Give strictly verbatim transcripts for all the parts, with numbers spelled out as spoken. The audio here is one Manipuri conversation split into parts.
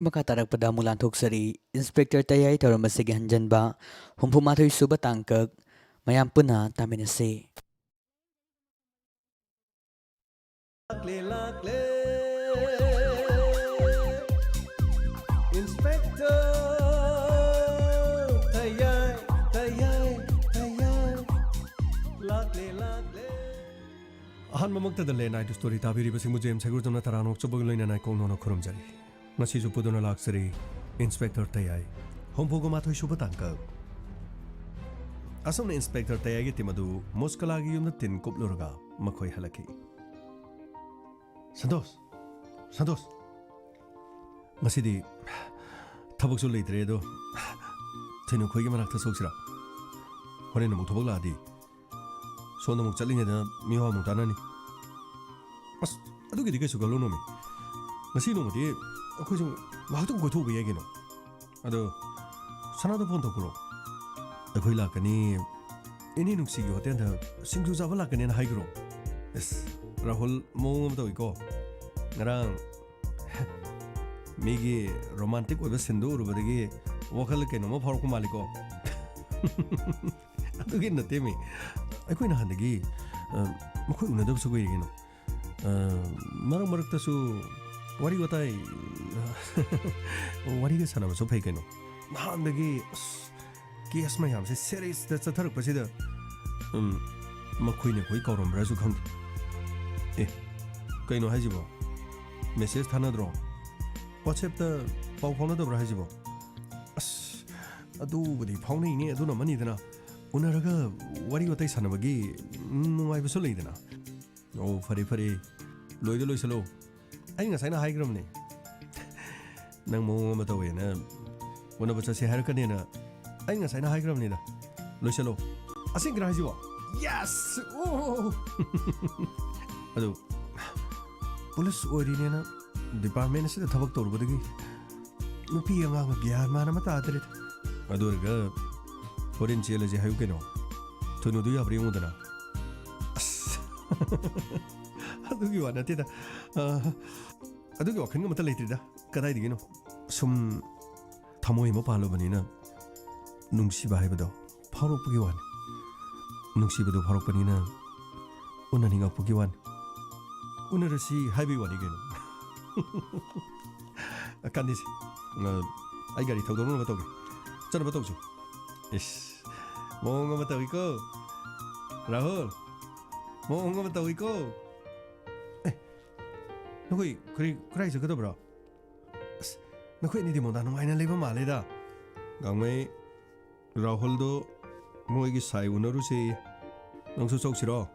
ꯃꯈꯥ ꯇꯥꯔꯛꯄꯗ ꯑꯃꯨꯛ ꯂꯥꯟꯊꯣꯛꯆꯔꯤ꯫ ꯏꯟꯁꯄꯦꯛꯇꯔ ꯇꯌꯥꯏ ꯊꯧꯔꯝ ꯑꯁꯤꯒꯤ ꯍꯟꯖꯟꯕ ꯍꯨꯝꯐꯨ ꯃꯥꯊꯣꯏ ꯁꯨꯕ ꯇꯥꯡꯀꯛ꯫ ꯃꯌꯥꯝ ꯄꯨꯟꯅ ꯇꯥꯃꯤꯟꯅꯁꯤ꯫ ꯂꯥꯛꯂꯦ, ꯂꯥꯛꯂꯦ, ꯏꯟꯁꯄꯦꯛꯇꯔ ꯇꯌꯥꯏ, ꯇꯌꯥꯏ, ꯇꯌꯥꯏ꯫ ꯂꯥꯛꯂꯦ, ꯂꯥꯛꯂꯦ꯫ ꯑꯍꯥꯟꯕꯃꯛꯇꯗ ꯂꯦ ꯅꯥꯏꯠ ꯁ꯭ꯇꯣꯔꯤ ꯇꯥꯕꯤꯔꯤꯕꯁꯤꯡꯕꯨ ꯖꯦꯝꯁ ꯍꯩꯒ꯭ꯔꯨꯖꯝꯅ ꯇꯔꯥꯝꯅ ꯑꯣꯛꯆꯕꯒꯤ ꯂꯣꯏꯅꯅ ꯏꯀꯣꯛ ꯅꯧꯅ ꯈꯨꯔꯨꯝꯖꯔꯤ꯫ ꯉꯁꯤꯁꯨ ꯄꯨꯗꯨꯅ ꯂꯥꯛꯆꯔꯤ ꯏꯟꯁꯄꯦꯛꯇꯔ ꯇꯌꯥꯏ, ꯍꯨꯝꯐꯨꯒ ꯃꯥꯊꯣꯏ ꯁꯨꯕ ꯇꯥꯡꯀꯛ꯫ ꯑꯁꯨꯝꯅ ꯏꯟꯁꯄꯦꯛꯇꯔ ꯇꯌꯥꯏꯒꯤ ꯇꯤꯝ ꯑꯗꯨ ꯃꯨꯁꯀꯂꯥꯒꯤ ꯌꯨꯝꯗ ꯇꯤꯟ ꯀꯨꯞꯂꯨꯔꯒ ꯃꯈꯣꯏ ꯍꯜꯂꯛꯈꯤ꯫ ꯁꯟꯇꯣꯁ, ꯁꯟꯇꯣꯁ, ꯉꯁꯤꯗꯤ ꯊꯕꯛꯁꯨ ꯂꯩꯇ꯭ꯔꯦ ꯑꯗꯣ, ꯊꯣꯏꯅꯈꯣꯏꯒꯤ ꯃꯅꯥꯛꯇ ꯆꯧꯁꯤꯔꯥ? ꯍꯣꯔꯦꯟ ꯑꯃꯨꯛ ꯊꯕꯛ ꯂꯥꯛꯑꯗꯤ ꯁꯣꯝꯗ ꯑꯃꯨꯛ ꯆꯠꯂꯤꯉꯩꯗ ꯃꯤꯋꯥ ꯑꯃꯨꯛ ꯇꯥꯅꯅꯤ꯫ ꯑꯁ, ꯑꯗꯨꯒꯤꯗꯤ ꯀꯩꯁꯨ ꯈꯜꯂꯨꯅꯣꯃꯤ꯫ ꯉꯁꯤ ꯅꯣꯡꯃꯗꯤ ꯑꯩꯈꯣꯏꯁꯨ ꯉꯥꯏꯍꯥꯛꯇꯪ ꯀꯣꯏꯊꯣꯛꯎꯕ ꯌꯥꯏ ꯀꯩꯅꯣ꯫ ꯑꯗꯣ ꯁꯅꯥꯗꯣ ꯐꯣꯟ ꯇꯧꯈ꯭ꯔꯣ꯫ ꯑꯩꯈꯣꯏ ꯂꯥꯛꯀꯅꯤ, ꯏꯅꯦ ꯅꯨꯡꯁꯤꯒꯤ ꯍꯣꯇꯦꯜꯗ ꯁꯤꯡꯖꯨ ꯆꯥꯕ ꯂꯥꯛꯀꯅꯦꯅ ꯍꯥꯏꯈ꯭ꯔꯣ꯫ ꯑꯁ, ꯔꯥꯍꯨꯜ ꯃꯑꯣꯡ ꯑꯃ ꯇꯧꯏꯀꯣ꯫ ꯉꯔꯥꯡ ꯃꯤꯒꯤ ꯔꯣꯃꯥꯟꯇꯤꯛ ꯑꯣꯏꯕ ꯁꯤꯟꯗꯨ ꯎꯔꯨꯕꯗꯒꯤ ꯋꯥꯈꯜꯗ ꯀꯩꯅꯣꯝꯃ ꯐꯥꯎꯔꯛꯄ ꯃꯥꯜꯂꯤꯀꯣ꯫ ꯑꯗꯨꯒꯤ ꯅꯠꯇꯦꯃꯤ, ꯑꯩꯈꯣꯏ ꯅꯍꯥꯟꯗꯒꯤ, ꯑ, ꯃꯈꯣꯏ ꯎꯅꯗꯕꯁꯨ ꯀꯨꯏꯔꯦ ꯀꯩꯅꯣ꯫ ꯑ, ꯃꯔꯛ ꯃꯔꯛꯇꯁꯨ ꯋꯥꯔꯤ ꯋꯥꯇꯥꯏ, ꯋꯥꯔꯤꯒ ꯁꯥꯟꯅꯕꯁꯨ ꯐꯩ ꯀꯩꯅꯣ꯫ ꯅꯍꯥꯟꯗꯒꯤ, ꯑꯁ, ꯀꯦꯁ ꯃꯌꯥꯝꯁꯦ ꯁꯦꯔꯤꯌꯁꯇ ꯆꯠꯊꯔꯛꯄꯁꯤꯗ, ꯎꯝ, ꯃꯈꯣꯏꯅ ꯑꯩꯈꯣꯏ ꯀꯥꯎꯔꯝꯕ꯭ꯔꯥꯁꯨ ꯈꯪꯗꯦ꯫ ꯑꯦ, ꯀꯩꯅꯣ ꯍꯥꯏꯁꯤꯕꯣ? ꯃꯦꯁꯦꯖ ꯊꯥꯅꯗ꯭ꯔꯣ? ꯋꯥꯆꯦꯞꯇ ꯄꯥꯎ ꯐꯥꯎꯅꯗꯕ꯭ꯔꯥ ꯍꯥꯏꯁꯤꯕꯣ? ꯑꯁ, ꯑꯗꯨꯕꯨꯗꯤ ꯐꯥꯎꯅꯩꯅꯦ, ꯑꯗꯨꯅ ꯑꯃꯅꯤꯗꯅ꯫ ꯎꯅꯔꯒ ꯋꯥꯔꯤ ꯋꯥꯇꯥꯏ ꯁꯥꯟꯅꯕꯒꯤ ꯅꯨꯡꯉꯥꯏꯕꯁꯨ ꯂꯩꯗꯅ꯫ ꯑꯣ, ꯐꯔꯦ, ꯐꯔꯦ꯫ ꯂꯣꯏꯗ ꯂꯣꯏꯁꯜꯂꯣ꯫ ꯑꯩ ꯉꯁꯥꯏꯅ ꯍꯥꯏꯈ꯭ꯔꯕꯅꯦ꯫ ꯅꯪ ꯃꯑꯣꯡ ꯑꯃ ꯇꯧꯋꯦꯅ ꯎꯅꯕ ꯆꯠꯁꯦ ꯍꯥꯏꯔꯛꯀꯅꯦꯅ ꯑꯩ ꯉꯁꯥꯏꯅ ꯍꯥꯏꯈ꯭ꯔꯕꯅꯤꯗ꯫ ꯂꯣꯏꯁꯜꯂꯣ꯫ ꯑꯁꯦꯡꯀꯤꯔꯥ ꯍꯥꯏꯁꯤꯕꯣ? ꯌꯦꯁ! ꯑꯣ! ꯑꯗꯨ ꯄꯨꯂꯤꯁ ꯑꯣꯏꯔꯤꯅꯦꯅ ꯗꯤꯄꯥꯔꯠꯃꯦꯟ ꯑꯁꯤꯗ ꯊꯕꯛ ꯇꯧꯔꯨꯕꯗꯒꯤ ꯅꯨꯄꯤ ꯑꯉꯥꯡꯒ ꯒ꯭ꯌꯥꯟ ꯃꯥꯟ ꯑꯃ ꯇꯥꯗ꯭ꯔꯦꯗ꯫ ꯑꯗꯨ ꯑꯣꯏꯔꯒ ꯍꯣꯔꯦꯟ ꯆꯦꯜꯂꯁꯦ ꯍꯥꯏꯌꯨ ꯀꯩꯅꯣ꯫ ꯊꯨꯅꯨꯗꯨ ꯌꯥꯕ꯭ꯔꯥ ꯌꯦꯡꯉꯨꯗꯅ꯫ ꯑꯁ! ꯑꯗꯨꯒꯤ ꯋꯥ ꯅꯠꯇꯦꯗ꯫ ꯑ, ꯑꯗꯨꯒꯤ ꯋꯥꯈꯜꯒ ꯑꯃꯠꯇ ꯂꯩꯇ꯭ꯔꯤꯗ꯫ ꯀꯗꯥꯏꯗꯒꯤꯅꯣ? ꯁꯨꯝ ꯊꯃꯣꯏ ꯑꯃ ꯄꯥꯜꯂꯨꯕꯅꯤꯅ ꯅꯨꯡꯁꯤꯕ ꯍꯥꯏꯕꯗꯣ ꯐꯥꯎꯔꯛꯄꯒꯤ ꯋꯥꯅꯤ꯫ ꯅꯨꯡꯁꯤꯕꯗꯨ ꯐꯥꯎꯔꯛꯄꯅꯤꯅ ꯎꯅꯅꯤꯡꯉꯛꯄꯒꯤ ꯋꯥꯅꯤ꯫ ꯎꯅꯔꯁꯤ ꯍꯥꯏꯕꯒꯤ ꯋꯥꯅꯤ ꯀꯩꯅꯣ꯫ ꯀꯥꯟꯗꯦꯁꯦ꯫ ꯑ, ꯑꯩ ꯒꯥꯔꯤ ꯊꯧꯗꯣꯛꯅꯕ ꯇꯧꯒꯦ꯫ ꯆꯠꯅꯕ ꯇꯧꯁꯤ꯫ ꯏꯁ, ꯃꯑꯣꯡ ꯑꯃ ꯇꯧꯏꯀꯣ꯫ ꯔꯥꯍꯨꯜ, ꯃꯑꯣꯡ ꯑꯃ ꯇꯧꯏꯀꯣ꯫ ꯑꯦ, ꯅꯈꯣꯏ ꯀꯔꯤ, ꯀꯗꯥꯏ ꯆꯠꯀꯗꯕ꯭ꯔꯣ? ꯑꯁ, ꯅꯈꯣꯏ ꯑꯅꯤꯗꯤ ꯃꯣꯟꯗꯥ ꯅꯨꯡꯉꯥꯏꯅ ꯂꯩꯕ ꯃꯥꯜꯂꯦꯗ꯫ ꯒꯥꯡꯃꯩ, ꯔꯥꯍꯨꯜꯗꯣ ꯃꯣꯏꯒꯤ ꯁꯥꯏ ꯎꯅꯔꯨꯁꯦꯌꯦ꯫ ꯅꯪꯁꯨ ꯆꯧꯁꯤꯔꯣ?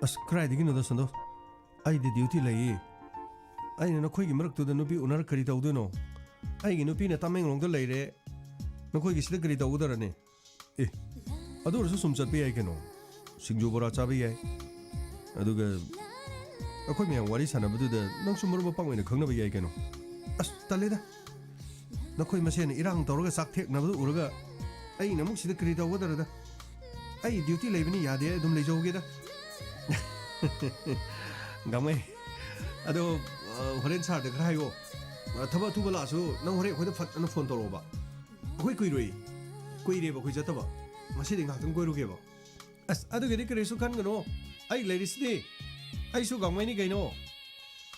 ꯑꯁ, ꯀꯗꯥꯏꯗꯒꯤꯅꯣꯗ, ꯁꯟꯗꯣ? ꯑꯩꯗꯤ ꯗ꯭ꯌꯨꯇꯤ ꯂꯩꯌꯦ꯫ ꯑꯩꯅ ꯅꯈꯣꯏꯒꯤ ꯃꯔꯛꯇꯨꯗ ꯅꯨꯄꯤ ꯎꯅꯔ ꯀꯔꯤ ꯇꯧꯗꯣꯏꯅꯣ? ꯑꯩꯒꯤ ꯅꯨꯄꯤꯅ ꯇꯃꯦꯡꯂꯣꯡꯗ ꯂꯩꯔꯦ, ꯅꯈꯣꯏꯒꯤ ꯁꯤꯗ ꯀꯔꯤ ꯇꯧꯒꯗ꯭ꯔꯅꯦ? ꯑꯦ, ꯑꯗꯨ ꯑꯣꯏꯔꯁꯨ ꯁꯨꯝ ꯆꯠꯄ ꯌꯥꯏ ꯀꯩꯅꯣ꯫ ꯁꯤꯡꯖꯨ ꯕꯣꯔꯥ ꯆꯥꯕ ꯌꯥꯏ꯫ ꯑꯗꯨꯒ ꯑꯩꯈꯣꯏ ꯃꯌꯥꯝ ꯋꯥꯔꯤ ꯁꯥꯟꯅꯕꯗꯨꯗ ꯅꯪꯁꯨ ꯃꯔꯨꯞ ꯃꯄꯥꯡ ꯑꯣꯏꯅ ꯈꯪꯅꯕ ꯌꯥꯏ ꯀꯩꯅꯣ꯫ ꯑꯁ, ꯇꯜꯂꯦꯗ꯫ ꯅꯈꯣꯏ ꯃꯁꯦꯟ ꯏꯔꯥꯡ ꯇꯧꯔꯒ ꯆꯥꯛ ꯊꯦꯛꯅꯕꯗꯨ ꯎꯔꯒ ꯑꯩꯅ ꯑꯃꯨꯛ ꯁꯤꯗ ꯀꯔꯤ ꯇꯧꯒꯗ꯭ꯔꯗ? ꯑꯩ ꯗ꯭ꯌꯨꯇꯤ ꯂꯩꯕꯅꯤ, ꯌꯥꯗꯦ, ꯑꯩ ꯑꯗꯨꯝ ꯂꯩꯖꯍꯧꯒꯦꯗ꯫ ꯒꯥꯡꯃꯩ, ꯑꯗꯣ, ꯑ, ꯍꯣꯔꯦꯟ ꯁꯥꯔꯗ ꯈꯔ ꯍꯥꯏꯌꯣ꯫ ꯑ, ꯊꯕꯛ ꯑꯊꯨꯕ ꯂꯥꯛꯑꯁꯨ ꯅꯪ ꯍꯣꯔꯦꯟ ꯑꯩꯈꯣꯏꯗ ꯐꯠ ꯑꯅ ꯐꯣꯟ ꯇꯧꯔꯛꯑꯣꯕ꯫ ꯑꯩꯈꯣꯏ ꯀꯨꯏꯔꯣꯏ꯫ ꯀꯨꯏꯔꯦꯕ ꯑꯩꯈꯣꯏ ꯆꯠꯇꯕ꯫ ꯉꯁꯤꯗꯤ ꯉꯥꯏꯍꯥꯛꯇꯪ ꯀꯣꯏꯔꯨꯒꯦꯕ꯫ ꯑꯁ, ꯑꯗꯨꯒꯤꯗꯤ ꯀꯔꯤꯁꯨ ꯈꯟꯒꯅꯨ꯫ ꯑꯩ ꯂꯩꯔꯤꯁꯤꯗꯤ꯫ ꯑꯩꯁꯨ ꯒꯥꯡꯃꯩꯅꯤ ꯀꯩꯅꯣ꯫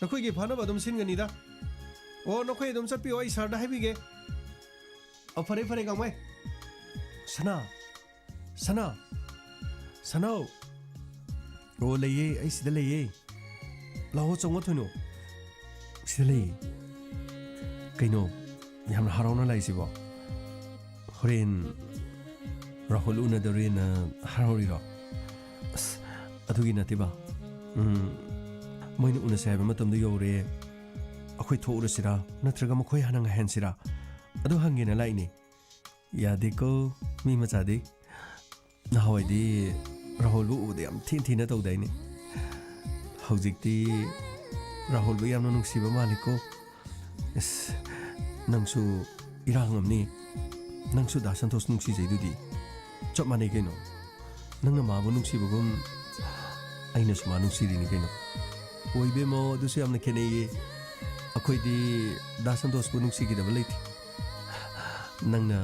ꯅꯈꯣꯏꯒꯤ ꯐꯅꯕ ꯑꯗꯨꯝ ꯁꯤꯟꯒꯅꯤꯗ꯫ ꯑꯣ, ꯅꯈꯣꯏ ꯑꯗꯨꯝ ꯆꯠꯄꯤꯌꯣ, ꯑꯩ ꯁꯥꯔꯗ ꯍꯥꯏꯕꯤꯒꯦ꯫ ꯑꯣ, ꯐꯔꯦ, ꯐꯔꯦ, ꯒꯥꯡꯃꯩ꯫ ꯁꯅꯥ, ꯁꯅꯥ, ꯁꯅꯥꯎ꯫ ꯑꯣ, ꯂꯩꯌꯦ, ꯑꯩ ꯁꯤꯗ ꯂꯩꯌꯦ꯫ ꯂꯥꯛꯑꯣ, ꯆꯪꯉꯣ ꯊꯣꯏꯅꯣ꯫ ꯁꯤꯗ ꯂꯩꯌꯦ꯫ ꯀꯩꯅꯣ, ꯌꯥꯝꯅ ꯍꯔꯥꯎꯅ ꯂꯥꯛꯏꯁꯤꯕꯣ? ꯍꯣꯔꯦꯟ ꯔꯥꯍꯨꯜ ꯎꯅꯗꯧꯔꯦꯅ ꯍꯔꯥꯎꯔꯤꯔꯣ? ꯑꯁ, ꯑꯗꯨꯒꯤ ꯅꯠꯇꯦꯕ꯫ ꯎꯝ, ꯃꯣꯏꯅ ꯎꯅꯁꯦ ꯍꯥꯏꯕ ꯃꯇꯝꯗꯣ ꯌꯧꯔꯦ꯫ ꯑꯩꯈꯣꯏ ꯊꯣꯛꯎꯔꯁꯤꯔꯥ? ꯅꯠꯇ꯭ꯔꯒ ꯃꯈꯣꯏ ꯍꯥꯟꯅ ꯉꯥꯏꯍꯟꯁꯤꯔꯥ? ꯑꯗꯨ ꯍꯪꯒꯦꯅ ꯂꯥꯛꯏꯅꯦ꯫ ꯌꯥꯗꯦꯀꯣ, ꯃꯤ ꯃꯆꯥꯗꯤ꯫ ꯅꯍꯥꯟꯋꯥꯏꯗꯤ ꯔꯥꯍꯨꯜꯕꯨ ꯎꯕꯗ ꯌꯥꯝ ꯊꯤꯅ ꯊꯤꯅ ꯇꯧꯗꯥꯏꯅꯦ? ꯍꯧꯖꯤꯛꯇꯤ ꯔꯥꯍꯨꯜꯕꯨ ꯌꯥꯝꯅ ꯅꯨꯡꯁꯤꯕ ꯃꯥꯜꯂꯤꯀꯣ꯫ ꯑꯁ, ꯅꯪꯁꯨ ꯏꯔꯥꯡ ꯑꯃꯅꯤ꯫ ꯅꯪꯁꯨ ꯗꯥ ꯁꯟꯇꯣꯁ ꯅꯨꯡꯁꯤꯖꯩꯗꯨꯗꯤ꯫ ꯆꯞ ꯃꯥꯟꯅꯩ ꯀꯩꯅꯣ꯫ ꯅꯪꯅ ꯃꯥꯕꯨ ꯅꯨꯡꯁꯤꯕꯒꯨꯝ ꯑꯩꯅꯁꯨ ꯃꯥ ꯅꯨꯡꯁꯤꯔꯤꯅꯤ ꯀꯩꯅꯣ꯫ ꯑꯣꯏ ꯏꯕꯦꯝꯃ, ꯑꯗꯨꯁꯨ ꯌꯥꯝꯅ ꯈꯦꯠꯅꯩꯌꯦ꯫ ꯑꯩꯈꯣꯏꯗꯤ ꯗꯥ ꯁꯟꯇꯣꯁꯄꯨ ꯅꯨꯡꯁꯤꯈꯤꯗꯕ ꯂꯩꯇꯦ꯫ ꯅꯪꯅ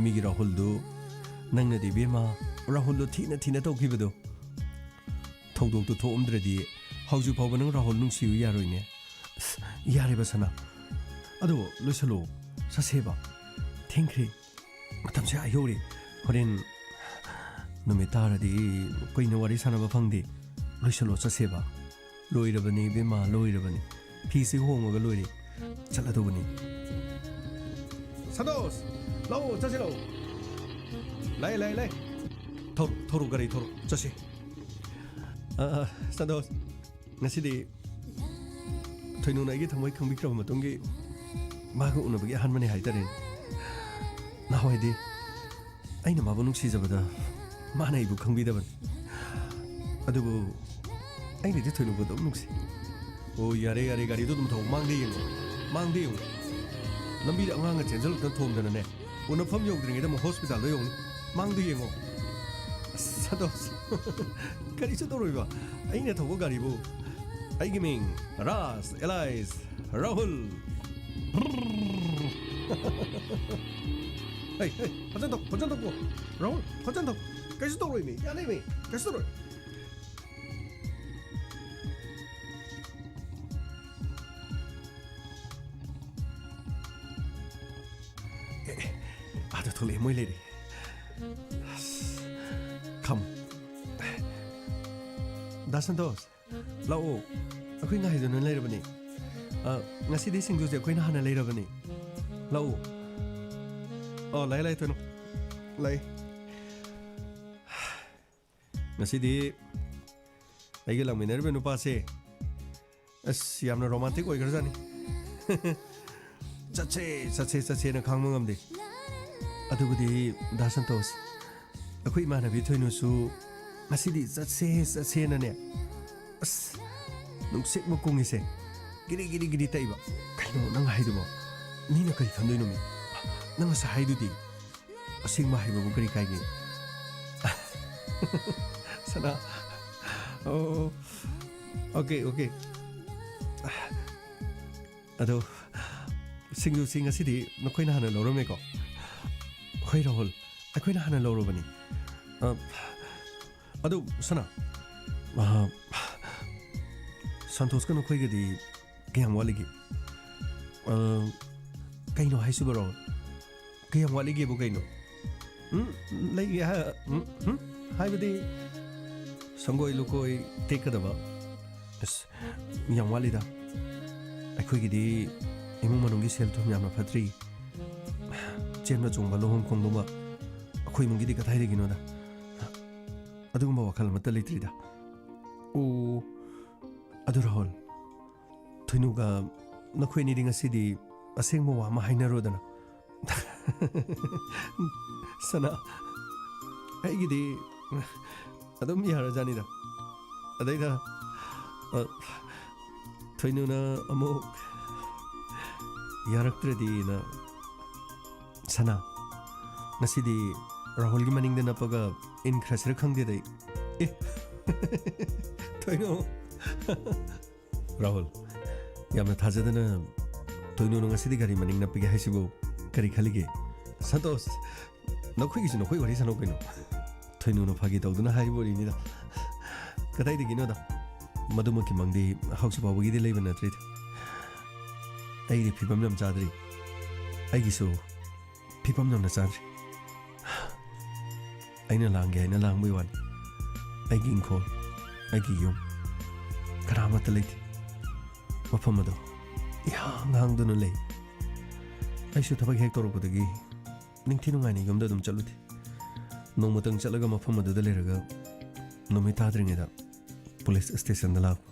ꯃꯤꯒꯤ ꯔꯥꯍꯨꯜꯗꯨ, ꯅꯪꯅꯗꯤ ꯏꯕꯦꯝꯃ, ꯔꯥꯍꯨꯜꯗꯣ ꯊꯤꯅ ꯊꯤꯅ ꯇꯧꯈꯤꯕꯗꯣ, ꯊꯧꯗꯣꯛꯇꯨ ꯊꯣꯛꯑꯝꯗ꯭ꯔꯗꯤ ꯍꯧꯖꯤꯛ ꯐꯥꯎꯕ ꯅꯪ ꯔꯥꯍꯨꯜ ꯅꯨꯡꯁꯤꯌꯨ ꯌꯥꯔꯣꯏꯅꯦ꯫ ꯑꯁ, ꯌꯥꯔꯦꯕ ꯁꯅꯥ, ꯑꯗꯣ ꯂꯣꯏꯁꯜꯂꯣ, ꯆꯠꯁꯦꯕ, ꯊꯦꯡꯈ꯭ꯔꯦ꯫ ꯃꯇꯝꯁꯦ ꯑꯥ ꯌꯧꯔꯦ꯫ ꯍꯣꯔꯦꯟ ꯅꯨꯃꯤꯠ ꯇꯥꯔꯗꯤ ꯀꯨꯏꯅ ꯋꯥꯔꯤ ꯁꯥꯟꯅꯕ ꯐꯪꯗꯦ꯫ ꯂꯣꯏꯁꯜꯂꯣ, ꯆꯠꯁꯦꯕ꯫ ꯂꯣꯏꯔꯕꯅꯤ ꯏꯕꯦꯝꯃ, ꯂꯣꯏꯔꯕꯅꯤ꯫ ꯐꯤꯁꯤ ꯍꯣꯡꯉꯒ ꯂꯣꯏꯔꯦ꯫ ꯆꯠꯂꯗꯧꯕꯅꯤ꯫ ꯁꯟꯇꯣꯁ, ꯂꯥꯛꯑꯣ, ꯆꯠꯁꯤ ꯂꯥꯛꯑꯣ꯫ ꯂꯥꯛꯑꯦ, ꯂꯥꯛꯑꯦ, ꯂꯥꯛꯑꯦ꯫ ꯊꯧꯔꯣ, ꯊꯧꯔꯣ, ꯒꯥꯔꯤ ꯊꯧꯔꯣ, ꯆꯠꯁꯤ꯫ ꯑ, ꯑ, ꯁꯟꯇꯣꯁ, ꯉꯁꯤꯗꯤ ꯊꯣꯏꯅꯨꯅ ꯑꯩꯒꯤ ꯊꯃꯣꯏ ꯈꯪꯕꯤꯈ꯭ꯔꯕ ꯃꯇꯨꯡꯒꯤ ꯃꯥꯒ ꯎꯅꯕꯒꯤ ꯑꯍꯥꯟꯕꯅꯤ ꯍꯥꯏꯇꯥꯔꯦꯅꯦ꯫ ꯅꯍꯥꯟꯋꯥꯏꯗꯤ ꯑꯩꯅ ꯃꯥꯕꯨ ꯅꯨꯡꯁꯤꯖꯕꯗ ꯃꯥꯅ ꯑꯩꯕꯨ ꯈꯪꯕꯤꯗꯕꯅꯤ꯫ ꯑꯗꯨꯕꯨ ꯑꯩꯅꯗꯤ ꯊꯣꯏꯅꯨꯕꯨ ꯑꯗꯨꯝ ꯅꯨꯡꯁꯤ꯫ ꯑꯣ, ꯌꯥꯔꯦ, ꯌꯥꯔꯦ, ꯒꯥꯔꯤꯗꯣ ꯑꯗꯨꯝ ꯊꯧ, ꯃꯥꯡꯗ ꯌꯦꯡꯉꯣ, ꯃꯥꯡꯗ ꯌꯦꯡꯉꯣ꯫ ꯂꯝꯕꯤꯗ ꯑꯉꯥꯡꯒ ꯆꯦꯟꯖꯜꯂꯛꯇꯅ ꯊꯣꯝꯗꯅꯅꯦ, ꯎꯅꯐꯝ ꯌꯧꯗ꯭ꯔꯤꯉꯩꯗ ꯑꯃꯨꯛ ꯍꯣꯁꯄꯤꯇꯥꯜꯗ ꯌꯧꯅꯤ꯫ ꯃꯥꯡꯗ ꯌꯦꯡꯉꯣ꯫ ꯑꯁ, ꯁꯟꯇꯣꯁ, ꯀꯔꯤꯁꯨ ꯇꯧꯔꯣꯏꯕ꯫ ꯑꯩꯅ ꯊꯧꯕ ꯒꯥꯔꯤꯕꯨ꯫ ꯑꯩꯒꯤ ꯃꯤꯡ ꯔꯥꯖ ꯑꯦꯂꯥꯏꯁ ꯔꯥꯍꯨꯜ꯫ ꯍꯩ, ꯍꯩ, ꯐꯖꯅ ꯊꯧ, ꯐꯖꯅ ꯊꯧꯀꯣ꯫ ꯔꯥꯍꯨꯜ, ꯐꯖꯅ ꯊꯧ꯫ ꯀꯩꯁꯨ ꯇꯧꯔꯣꯏ ꯃꯤ, ꯌꯥꯅꯤ ꯃꯤ, ꯀꯩꯁꯨ ꯇꯧꯔꯣꯏ꯫ ꯑꯦ, ꯑꯦ, ꯑꯥꯗ ꯊꯣꯛꯂꯛꯑꯦ, ꯃꯣꯏ ꯂꯩꯔꯦ꯫ ꯑꯁ, ꯈꯝ꯫ ꯗꯥ ꯁꯟꯇꯣꯁ, ꯂꯥꯛꯑꯣ꯫ ꯑꯩꯈꯣꯏ ꯉꯥꯏꯗꯨꯅ ꯂꯩꯔꯕꯅꯤ꯫ ꯑ, ꯉꯁꯤꯗꯤ ꯁꯤꯡꯖꯨꯁꯦ ꯑꯩꯈꯣꯏꯅ ꯍꯥꯟꯅ ꯂꯩꯔꯕꯅꯤ꯫ ꯂꯥꯛꯑꯣ꯫ ꯑꯣ, ꯂꯥꯛꯑꯦ, ꯂꯥꯛꯑꯦ, ꯊꯣꯏꯅꯨ꯫ ꯂꯥꯛꯑꯦ꯫ ꯉꯁꯤꯗꯤ ꯑꯩꯒ ꯂꯥꯛꯃꯤꯟꯅꯔꯤꯕ ꯅꯨꯄꯥꯁꯦ ꯑꯁ, ꯌꯥꯝꯅ ꯔꯣꯃꯥꯟꯇꯤꯛ ꯑꯣꯏꯈ꯭ꯔꯖꯥꯠꯅꯤ꯫ ꯆꯠꯁꯦ, ꯆꯠꯁꯦ, ꯆꯠꯁꯦꯅ ꯈꯥꯡꯕ ꯉꯝꯗꯦ꯫ ꯑꯗꯨꯕꯨꯗꯤ ꯗꯥ ꯁꯟꯇꯣꯁ, ꯑꯩꯈꯣꯏ ꯏꯃꯥꯟꯅꯕꯤ ꯊꯣꯏꯅꯨꯁꯨ ꯉꯁꯤꯗꯤ ꯆꯠꯁꯦ, ꯆꯠꯁꯦꯅꯅꯦ, ꯑꯁ, ꯅꯨꯡꯁꯤꯠ ꯃꯀꯨꯡꯉꯤꯁꯦ ꯒꯤꯔꯤ ꯒꯤꯔꯤ ꯒꯤꯔꯤ ꯇꯛꯏꯕ꯫ ꯀꯩꯅꯣ ꯅꯪ ꯍꯥꯏꯗꯨꯕꯣ? ꯃꯤꯅ ꯀꯔꯤ ꯈꯟꯗꯣꯏꯅꯣ ꯃꯤ? ꯅꯪ ꯉꯁꯥꯏ ꯍꯥꯏꯗꯨꯗꯤ꯫ ꯑꯁꯦꯡꯕ ꯍꯥꯏꯕꯕꯨ ꯀꯔꯤ ꯀꯥꯏꯒꯦ? ꯁꯅꯥ꯫ ꯑꯣ, ꯑꯣꯀꯦ, ꯑꯣꯀꯦ꯫ ꯑꯗꯣ, ꯁꯤꯡꯖꯨꯁꯤ ꯉꯁꯤꯗꯤ ꯅꯈꯣꯏꯅ ꯍꯥꯟꯅ ꯂꯧꯔꯝꯃꯦꯀꯣ? ꯍꯣꯏ, ꯔꯥꯍꯨꯜ, ꯑꯩꯈꯣꯏꯅ ꯍꯥꯟꯅ ꯂꯧꯔꯕꯅꯤ꯫ ꯑ, ꯑꯗꯨ, ꯁꯅꯥ, ꯑ, ꯁꯟꯇꯣꯁꯀ ꯅꯈꯣꯏꯒꯗꯤ ꯀꯌꯥꯝ ꯋꯥꯠꯂꯤꯒꯦ? ꯑ, ꯀꯩꯅꯣ ꯍꯥꯏꯁꯤꯕꯣ, ꯔꯥꯍꯨꯜ? ꯀꯌꯥꯝ ꯋꯥꯠꯂꯤꯒꯦꯕꯨ ꯀꯩꯅꯣ? ꯎꯝ, ꯂꯩꯒꯦ ꯍꯥꯏ-, ꯎꯝ, ꯎꯝ, ꯍꯥꯏꯕꯗꯤ ꯁꯪꯒꯣꯏ ꯂꯨꯀꯣꯏ ꯇꯦꯛꯀꯗꯕ꯫ ꯑꯁ, ꯌꯥꯝ ꯋꯥꯠꯂꯤꯗ꯫ ꯑꯩꯈꯣꯏꯒꯤꯗꯤ ꯏꯃꯨꯡ ꯃꯅꯨꯡꯒꯤ ꯁꯦꯜ ꯊꯨꯝ ꯌꯥꯝꯅ ꯐꯠꯇ꯭ꯔꯤ꯫ ꯆꯦꯟꯕ ꯆꯣꯡꯕ, ꯂꯨꯍꯣꯡ ꯈꯣꯡꯗꯣꯡꯕ, ꯑꯩꯈꯣꯏ ꯏꯃꯨꯡꯒꯤꯗꯤ ꯀꯗꯥꯏꯗꯒꯤꯅꯣꯗ? ꯑꯗꯨꯒꯨꯝꯕ ꯋꯥꯈꯜ ꯑꯃꯠꯇ ꯂꯩꯇ꯭ꯔꯤꯗ꯫ ꯑꯣ, ꯑꯗꯨ ꯔꯥꯍꯨꯜ, ꯊꯣꯏꯅꯨꯒ ꯅꯈꯣꯏ ꯑꯅꯤꯗꯤ ꯉꯁꯤꯗꯤ ꯑꯁꯦꯡꯕ ꯋꯥ ꯑꯃ ꯍꯥꯏꯅꯔꯣꯗꯅ꯫ ꯁꯅꯥ, ꯑꯩꯒꯤꯗꯤ ꯑꯗꯨꯝ ꯌꯥꯔꯖꯥꯠꯅꯤꯗ꯫ ꯑꯗꯩꯗ, ꯑ, ꯊꯣꯏꯅꯨꯅ ꯑꯃꯨꯛ ꯌꯥꯔꯛꯇ꯭ꯔꯗꯤꯅ꯫ ꯁꯅꯥ, ꯉꯁꯤꯗꯤ ꯔꯥꯍꯨꯜꯒꯤ ꯃꯅꯤꯡꯗ ꯅꯞꯄꯒ ꯏꯟꯈ꯭ꯔꯁꯤꯔ ꯈꯪꯗꯦꯗ ꯑꯩ꯫ ꯑꯦ, ꯊꯣꯏꯅꯨ꯫ ꯔꯥꯍꯨꯜ, ꯌꯥꯝꯅ ꯊꯥꯖꯗꯅ ꯊꯣꯏꯅꯨꯅ ꯉꯁꯤꯗꯤ ꯒꯥꯔꯤ ꯃꯅꯤꯡ ꯅꯞꯄꯤꯒꯦ ꯍꯥꯏꯁꯤꯕꯨ ꯀꯔꯤ ꯈꯜꯂꯤꯒꯦ? ꯁꯟꯇꯣꯁ, ꯅꯈꯣꯏꯒꯤꯁꯨ ꯅꯈꯣꯏ ꯋꯥꯔꯤ ꯁꯥꯟꯅꯧ ꯀꯩꯅꯣ꯫ ꯊꯣꯏꯅꯨꯅ ꯐꯥꯒꯤ ꯇꯧꯗꯨꯅ ꯍꯥꯏꯕ ꯋꯥꯔꯤꯅꯤꯗ꯫ ꯀꯗꯥꯏꯗꯒꯤꯅꯣꯗ? ꯃꯗꯨꯃꯛꯀꯤ ꯃꯪꯗꯤ ꯍꯧꯖꯤꯛ ꯐꯥꯎꯕꯒꯤꯗꯤ ꯂꯩꯕ ꯅꯠꯇ꯭ꯔꯤꯗ꯫ ꯑꯩꯒꯤ ꯐꯤꯕꯝ ꯌꯥꯝ ꯆꯥꯗ꯭ꯔꯤ꯫ ꯑꯩꯒꯤꯁꯨ ꯐꯤꯕꯝ ꯌꯥꯝꯅ ꯆꯥꯗ꯭ꯔꯤ꯫ ꯑꯩꯅ ꯂꯥꯡꯒꯦ ꯍꯥꯏꯅ ꯂꯥꯡꯕꯒꯤ ꯋꯥꯅꯤ꯫ ꯑꯩꯒꯤ ꯏꯪꯈꯣꯜ, ꯑꯩꯒꯤ ꯌꯨꯝ, ꯀꯅꯥꯃꯠꯇ ꯂꯩꯇꯦ꯫ ꯃꯐꯝ ꯑꯗꯣ ꯏꯍꯥꯡ ꯍꯥꯡꯗꯨꯅ ꯂꯩ꯫ ꯑꯩꯁꯨ ꯊꯕꯛ ꯍꯦꯛ ꯇꯧꯔꯛꯄꯗꯒꯤ ꯅꯤꯡꯊꯤ ꯅꯨꯡꯉꯥꯏꯅ ꯌꯨꯝꯗ ꯑꯗꯨꯝ ꯆꯠꯂꯨꯗꯦ꯫ ꯅꯣꯡꯃꯇꯪ ꯆꯠꯂꯒ ꯃꯐꯝ ꯑꯗꯨꯗ ꯂꯩꯔꯒ ꯅꯨꯃꯤꯠ ꯇꯥꯗ꯭ꯔꯤꯉꯩꯗ ꯄꯨꯂꯤꯁ ꯁ꯭ꯇꯦꯁꯟꯗ ꯂꯥꯛꯄ꯫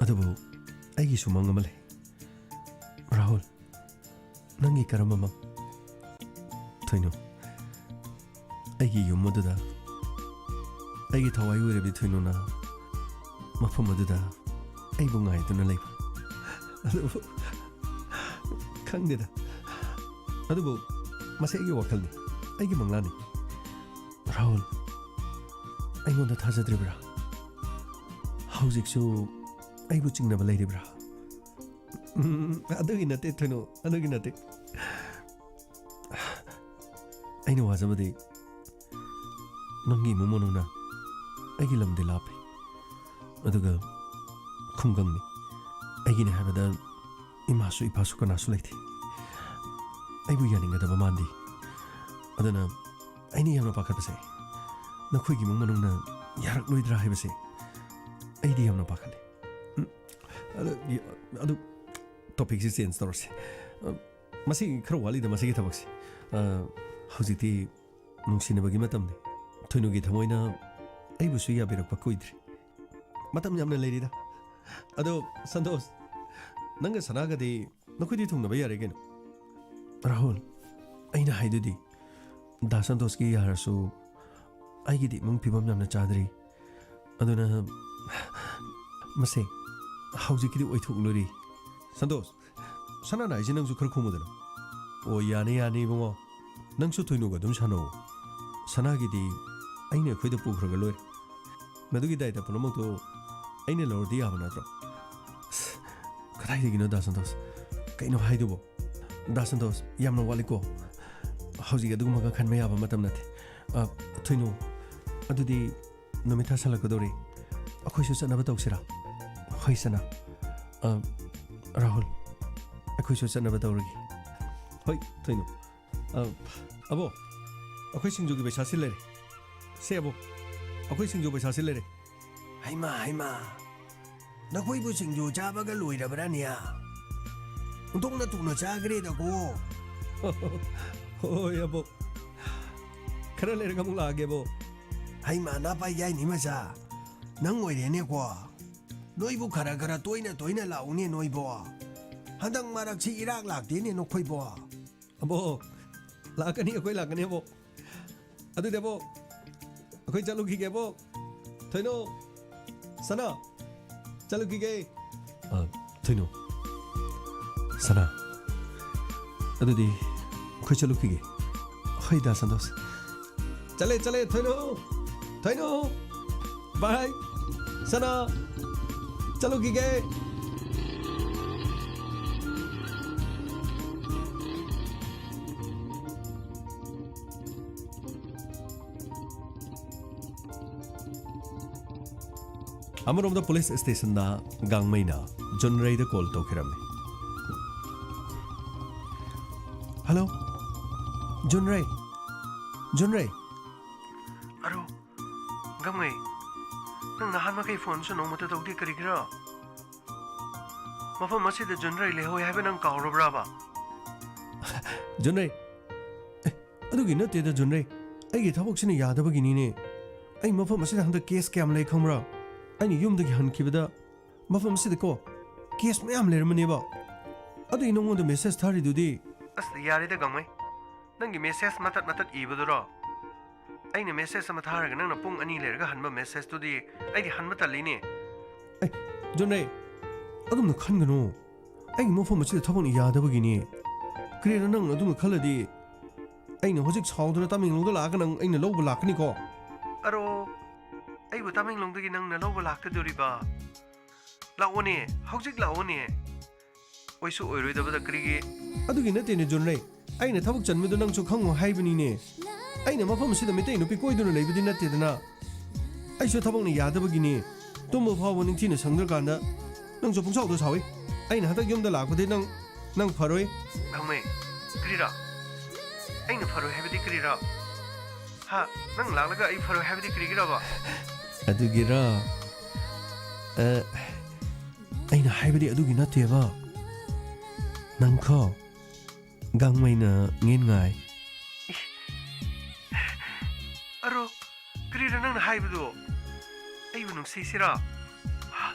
ꯑꯗꯨꯕꯨ ꯑꯩꯒꯤꯁꯨ ꯃꯪ ꯑꯃ ꯂꯩ꯫ ꯔꯥꯍꯨꯜ, ꯅꯪꯒꯤ ꯀꯔꯝꯕ ꯃꯪ? ꯊꯣꯏꯅꯨ, ꯑꯩꯒꯤ ꯌꯨꯝ ꯑꯗꯨꯗ ꯑꯩꯒꯤ ꯊꯋꯥꯏ ꯑꯣꯏꯔꯕꯤ ꯊꯣꯏꯅꯨꯅ ꯃꯐꯝ ꯑꯗꯨꯗ ꯑꯩꯕꯨ ꯉꯥꯏꯗꯨꯅ ꯂꯩꯕ꯫ ꯑꯗꯨꯕꯨ ꯈꯪꯗꯦꯗ꯫ ꯑꯗꯨꯕꯨ ꯃꯁꯤ ꯑꯩꯒꯤ ꯋꯥꯈꯜꯅꯤ, ꯑꯩꯒꯤ ꯃꯪꯂꯥꯟꯅꯤ꯫ ꯔꯥꯍꯨꯜ, ꯑꯩꯉꯣꯟꯗ ꯊꯥꯖꯗ꯭ꯔꯤꯕ꯭ꯔꯥ? ꯍꯧꯖꯤꯛꯁꯨ ꯑꯩꯕꯨ ꯆꯤꯡꯅꯕ ꯂꯩꯔꯤꯕ꯭ꯔꯥ? ꯎꯝ, ꯑꯗꯨꯒꯤ ꯅꯠꯇꯦ, ꯊꯣꯏꯅꯨ, ꯑꯗꯨꯒꯤ ꯅꯠꯇꯦ꯫ ꯑꯩꯅ ꯋꯥꯖꯕꯗꯤ ꯅꯪꯒꯤ ꯏꯃꯨꯡ ꯃꯅꯨꯡꯅ ꯑꯩꯒꯤ ꯂꯝꯗꯤ ꯂꯥꯞꯄꯤ, ꯑꯗꯨꯒ ꯈꯨꯡꯒꯪꯅꯤ꯫ ꯑꯩꯒꯤꯅꯤ ꯍꯥꯏꯕꯗ ꯏꯃꯥꯁꯨ ꯏꯄꯥꯁꯨ ꯀꯅꯥꯁꯨ ꯂꯩꯇꯦ꯫ ꯑꯩꯕꯨ ꯌꯥꯅꯤꯡꯒꯗꯕ ꯃꯥꯟꯗꯦ꯫ ꯑꯗꯨꯅ ꯑꯩꯅ ꯌꯥꯝꯅ ꯄꯥꯈꯠꯄꯁꯦ ꯅꯈꯣꯏꯒꯤ ꯏꯃꯨꯡ ꯃꯅꯨꯡꯅ ꯌꯥꯔꯛꯂꯣꯏꯗ꯭ꯔꯥ ꯍꯥꯏꯕꯁꯦ ꯑꯩꯗꯤ ꯌꯥꯝꯅ ꯄꯥꯈꯠꯂꯤ꯫ ꯎꯝ, ꯑꯗꯨ, ꯑꯗꯨ ꯇꯣꯄꯤꯛꯁꯤ ꯆꯦꯟꯖ ꯇꯧꯔꯁꯤ꯫ ꯑ, ꯃꯁꯤ ꯈꯔ ꯋꯥꯠꯂꯤꯗ, ꯃꯁꯤꯒꯤ ꯊꯕꯛꯁꯤ꯫ ꯑ, ꯍꯧꯖꯤꯛꯇꯤ ꯅꯨꯡꯁꯤꯅꯕꯒꯤ ꯃꯇꯝꯅꯤ꯫ ꯊꯣꯏꯅꯨꯒꯤ ꯊꯃꯣꯏꯅ ꯑꯩꯕꯨꯁꯨ ꯌꯥꯕꯤꯔꯛꯄ ꯀꯨꯏꯗ꯭ꯔꯤ꯫ ꯃꯇꯝ ꯌꯥꯝꯅ ꯂꯩꯔꯤꯗ꯫ ꯑꯗꯣ ꯁꯟꯇꯣꯁ, ꯅꯪꯒ ꯁꯅꯥꯒꯗꯤ ꯅꯈꯣꯏꯗꯤ ꯊꯨꯡꯅꯕ ꯌꯥꯔꯦ ꯀꯩꯅꯣ꯫ ꯔꯥꯍꯨꯜ, ꯑꯩꯅ ꯍꯥꯏꯗꯨꯗꯤ, ꯗꯥ ꯁꯟꯇꯣꯁꯀꯤ ꯌꯥꯔꯁꯨ ꯑꯩꯒꯤꯗꯤ ꯏꯃꯨꯡ ꯐꯤꯕꯝ ꯌꯥꯝꯅ ꯆꯥꯗ꯭ꯔꯤ꯫ ꯑꯗꯨꯅ ꯃꯁꯦ ꯍꯧꯖꯤꯛꯀꯤꯗꯤ ꯑꯣꯏꯊꯣꯛꯂꯣꯏꯔꯤ꯫ ꯁꯟꯇꯣꯁ, ꯁꯅꯥꯅ ꯍꯥꯏꯁꯦ ꯅꯪꯁꯨ ꯈꯔ ꯈꯨꯝꯃꯨꯗꯅ꯫ ꯑꯣ, ꯌꯥꯅꯤ, ꯌꯥꯅꯤ, ꯏꯕꯨꯡꯉꯣ꯫ ꯅꯪꯁꯨ ꯊꯣꯏꯅꯨꯒ ꯑꯗꯨꯝ ꯁꯥꯟꯅꯧ꯫ ꯁꯅꯥꯒꯤꯗꯤ ꯑꯩꯅ ꯑꯩꯈꯣꯏꯗ ꯄꯨꯈ꯭ꯔꯒ ꯂꯣꯏꯔꯦ꯫ ꯃꯗꯨꯒꯤ ꯗꯥꯏꯇ ꯄꯨꯝꯅꯃꯛꯇꯨ ꯑꯩꯅ ꯂꯧꯔꯗꯤ ꯌꯥꯕ ꯅꯠꯇ꯭ꯔꯣ? ꯑꯁ, ꯀꯗꯥꯏꯗꯒꯤꯅꯣ, ꯗꯥ ꯁꯟꯇꯣꯁ? ꯀꯩꯅꯣ ꯍꯥꯏꯗꯨꯕꯣ? ꯗꯥ ꯁꯟꯇꯣꯁ, ꯌꯥꯝꯅ ꯋꯥꯠꯂꯤꯀꯣ꯫ ꯍꯧꯖꯤꯛ ꯑꯗꯨꯒꯨꯝꯕꯒ ꯈꯟꯕ ꯌꯥꯕ ꯃꯇꯝ ꯅꯠꯇꯦ꯫ ꯑ, ꯊꯣꯏꯅꯨ, ꯑꯗꯨꯗꯤ ꯅꯨꯃꯤꯠ ꯇꯥꯁꯜꯂꯛꯀꯗꯧꯔꯤ꯫ ꯑꯩꯈꯣꯏꯁꯨ ꯆꯠꯅꯕ ꯇꯧꯁꯤꯔꯥ? ꯍꯣꯏ, ꯁꯅꯥ꯫ ꯑ, ꯔꯥꯍꯨꯜ, ꯑꯩꯈꯣꯏꯁꯨ ꯆꯠꯅꯕ ꯇꯧꯔꯒꯦ꯫ ꯍꯣꯏ, ꯊꯣꯏꯅꯨ꯫ ꯑ, ꯑꯕꯣ, ꯑꯩꯈꯣꯏ ꯁꯤꯡꯖꯨꯒꯤ ꯄꯩꯁꯥꯁꯤ ꯂꯩꯔꯦ꯫ ꯁꯦ, ꯑꯕꯣ, ꯑꯩꯈꯣꯏ ꯁꯤꯡꯖꯨ ꯄꯩꯁꯥꯁꯤ ꯂꯩꯔꯦ꯫ ꯍꯩꯃꯥ, ꯍꯩꯃꯥ, ꯅꯈꯣꯏꯕꯨ ꯁꯤꯡꯖꯨ ꯆꯥꯕꯒ ꯂꯣꯏꯔꯕ꯭ꯔꯥꯅꯦ? ꯑꯣꯟꯊꯣꯛꯅ ꯊꯨꯅ ꯆꯥꯈ꯭ꯔꯦꯗꯀꯣ꯫ ꯍꯣꯏ, ꯑꯕꯣ꯫ ꯈꯔ ꯂꯩꯔꯒ ꯑꯃꯨꯛ ꯂꯥꯛꯑꯒꯦ, ꯑꯕꯣ꯫ ꯍꯩꯃꯥ, ꯅꯄꯥ ꯌꯥꯏꯅꯤ ꯃꯆꯥ, ꯅꯪ ꯑꯣꯏꯔꯦꯅꯦꯀꯣ꯫ ꯅꯣꯏꯕꯨ ꯈꯔ ꯈꯔ ꯇꯣꯏꯅ ꯇꯣꯏꯅ ꯂꯥꯛꯎꯅꯦ ꯅꯣꯏꯕꯣ꯫ ꯍꯟꯗꯛ ꯃꯔꯛꯁꯤ ꯏꯔꯥꯛ ꯂꯥꯛꯇꯦꯅꯦ ꯅꯈꯣꯏꯕꯣ꯫ ꯑꯕꯣ, ꯂꯥꯛꯀꯅꯤ, ꯑꯩꯈꯣꯏ ꯂꯥꯛꯀꯅꯤ, ꯑꯕꯣ꯫ ꯑꯗꯨꯗꯤ, ꯑꯕꯣ, ꯑꯩꯈꯣꯏ ꯆꯠꯂꯨꯈꯤꯒꯦ, ꯑꯕꯣ꯫ ꯊꯣꯏꯅꯣ, ꯁꯅꯥ, ꯆꯠꯂꯨꯈꯤꯒꯦ꯫ ꯑ, ꯊꯣꯏꯅꯣ, ꯁꯅꯥ, ꯑꯗꯨꯗꯤ ꯑꯩꯈꯣꯏ ꯆꯠꯂꯨꯈꯤꯒꯦ꯫ ꯍꯣꯏ, ꯗꯥ ꯁꯟꯇꯣꯁ꯫ ꯆꯠꯂꯦ, ꯆꯠꯂꯦ, ꯊꯣꯏꯅꯣ, ꯊꯣꯏꯅꯣ, ꯕꯥꯏ, ꯁꯅꯥ, ꯆꯠꯂꯨꯈꯤꯒꯦ꯫ ꯑꯃꯔꯣꯝꯗ ꯄꯨꯂꯤꯁ ꯁ꯭ꯇꯦꯁꯟꯗ ꯒꯥꯡꯃꯩꯅ ꯖꯨꯟꯔꯩꯗ ꯀꯣꯜ ꯇꯧꯈꯤꯔꯝꯃꯤ꯫ "ꯍꯜꯂꯣ, ꯖꯨꯟꯔꯩ, ꯖꯨꯟꯔꯩ!" "ꯑꯔꯣ, ꯒꯥꯡꯃꯩ, ꯅꯪ ꯅꯍꯥꯟ ꯃꯈꯩ ꯐꯣꯟꯁꯨ ꯅꯣꯡꯃꯇ ꯇꯧꯗꯦ, ꯀꯔꯤꯒꯤꯔ? ꯃꯐꯝ ꯑꯁꯤꯗ ꯖꯨꯟꯔꯩ ꯂꯩꯍꯧꯋꯦ ꯍꯥꯏꯕ ꯅꯪ ꯀꯥꯎꯔꯕ꯭ꯔꯕ?" "ꯖꯨꯟꯔꯩ, ꯑꯦ, ꯑꯗꯨꯒꯤ ꯅꯠꯇꯦꯗ ꯖꯨꯟꯔꯩ, ꯑꯩꯒꯤ ꯊꯕꯛꯁꯤꯅ ꯌꯥꯗꯕꯒꯤꯅꯤꯅꯦ꯫ ꯑꯩ ꯃꯐꯝ ꯑꯁꯤꯗ ꯍꯟꯗꯛ ꯀꯦꯁ ꯀꯌꯥꯝ ꯂꯩ ꯈꯪꯕ꯭ꯔꯥ? ꯑꯩꯅ ꯌꯨꯝꯗꯒꯤ ꯍꯟꯈꯤꯕꯗ ꯃꯐꯝ ꯑꯁꯤꯗꯀꯣ ꯀꯦꯁ ꯃꯌꯥꯝ ꯂꯩꯔꯝꯕꯅꯦꯕ꯫ ꯑꯗꯨꯒꯤ ꯅꯉꯣꯟꯗ ꯃꯦꯁꯦꯖ ꯊꯥꯔꯤꯗꯨꯗꯤ꯫" "ꯑꯁ, ꯌꯥꯔꯦꯗ ꯒꯥꯡꯃꯩ, ꯅꯪꯒꯤ ꯃꯦꯁꯦꯖ ꯃꯇꯠ ꯃꯇꯠ ꯏꯕꯗꯨꯔꯣ? ꯑꯩꯅ ꯃꯦꯁꯦꯖ ꯑꯃ ꯊꯥꯔꯒ ꯅꯪꯅ ꯄꯨꯡ ꯑꯅꯤ ꯂꯩꯔꯒ ꯍꯟꯕ ꯃꯦꯁꯦꯖꯇꯨꯗꯤ ꯑꯩꯗꯤ ꯍꯟꯕ ꯇꯜꯂꯤꯅꯦ꯫" "ꯑꯦ, ꯖꯨꯟꯔꯩ, ꯑꯗꯨꯝꯅ ꯈꯟꯒꯅꯨ꯫ ꯑꯩꯒꯤ ꯃꯐꯝ ꯑꯁꯤꯗ ꯊꯕꯛꯅ ꯌꯥꯗꯕꯒꯤꯅꯤ꯫ ꯀꯔꯤꯅꯣ ꯅꯪ ꯑꯗꯨꯝꯅ ꯈꯜꯂꯗꯤ ꯑꯩꯅ ꯍꯧꯖꯤꯛ ꯁꯥꯎꯗꯅ ꯇꯃꯦꯡꯂꯣꯡꯗ ꯂꯥꯛꯑꯒ ꯅꯪ ꯑꯩꯅ ꯂꯧꯕ ꯂꯥꯛꯀꯅꯤꯀꯣ꯫" "ꯑꯔꯣ, ꯑꯩꯕꯨ ꯇꯃꯦꯡꯂꯣꯡꯗꯒꯤ ꯅꯪꯅ ꯂꯧꯕ ꯂꯥꯛꯀꯗꯣꯔꯤꯕ? ꯂꯥꯛꯑꯣꯅꯦ, ꯍꯧꯖꯤꯛ ꯂꯥꯛꯑꯣꯅꯦ꯫ ꯑꯣꯏꯁꯨ ꯑꯣꯏꯔꯣꯏꯗꯕꯗ ꯀꯔꯤꯒꯤ?" "ꯑꯗꯨꯒꯤ ꯅꯠꯇꯦꯅꯦ ꯖꯨꯟꯔꯩ, ꯑꯩꯅ ꯊꯕꯛ ꯆꯟꯕꯗꯣ ꯅꯪꯁꯨ ꯈꯪꯉꯣ ꯍꯥꯏꯕꯅꯤꯅꯦ꯫ ꯑꯩꯅ ꯃꯐꯝ ꯑꯁꯤꯗ ꯃꯩꯇꯩ ꯅꯨꯄꯤ ꯀꯣꯏꯗꯨꯅ ꯂꯩꯕꯗꯤ ꯅꯠꯇꯦꯗꯅ꯫ ꯑꯩꯁꯨ ꯊꯕꯛꯅ ꯌꯥꯗꯕꯒꯤꯅꯤ꯫ ꯇꯨꯝꯕ ꯐꯥꯎꯕ ꯅꯤꯡꯊꯤꯅ ꯁꯪꯗ꯭ꯔꯀꯥꯟꯗ ꯅꯪꯁꯨ ꯄꯨꯡꯁꯥꯎꯗ ꯁꯥꯎꯏ꯫ ꯑꯩꯅ ꯍꯟꯗꯛ ꯌꯨꯝꯗ ꯂꯥꯛꯄꯗꯤ ꯅꯪ, ꯅꯪ ꯐꯔꯣꯏ꯫" "ꯒꯥꯡꯃꯩ, ꯀꯔꯤꯔꯥ? ꯑꯩꯅ ꯐꯔꯣꯏ ꯍꯥꯏꯕꯗꯤ ꯀꯔꯤꯔꯥ? ꯍꯥ? ꯅꯪ ꯂꯥꯛꯂꯒ ꯑꯩ ꯐꯔꯣꯏ ꯍꯥꯏꯕꯗꯤ ꯀꯔꯤꯒꯤꯔꯕ?" "ꯑꯗꯨꯒꯤꯔꯣ? ꯑ, ꯑꯩꯅ ꯍꯥꯏꯕꯗꯤ ꯑꯗꯨꯒꯤ ꯅꯠꯇꯦꯕ꯫ ꯅꯪꯈꯣ ꯒꯥꯡꯃꯩꯅ ꯉꯦꯟꯉꯥꯏ꯫" "ꯑꯔꯣ, ꯀꯔꯤꯔ ꯅꯪꯅ ꯍꯥꯏꯕꯗꯣ? ꯑꯩꯕꯨ ꯅꯨꯡꯁꯤꯁꯤꯔꯥ?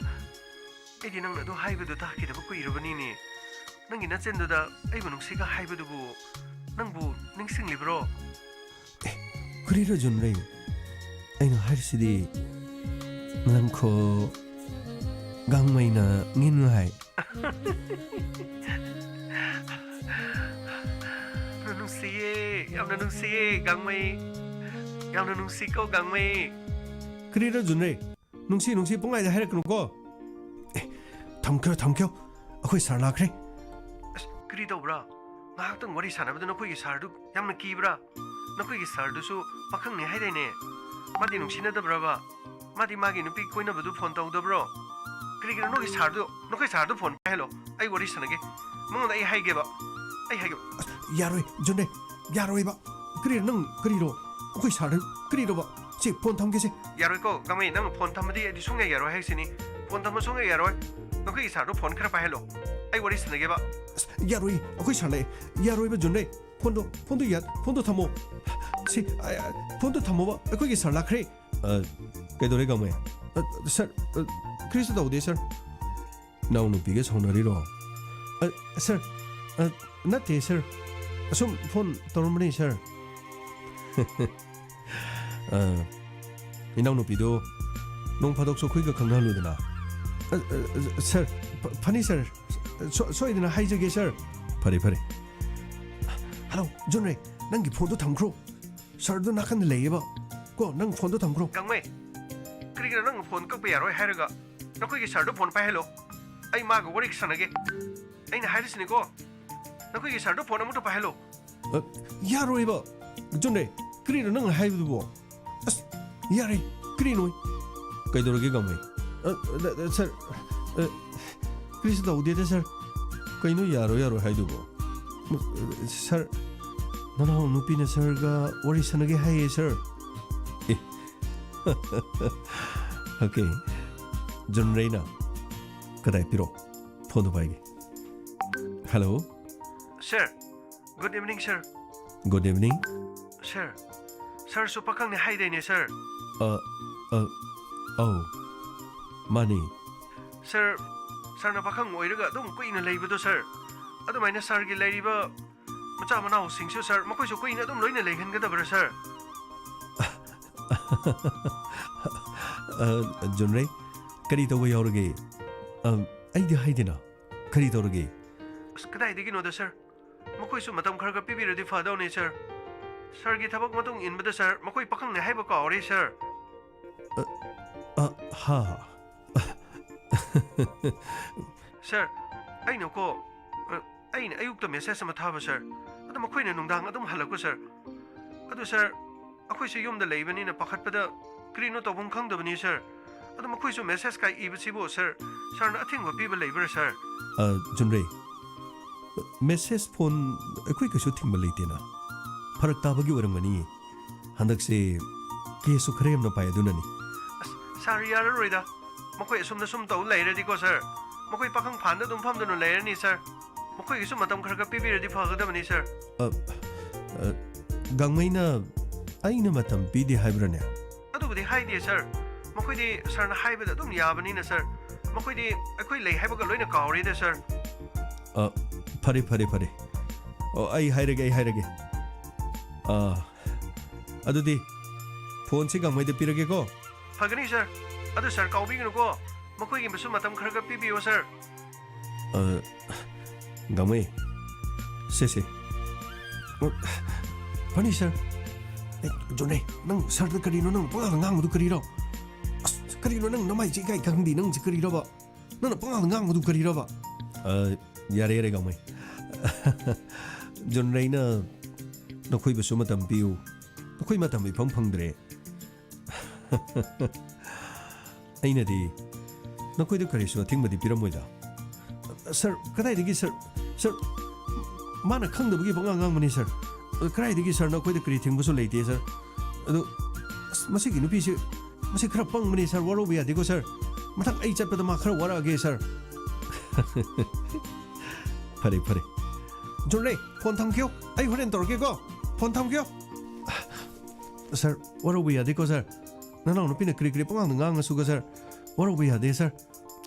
ꯑꯩꯗꯤ ꯅꯪꯅ ꯑꯗꯨ ꯍꯥꯏꯕꯗꯨ ꯇꯥꯈꯤꯗꯕ ꯀꯨꯏꯔꯕꯅꯤꯅꯦ꯫ ꯅꯪꯒꯤ ꯅꯆꯤꯟꯗꯨꯗ ꯑꯩꯕꯨ ꯅꯨꯡꯁꯤꯒ ꯍꯥꯏꯕꯗꯨꯕꯨ ꯅꯪꯕꯨ ꯅꯤꯡꯁꯤꯡꯂꯤꯕ꯭ꯔꯣ?" "ꯑꯦ, ꯀꯔꯤꯔ ꯖꯨꯟꯔꯩ? ꯑꯩꯅ ꯍꯥꯏꯔꯤꯁꯤꯗꯤ ꯅꯪꯈꯣ ꯒꯥꯡꯃꯩꯅ ꯉꯦꯟꯉꯥꯏ꯫" ꯅꯨꯡꯁꯤꯌꯦ, ꯌꯥꯝꯅ ꯅꯨꯡꯁꯤꯌꯦ ꯒꯥꯡꯃꯩ꯫ ꯌꯥꯝꯅ ꯅꯨꯡꯁꯤꯀꯣ ꯒꯥꯡꯃꯩ꯫ "ꯀꯔꯤꯔ ꯖꯨꯟꯔꯩ? ꯅꯨꯡꯁꯤ ꯅꯨꯡꯁꯤ ꯄꯨꯡꯍꯥꯏꯗ ꯍꯥꯏꯔꯛꯀꯅꯨꯀꯣ꯫" "ꯑꯦ, ꯊꯝꯈ꯭ꯔꯣ, ꯊꯝꯈ꯭ꯔꯣ, ꯑꯩꯈꯣꯏ ꯁꯥꯔ ꯂꯥꯛꯈ꯭ꯔꯦ꯫" "ꯑꯁ, ꯀꯔꯤ ꯇꯧꯕ꯭ꯔꯥ? ꯉꯥꯏꯍꯥꯛꯇꯪ ꯋꯥꯔꯤ ꯁꯥꯟꯅꯕꯗ ꯅꯈꯣꯏꯒꯤ ꯁꯥꯔꯗꯨ ꯌꯥꯝꯅ ꯀꯤꯕ꯭ꯔꯥ? ꯅꯈꯣꯏꯒꯤ ꯁꯥꯔꯗꯨꯁꯨ ꯄꯥꯈꯪꯅꯤ ꯍꯥꯏꯗꯥꯏꯅꯦ? ꯃꯥꯗꯤ ꯅꯨꯡꯁꯤꯅꯗꯕ꯭ꯔꯕ?" ꯃꯥꯗꯤ ꯃꯥꯒꯤ ꯅꯨꯄꯤ ꯀꯣꯏꯅꯕꯗꯨ ꯐꯣꯟ ꯇꯧꯗꯕ꯭ꯔꯣ? ꯀꯔꯤꯒꯤꯔ ꯅꯣꯏꯒꯤ ꯁꯥꯔꯗꯨ, ꯅꯈꯣꯏ ꯁꯥꯔꯗꯨ ꯐꯣꯟ ꯄꯥꯏꯍꯜꯂꯣ, ꯑꯩ ꯋꯥꯔꯤ ꯁꯥꯟꯅꯒꯦ꯫ ꯃꯉꯣꯟꯗ ꯑꯩ ꯍꯥꯏꯒꯦꯕ, ꯑꯩ ꯍꯥꯏꯒꯦꯕ꯫ ꯑꯁ, ꯌꯥꯔꯣꯏ ꯖꯨꯟꯔꯦ, ꯌꯥꯔꯣꯏꯕ꯫ ꯀꯔꯤꯔ ꯅꯪ, ꯀꯔꯤꯔꯣ? ꯑꯩꯈꯣꯏ ꯁꯥꯔꯗ ꯀꯔꯤꯔꯣꯕ? ꯁꯤ ꯐꯣꯟ ꯊꯝꯒꯦꯁꯦ꯫ ꯌꯥꯔꯣꯏꯀꯣ ꯒꯥꯡꯃꯩ, ꯅꯪ ꯐꯣꯟ ꯊꯝꯃꯗꯤ ꯑꯩꯗꯤ ꯁꯨꯡꯌꯥ ꯌꯥꯔꯣꯏ ꯍꯥꯏꯁꯤꯅꯤ꯫ ꯐꯣꯟ ꯊꯝꯕ ꯁꯨꯡꯌꯥ ꯌꯥꯔꯣꯏ꯫ ꯅꯈꯣꯏꯒꯤ ꯁꯥꯔꯗꯨ ꯐꯣꯟ ꯈꯔ ꯄꯥꯏꯍꯜꯂꯣ, ꯑꯩ ꯋꯥꯔꯤ ꯁꯥꯟꯅꯒꯦꯕ꯫ ꯑꯁ, ꯌꯥꯔꯣꯏ, ꯑꯩꯈꯣꯏ ꯁꯥꯔ ꯂꯥꯛꯑꯦ꯫ ꯌꯥꯔꯣꯏꯕ ꯖꯨꯟꯔꯦ꯫ ꯐꯣꯟꯗꯣ, ꯐꯣꯟꯗꯣ ꯌꯥ-, ꯐꯣꯟꯗꯣ ꯊꯝꯃꯣ꯫ ꯁꯤ, ꯑ, ꯑ, ꯐꯣꯟꯗꯣ ꯊꯝꯃꯣꯕ, ꯑꯩꯈꯣꯏꯒꯤ ꯁꯥꯔ ꯂꯥꯛꯈ꯭ꯔꯦ꯫ ꯑ, ꯀꯩꯗꯧꯔꯦ ꯒꯥꯡꯃꯩ? ꯑ, ꯁꯥꯔ, ꯑ, ꯀꯔꯤꯁꯨ ꯇꯧꯗꯦ ꯁꯥꯔ꯫ ꯅꯅꯥꯎꯅꯨꯄꯤꯒ ꯁꯥꯎꯅꯔꯤꯔꯣ? ꯑ, ꯁꯥꯔ, ꯑ, ꯅꯠꯇꯦ ꯁꯥꯔ꯫ ꯑꯁꯨꯝ ꯐꯣꯟ ꯇꯧꯔꯝꯕꯅꯤ ꯁꯥꯔ꯫ ꯑ, ꯏꯅꯥꯎꯅꯨꯄꯤꯗꯣ ꯅꯣꯡ ꯐꯥꯗꯣꯛꯁꯨ ꯑꯩꯈꯣꯏꯒ ꯈꯪꯅꯍꯜꯂꯨꯗꯅ꯫ ꯑ, ꯑ, ꯁꯥꯔ, ꯐ-, ꯐꯅꯤ ꯁꯥꯔ꯫ ꯁꯣ-, ꯁꯣꯏꯗꯅ ꯍꯥꯏꯖꯒꯦ ꯁꯥꯔ꯫ ꯐꯔꯦ, ꯐꯔꯦ꯫ ꯍꯜꯂꯣ ꯖꯨꯟꯔꯦ, ꯅꯪꯒꯤ ꯐꯣꯟꯗꯣ ꯊꯝꯈ꯭ꯔꯣ꯫ ꯁꯥꯔꯗꯣ ꯅꯥꯀꯟꯗ ꯂꯩꯌꯦꯕ꯫ ꯀꯣ, ꯅꯪ ꯐꯣꯟꯗꯣ ꯊꯝꯈ꯭ꯔꯣ꯫ ꯒꯥꯡꯃꯩ, ꯀꯔꯤꯒꯤꯅꯣ ꯅꯪ ꯐꯣꯟ ꯀꯛꯄ ꯌꯥꯔꯣꯏ ꯍꯥꯏꯔꯒ? ꯅꯈꯣꯏꯒꯤ ꯁꯥꯔꯗꯣ ꯐꯣꯟ ꯄꯥꯏꯍꯜꯂꯣ, ꯑꯩ ꯃꯥꯒ ꯋꯥꯔꯤ ꯁꯥꯟꯅꯒꯦ꯫ ꯑꯩꯅ ꯍꯥꯏꯔꯤꯁꯤꯅꯤꯀꯣ, ꯅꯈꯣꯏꯒꯤ ꯁꯥꯔꯗꯣ ꯐꯣꯟ ꯑꯃꯨꯛꯇ ꯄꯥꯏꯍꯜꯂꯣ꯫ ꯑ, ꯌꯥꯔꯣꯏꯕ꯫ ꯖꯨꯟꯔꯦ, ꯀꯔꯤꯅꯣ ꯅꯪ ꯍꯥꯏꯕꯗꯨꯕꯣ? ꯑꯁ, ꯌꯥꯔꯦ, ꯀꯔꯤꯅꯣ? ꯀꯩꯗꯧꯔꯒꯦ ꯒꯥꯡꯃꯩ? ꯑ, ꯑ, ꯑ, ꯁꯥꯔ, ꯑ, ꯀꯔꯤꯁꯨ ꯇꯧꯗꯦꯗ ꯁꯥꯔ꯫ ꯀꯩꯅꯣ ꯌꯥꯔꯣꯏ ꯌꯥꯔꯣꯏ ꯍꯥꯏꯗꯨꯕꯣ? ꯁꯥꯔ, ꯅꯅꯥꯎ ꯅꯨꯄꯤꯅ ꯁꯥꯔꯒ ꯋꯥꯔꯤ ꯁꯥꯟꯅꯒꯦ ꯍꯥꯏꯌꯦ ꯁꯥꯔ꯫ ꯑꯦ꯫ ꯑꯣꯀꯦ꯫ ꯖꯨꯟꯔꯦꯅ ꯀꯗꯥꯏ ꯄꯤꯔꯣ? ꯐꯣꯟꯗꯣ ꯄꯥꯏꯒꯦ꯫ Hello. Sir, good evening sir. Good evening. Sir, ꯁꯥꯔꯁꯨ ꯄꯥꯈꯪꯅꯤ ꯍꯥꯏꯗꯥꯏꯅꯦ ꯁꯥꯔ? ꯑ, ꯑ, ꯑꯧ, ꯃꯥꯅꯤ꯫ ꯁꯥꯔ, ꯁꯥꯔꯅ ꯄꯥꯈꯪ ꯑꯣꯏꯔꯒ ꯑꯗꯨꯝ ꯀꯨꯏꯅ ꯂꯩꯕꯗꯣ ꯁꯥꯔ, ꯑꯗꯨꯃꯥꯏꯅ ꯁꯥꯔꯒꯤ ꯂꯩꯔꯤꯕ ꯃꯆꯥ ꯃꯅꯥꯎꯁꯤꯡꯁꯨ ꯁꯥꯔ, ꯃꯈꯣꯏꯁꯨ ꯀꯨꯏꯅ ꯑꯗꯨꯝ ꯂꯣꯏꯅ ꯂꯩꯍꯟꯒꯗꯕꯔꯥ ꯁꯥꯔ? ꯑ, ꯖꯨꯟꯔꯦ, ꯀꯔꯤ ꯇꯧꯕ ꯌꯥꯎꯔꯒꯦ? ꯑ, ꯑꯩꯗꯤ ꯍꯥꯏꯗꯦꯅ꯫ ꯀꯔꯤ ꯇꯧꯔꯒꯦ? ꯑꯁ, ꯀꯗꯥꯏꯗꯒꯤꯅꯣꯗ ꯁꯥꯔ? ꯃꯈꯣꯏꯁꯨ ꯃꯇꯝ ꯈꯔ ꯈꯔ ꯄꯤꯕꯤꯔꯗꯤ ꯐꯗꯧꯅꯤ ꯁꯥꯔ꯫ ꯁꯥꯔꯒꯤ ꯊꯕꯛ ꯃꯇꯨꯡ ꯏꯟꯕꯗ ꯁꯥꯔ, ꯃꯈꯣꯏ ꯄꯥꯈꯪꯅꯤ ꯍꯥꯏꯕ ꯀꯥꯎꯔꯦ ꯁꯥꯔ꯫ ꯑ, ꯑ, ꯍꯥ꯫ ꯁꯥꯔ, ꯑꯩꯅꯀꯣ, ꯑ, ꯑꯩꯅ ꯑꯌꯨꯛꯇ ꯃꯦꯁꯦꯖ ꯑꯃ ꯊꯥꯕ ꯁꯥꯔ, ꯑꯗꯨ ꯃꯈꯣꯏꯅ ꯅꯨꯡꯗꯥꯡ ꯑꯗꯨꯝ ꯍꯜꯂꯛꯄ ꯁꯥꯔ꯫ ꯑꯗꯨ ꯁꯥꯔ, ꯑꯩꯈꯣꯏꯁꯨ ꯌꯨꯝꯗ ꯂꯩꯕꯅꯤꯅ ꯄꯥꯈꯠꯄꯗ ꯀꯔꯤꯅꯣ ꯇꯧꯐꯝ ꯈꯪꯗꯕꯅꯤ, ꯁꯥꯔ꯫ ꯑꯗꯣ ꯃꯈꯣꯏꯁꯨ ꯃꯦꯁꯦꯖ ꯀꯥꯏ ꯏꯕꯁꯤꯕꯨ, ꯁꯥꯔ, ꯁꯥꯔꯅ ꯑꯊꯤꯡꯕ ꯄꯤꯕ ꯂꯩꯕ꯭ꯔꯥ, ꯁꯥꯔ? ꯑ, ꯖꯨꯟꯔꯦ, ꯃꯦꯁꯦꯖ ꯐꯣꯟ ꯑꯩꯈꯣꯏ ꯀꯩꯁꯨ ꯊꯤꯡꯕ ꯂꯩꯇꯦꯅ꯫ ꯐꯔꯛ ꯇꯥꯕꯒꯤ ꯑꯣꯏꯔꯝꯒꯅꯤ꯫ ꯍꯟꯗꯛꯁꯦ ꯀꯦꯁꯁꯨ ꯈꯔ ꯌꯥꯝꯅ ꯄꯥꯏ, ꯑꯗꯨꯅꯅꯤ꯫ ꯑꯁ, ꯁꯥꯔ, ꯌꯥꯔꯔꯣꯏꯗ꯫ ꯃꯈꯣꯏ ꯑꯁꯨꯝꯅ ꯁꯨꯝ ꯇꯧ ꯂꯩꯔꯗꯤꯀꯣ, ꯁꯥꯔ, ꯃꯈꯣꯏ ꯄꯥꯈꯪ ꯐꯥꯟꯗ ꯑꯗꯨꯝ ꯐꯝꯗꯨꯅ ꯂꯩꯔꯅꯤ, ꯁꯥꯔ꯫ ꯃꯈꯣꯏꯒꯤꯁꯨ ꯃꯇꯝ ꯈꯔ ꯈꯔ ꯄꯤꯕꯤꯔꯗꯤ ꯐꯒꯗꯕꯅꯤ, ꯁꯥꯔ꯫ ꯑ, ꯑ, ꯒꯥꯡꯃꯩꯅ ꯑꯩꯅ ꯃꯇꯝ ꯄꯤꯗꯦ ꯍꯥꯏꯕ꯭ꯔꯅꯦ? ꯑꯗꯨꯕꯨꯗꯤ ꯍꯥꯏꯗꯦ, ꯁꯥꯔ꯫ ꯃꯈꯣꯏꯗꯤ ꯁꯥꯔꯅ ꯍꯥꯏꯕꯗ ꯑꯗꯨꯝ ꯌꯥꯕꯅꯤꯅ, ꯁꯥꯔ꯫ ꯃꯈꯣꯏꯗꯤ ꯑꯩꯈꯣꯏ ꯂꯩ ꯍꯥꯏꯕꯒ ꯂꯣꯏꯅ ꯀꯥꯎꯔꯦꯗ, ꯁꯥꯔ꯫ ꯑ, ꯐꯔꯦ, ꯐꯔꯦ, ꯐꯔꯦ꯫ ꯑꯣ, ꯑꯩ ꯍꯥꯏꯔꯒꯦ, ꯑꯩ ꯍꯥꯏꯔꯒꯦ꯫ ꯑ, ꯑꯗꯨꯗꯤ ꯐꯣꯟꯁꯤ ꯒꯥꯡꯃꯩꯗ ꯄꯤꯔꯒꯦꯀꯣ꯫ ꯐꯒꯅꯤ, ꯁꯥꯔ꯫ ꯑꯗꯨ, ꯁꯥꯔ, ꯀꯥꯎꯕꯤꯒꯅꯨꯀꯣ꯫ ꯃꯈꯣꯏꯒꯤꯕꯨꯁꯨ ꯃꯇꯝ ꯈꯔ ꯈꯔ ꯄꯤꯕꯤꯌꯣ, ꯁꯥꯔ꯫ ꯑ, ꯒꯥꯡꯃꯩ, ꯁꯦ, ꯁꯦ꯫ ꯑ, ꯐꯅꯤ, ꯁꯥꯔ꯫ ꯑꯦ, ꯖꯣꯅꯦ, ꯅꯪ ꯁꯥꯔꯗ ꯀꯔꯤꯅꯣ ꯅꯪ ꯄꯉꯥꯡꯗ ꯉꯥꯡꯕꯗꯨ ꯀꯔꯤꯔꯣ? ꯑꯁ, ꯀꯔꯤꯅꯣ ꯅꯪ ꯅꯃꯥꯏꯁꯦ ꯏꯀꯥꯏ ꯈꯪꯗꯦ ꯅꯪꯁꯦ ꯀꯔꯤꯔꯕ? ꯅꯪꯅ ꯄꯉꯥꯡꯗ ꯉꯥꯡꯕꯗꯨ ꯀꯔꯤꯔꯕ? ꯑ, ꯌꯥꯔꯦ, ꯌꯥꯔꯦ, ꯒꯥꯡꯃꯩ꯫ ꯖꯣꯟꯔꯩꯅ ꯅꯈꯣꯏꯕꯨꯁꯨ ꯃꯇꯝ ꯄꯤꯌꯨ꯫ ꯅꯈꯣꯏ ꯃꯇꯝ ꯏꯐꯪ ꯐꯪꯗ꯭ꯔꯦ꯫ ꯑꯩꯅꯗꯤ ꯅꯈꯣꯏꯗ ꯀꯔꯤꯁꯨ ꯑꯊꯤꯡꯕꯗꯤ ꯄꯤꯔꯝꯃꯣꯏꯗ꯫ ꯁꯥꯔ, ꯀꯗꯥꯏꯗꯒꯤ ꯁꯥꯔ? ꯁꯥꯔ, ꯃꯥꯅ ꯈꯪꯗꯕꯒꯤ ꯄꯉꯥꯡ ꯉꯥꯡꯕꯅꯤ, ꯁꯥꯔ꯫ ꯀꯗꯥꯏꯗꯒꯤ ꯁꯥꯔ, ꯅꯈꯣꯏꯗ ꯀꯔꯤ ꯊꯤꯡꯕꯁꯨ ꯂꯩꯇꯦ, ꯁꯥꯔ꯫ ꯑꯗꯨ, ꯑꯁ, ꯃꯁꯤꯒꯤ ꯅꯨꯄꯤꯁꯤ, ꯃꯁꯤ ꯈꯔ ꯄꯪꯕꯅꯤ, ꯁꯥꯔ, ꯋꯥꯔꯧꯕ ꯌꯥꯗꯦꯀꯣ, ꯁꯥꯔ꯫ ꯃꯊꯪ ꯑꯩ ꯆꯠꯄꯗ ꯃꯥ ꯈꯔ ꯋꯥꯔꯛꯑꯒꯦ, ꯁꯥꯔ꯫ ꯐꯔꯦ, ꯐꯔꯦ꯫ ꯖꯣꯟꯔꯦ, ꯐꯣꯟ ꯊꯝꯈꯤꯌꯣ꯫ ꯑꯩ ꯍꯣꯔꯦꯟ ꯇꯧꯔꯛꯀꯦꯀꯣ꯫ ꯐꯣꯟ ꯊꯝꯈꯤꯌꯣ꯫ ꯁꯥꯔ, ꯋꯥꯔꯧꯕ ꯌꯥꯗꯦꯀꯣ, ꯁꯥꯔ꯫ ꯅꯅꯥꯎ ꯅꯨꯄꯤꯅ ꯀꯔꯤ ꯀꯔꯤ ꯄꯉꯥꯡꯗ ꯉꯥꯡꯉꯁꯨꯀꯣ, ꯁꯥꯔ꯫ ꯋꯥꯔꯧꯕ ꯌꯥꯗꯦ, ꯁꯥꯔ꯫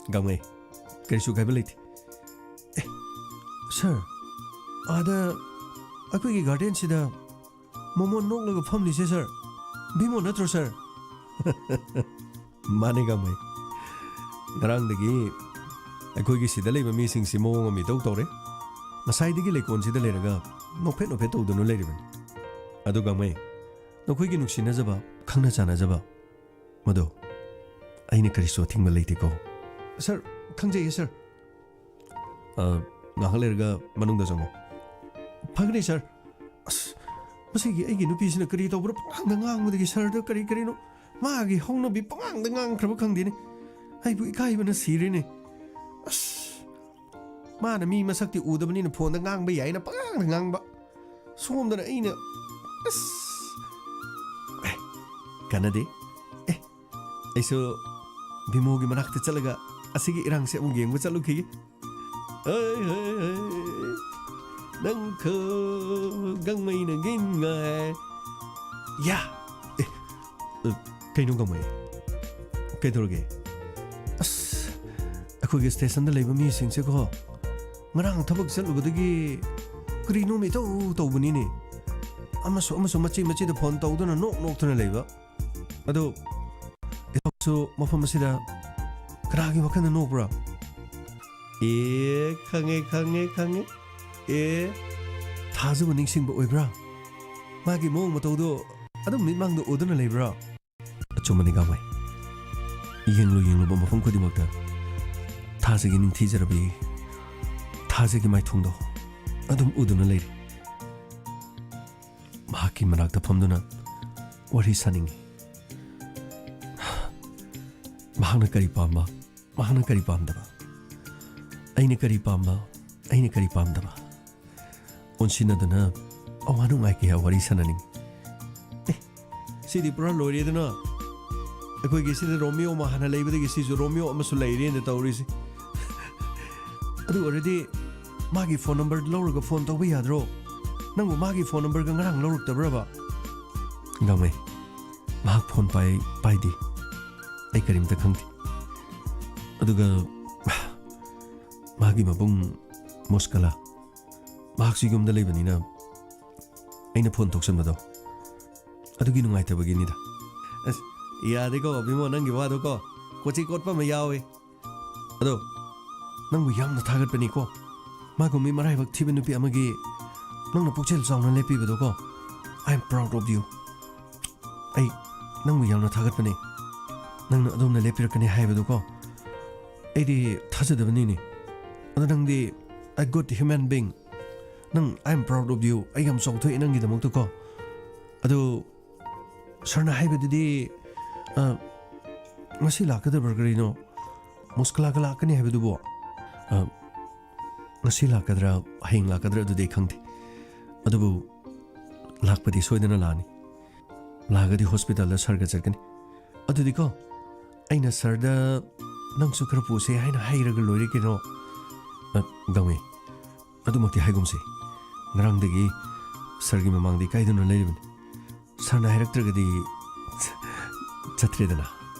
ꯒꯥꯡꯃꯩ, ꯀꯔꯤꯁꯨ ꯀꯥꯏꯕ ꯂꯩꯇꯦ꯫ ꯑꯦ, ꯁꯥꯔ, ꯑꯥꯗ ꯑꯩꯈꯣꯏꯒꯤ ꯒꯥꯔꯗꯦꯟꯁꯤꯗ ꯃꯣꯃꯣꯟ ꯅꯣꯛꯂꯒ ꯐꯝꯂꯤꯁꯦ, ꯁꯥꯔ, ꯚꯤꯃꯣ ꯅꯠꯇ꯭ꯔꯣ, ꯁꯥꯔ? ꯃꯥꯅꯦ, ꯒꯥꯡꯃꯩ꯫ ꯉꯔꯥꯡꯗꯒꯤ ꯑꯩꯈꯣꯏꯒꯤ ꯁꯤꯗ ꯂꯩꯕ ꯃꯤꯁꯤꯡꯁꯤ ꯃꯑꯣꯡ ꯑꯃ ꯏꯇꯧ ꯇꯧꯔꯦ꯫ ꯉꯁꯥꯏꯗꯒꯤ ꯂꯩꯀꯣꯜꯁꯤꯗ ꯂꯩꯔꯒ ꯅꯣꯛꯐꯦꯠ ꯅꯣꯛꯐꯦꯠ ꯇꯧꯗꯨꯅ ꯂꯩꯔꯤꯕꯅꯤ꯫ ꯑꯗꯨ, ꯒꯥꯡꯃꯩ, ꯅꯈꯣꯏꯒꯤ ꯅꯨꯡꯁꯤꯅꯖꯕ, ꯈꯪꯅ ꯆꯥꯟꯅꯖꯕ ꯃꯗꯣ ꯑꯩꯅ ꯀꯔꯤꯁꯨ ꯑꯊꯤꯡꯕ ꯂꯩꯇꯦꯀꯣ꯫ ꯁꯥꯔ, ꯈꯪꯖꯩꯌꯦ, ꯁꯥꯔ꯫ ꯑ, ꯉꯥꯏꯍꯥꯛ ꯂꯩꯔꯒ ꯃꯅꯨꯡꯗ ꯆꯪꯉꯣ꯫ ꯐꯒꯅꯤ, ꯁꯥꯔ꯫ ꯑꯁ, ꯃꯁꯤꯒꯤ ꯑꯩꯒꯤ ꯅꯨꯄꯤꯁꯤꯅ ꯀꯔꯤ ꯇꯧꯕ꯭ꯔꯥ? ꯄꯉꯥꯡꯗ ꯉꯥꯡꯕꯗꯒꯤ ꯁꯥꯔꯗ ꯀꯔꯤ ꯀꯔꯤꯅꯣ꯫ ꯃꯥꯒꯤ ꯍꯧꯅꯕꯤ ꯄꯉꯥꯡꯗ ꯉꯥꯡꯈ꯭ꯔꯕ ꯈꯪꯗꯦꯅꯦ꯫ ꯑꯩꯕꯨ ꯏꯀꯥꯏꯕꯅ ꯁꯤꯔꯦꯅꯦ꯫ ꯑꯁ, ꯃꯥꯅ ꯃꯤ ꯃꯁꯛꯇꯤ ꯎꯗꯕꯅꯤꯅ ꯐꯣꯟꯗ ꯉꯥꯡꯕ ꯌꯥꯏꯅ ꯄꯉꯥꯡꯗ ꯉꯥꯡꯕ꯫ ꯁꯣꯝꯗꯅ ꯑꯩꯅ, ꯑꯁ, ꯑꯦ, ꯀꯥꯟꯅꯗꯦ꯫ ꯑꯦ, ꯑꯩꯁꯨ ꯕꯤꯃꯣꯒꯤ ꯃꯅꯥꯛꯇ ꯆꯠꯂꯒ ꯑꯁꯤꯒꯤ ꯏꯔꯥꯡꯁꯦ ꯑꯃꯨꯛ ꯌꯦꯡꯕ ꯆꯠꯂꯨꯈꯤꯒꯦ꯫ ꯍꯩ, ꯍꯩ, ꯍꯩ, ꯅꯪ ꯈ ꯒꯪꯃꯩꯅ ꯒꯤꯟ ꯉꯥꯏ꯫ ꯌꯥ! ꯑꯦ, ꯑ, ꯀꯩꯅꯣ ꯒꯪꯃꯩ? ꯀꯩꯗꯧꯔꯒꯦ? ꯑꯁ, ꯑꯩꯈꯣꯏꯒꯤ ꯁ꯭ꯇꯦꯁꯟꯗ ꯂꯩꯕ ꯃꯤꯁꯤꯡꯁꯦꯀꯣ, ꯉꯔꯥꯡ ꯊꯕꯛ ꯆꯠꯂꯨꯕꯗꯒꯤ ꯀꯔꯤꯅꯣꯝ ꯏꯇꯧ ꯇꯧꯕꯅꯤꯅꯦ꯫ ꯑꯃꯁꯨ ꯑꯃꯁꯨ ꯃꯆꯤ ꯃꯆꯤꯗ ꯐꯣꯟ ꯇꯧꯗꯨꯅ ꯅꯣꯛ ꯅꯣꯛꯇꯨꯅ ꯂꯩꯕ꯫ ꯑꯗꯣ ꯏꯊꯣꯛꯁꯨ ꯃꯐꯝ ꯑꯁꯤꯗ ꯀꯅꯥꯒꯤ ꯋꯥꯈꯜꯗ ꯅꯣꯛꯄ꯭ꯔꯥ? ꯑꯦ, ꯈꯪꯉꯦ, ꯈꯪꯉꯦ, ꯈꯪꯉꯦ꯫ ꯑꯦ, ꯊꯥꯖꯕ ꯅꯤꯡꯁꯤꯡꯕ ꯑꯣꯏꯕ꯭ꯔꯥ? ꯃꯥꯒꯤ ꯃꯑꯣꯡ ꯃꯇꯧꯗꯣ ꯑꯗꯨꯝ ꯃꯤꯠꯃꯥꯡꯗ ꯎꯗꯨꯅ ꯂꯩꯕ꯭ꯔꯥ? ꯑꯆꯨꯝꯕꯅꯤ ꯒꯥꯡꯃꯩ꯫ ꯌꯦꯡꯂꯨ ꯌꯦꯡꯂꯨꯕ ꯃꯐꯝ ꯈꯨꯗꯤꯡꯃꯛꯇ ꯊꯥꯖꯒꯤ ꯅꯤꯡꯊꯤꯖꯔꯕꯤ, ꯊꯥꯖꯒꯤ ꯃꯥꯏꯊꯣꯡꯗꯣ ꯑꯗꯨꯝ ꯎꯗꯨꯅ ꯂꯩꯔꯤ꯫ ꯃꯍꯥꯛꯀꯤ ꯃꯅꯥꯛꯇ ꯐꯝꯗꯨꯅ ꯋꯥꯔꯤ ꯁꯥꯅꯤꯡꯏ꯫ ꯃꯍꯥꯛꯅ ꯀꯔꯤ ꯄꯥꯝꯕ, ꯃꯍꯥꯛꯅ ꯀꯔꯤ ꯄꯥꯝꯗꯕ, ꯑꯩꯅ ꯀꯔꯤ ꯄꯥꯝꯕ, ꯑꯩꯅ ꯀꯔꯤ ꯄꯥꯝꯗꯕ, ꯑꯣꯟꯁꯤꯟꯅꯗꯨꯅ ꯑꯋꯥ ꯅꯨꯡꯉꯥꯏ ꯀꯌꯥ ꯋꯥꯔꯤ ꯁꯥꯟꯅꯅꯤꯡꯏ꯫ ꯑꯦ, ꯁꯤꯗꯤ ꯄꯨꯔꯥ ꯂꯣꯏꯔꯦꯗꯅ꯫ ꯑꯩꯈꯣꯏꯒꯤ ꯁꯤꯗ ꯔꯣꯃꯤꯌꯣ ꯑꯃ ꯍꯥꯟꯅ ꯂꯩꯕꯗꯒꯤ ꯁꯤꯁꯨ ꯔꯣꯃꯤꯌꯣ ꯑꯃꯁꯨ ꯂꯩꯔꯦꯅ ꯇꯧꯔꯤꯁꯦ꯫ ꯑꯗꯨ ꯑꯣꯏꯔꯗꯤ ꯃꯥꯒꯤ ꯐꯣꯟ ꯅꯝꯕꯔ ꯂꯧꯔꯒ ꯐꯣꯟ ꯇꯧꯕ ꯌꯥꯗ꯭ꯔꯣ? ꯅꯪꯕꯨ ꯃꯥꯒꯤ ꯐꯣꯟ ꯅꯝꯕꯔꯒ ꯉꯔꯥꯡ ꯂꯧꯔꯛꯇꯕ꯭ꯔꯕ? ꯒꯥꯡꯃꯩ, ꯃꯍꯥꯛ ꯐꯣꯟ ꯄꯥꯏ, ꯄꯥꯏꯗꯦ꯫ ꯑꯩ ꯀꯔꯤꯝꯇ ꯈꯪꯗꯦ꯫ ꯑꯗꯨꯒ ꯃꯥꯒꯤ ꯃꯕꯨꯡ ꯃꯣꯁꯀꯂꯥ, ꯃꯍꯥꯛꯁꯨ ꯌꯨꯝꯗ ꯂꯩꯕꯅꯤꯅ ꯑꯩꯅ ꯐꯣꯟ ꯇꯧꯁꯟꯕꯗꯣ ꯑꯗꯨꯒꯤ ꯅꯨꯡꯉꯥꯏꯇꯕꯒꯤꯅꯤꯗ꯫ ꯑꯁ, ꯌꯥꯗꯦꯀꯣ ꯕꯤꯃꯣ, ꯅꯪꯒꯤ ꯋꯥꯗꯣꯀꯣ, ꯀꯣꯆꯤ ꯀꯣꯠꯄ ꯑꯃ ꯌꯥꯎꯋꯦ꯫ ꯑꯗꯣ ꯅꯪꯕꯨ ꯌꯥꯝꯅ ꯊꯥꯒꯠꯄꯅꯤꯀꯣ, ꯃꯥꯒꯨꯝꯕꯤ ꯃꯔꯥꯏꯕꯛ ꯊꯤꯕ ꯅꯨꯄꯤ ꯑꯃꯒꯤ ꯅꯪꯅ ꯄꯨꯛꯆꯦꯜ ꯆꯥꯎꯅ ꯂꯦꯞꯄꯤꯕꯗꯣꯀꯣ꯫ I am proud of you꯫ ꯑꯩ ꯅꯪꯕꯨ ꯌꯥꯝꯅ ꯊꯥꯒꯠꯄꯅꯦ, ꯅꯪꯅ ꯑꯗꯣꯝꯅ ꯂꯦꯞꯄꯤꯔꯛꯀꯅꯤ ꯍꯥꯏꯕꯗꯨꯀꯣ꯫ ꯑꯩꯗꯤ ꯊꯥꯖꯗꯕꯅꯤꯅꯦ꯫ ꯑꯗꯣ ꯅꯪꯗꯤ a good human being꯫ ꯅꯪ, I am proud of you꯫ ꯑꯩ ꯌꯥꯝ ꯆꯥꯎꯊꯣꯛꯑꯦ ꯅꯪꯒꯤꯗꯃꯛꯇꯀꯣ꯫ ꯑꯗꯣ ꯁꯥꯔꯅ ꯍꯥꯏꯕꯗꯨꯗꯤ ꯑ, ꯉꯁꯤ ꯂꯥꯛꯀꯗꯕ꯭ꯔꯥ ꯀꯔꯤꯅꯣ? ꯃꯨꯁꯀꯂꯥꯒ ꯂꯥꯛꯀꯅꯤ ꯍꯥꯏꯕꯗꯨꯕꯨ? ꯑ, ꯉꯁꯤ ꯂꯥꯛꯀꯗ꯭ꯔꯥ, ꯍꯌꯦꯡ ꯂꯥꯛꯀꯗ꯭ꯔꯥ, ꯑꯗꯨꯗꯤ ꯑꯩ ꯈꯪꯗꯦ꯫ ꯑꯗꯨꯕꯨ ꯂꯥꯛꯄꯗꯤ ꯁꯣꯏꯗꯅ ꯂꯥꯛꯑꯅꯤ꯫ ꯂꯥꯛꯑꯒꯗꯤ ꯍꯣꯁꯄꯤꯇꯥꯜꯗ ꯁꯥꯔꯒ ꯆꯠꯀꯅꯤ꯫ ꯑꯗꯨꯗꯤꯀꯣ, ꯑꯩꯅ ꯁꯥꯔꯗ "ꯅꯪꯁꯨ ꯈꯔ ꯄꯨꯁꯦ" ꯍꯥꯏꯅ ꯍꯥꯏꯔꯒ ꯂꯣꯏꯔꯦ ꯀꯩꯅꯣ꯫ ꯑ, ꯒꯥꯡꯃꯩ, ꯑꯗꯨꯃꯛꯇꯤ ꯍꯥꯏꯒꯨꯝꯁꯦ꯫ ꯉꯔꯥꯡꯗꯒꯤ ꯁꯥꯔꯒꯤ ꯃꯃꯥꯡꯗ ꯏꯀꯥꯏꯗꯨꯅ ꯂꯩꯔꯤꯕꯅꯤ꯫ ꯁꯥꯔꯅ ꯍꯥꯏꯔꯛꯇ꯭ꯔꯒꯗꯤ ꯆꯠꯇ꯭ꯔꯦꯗꯅ꯫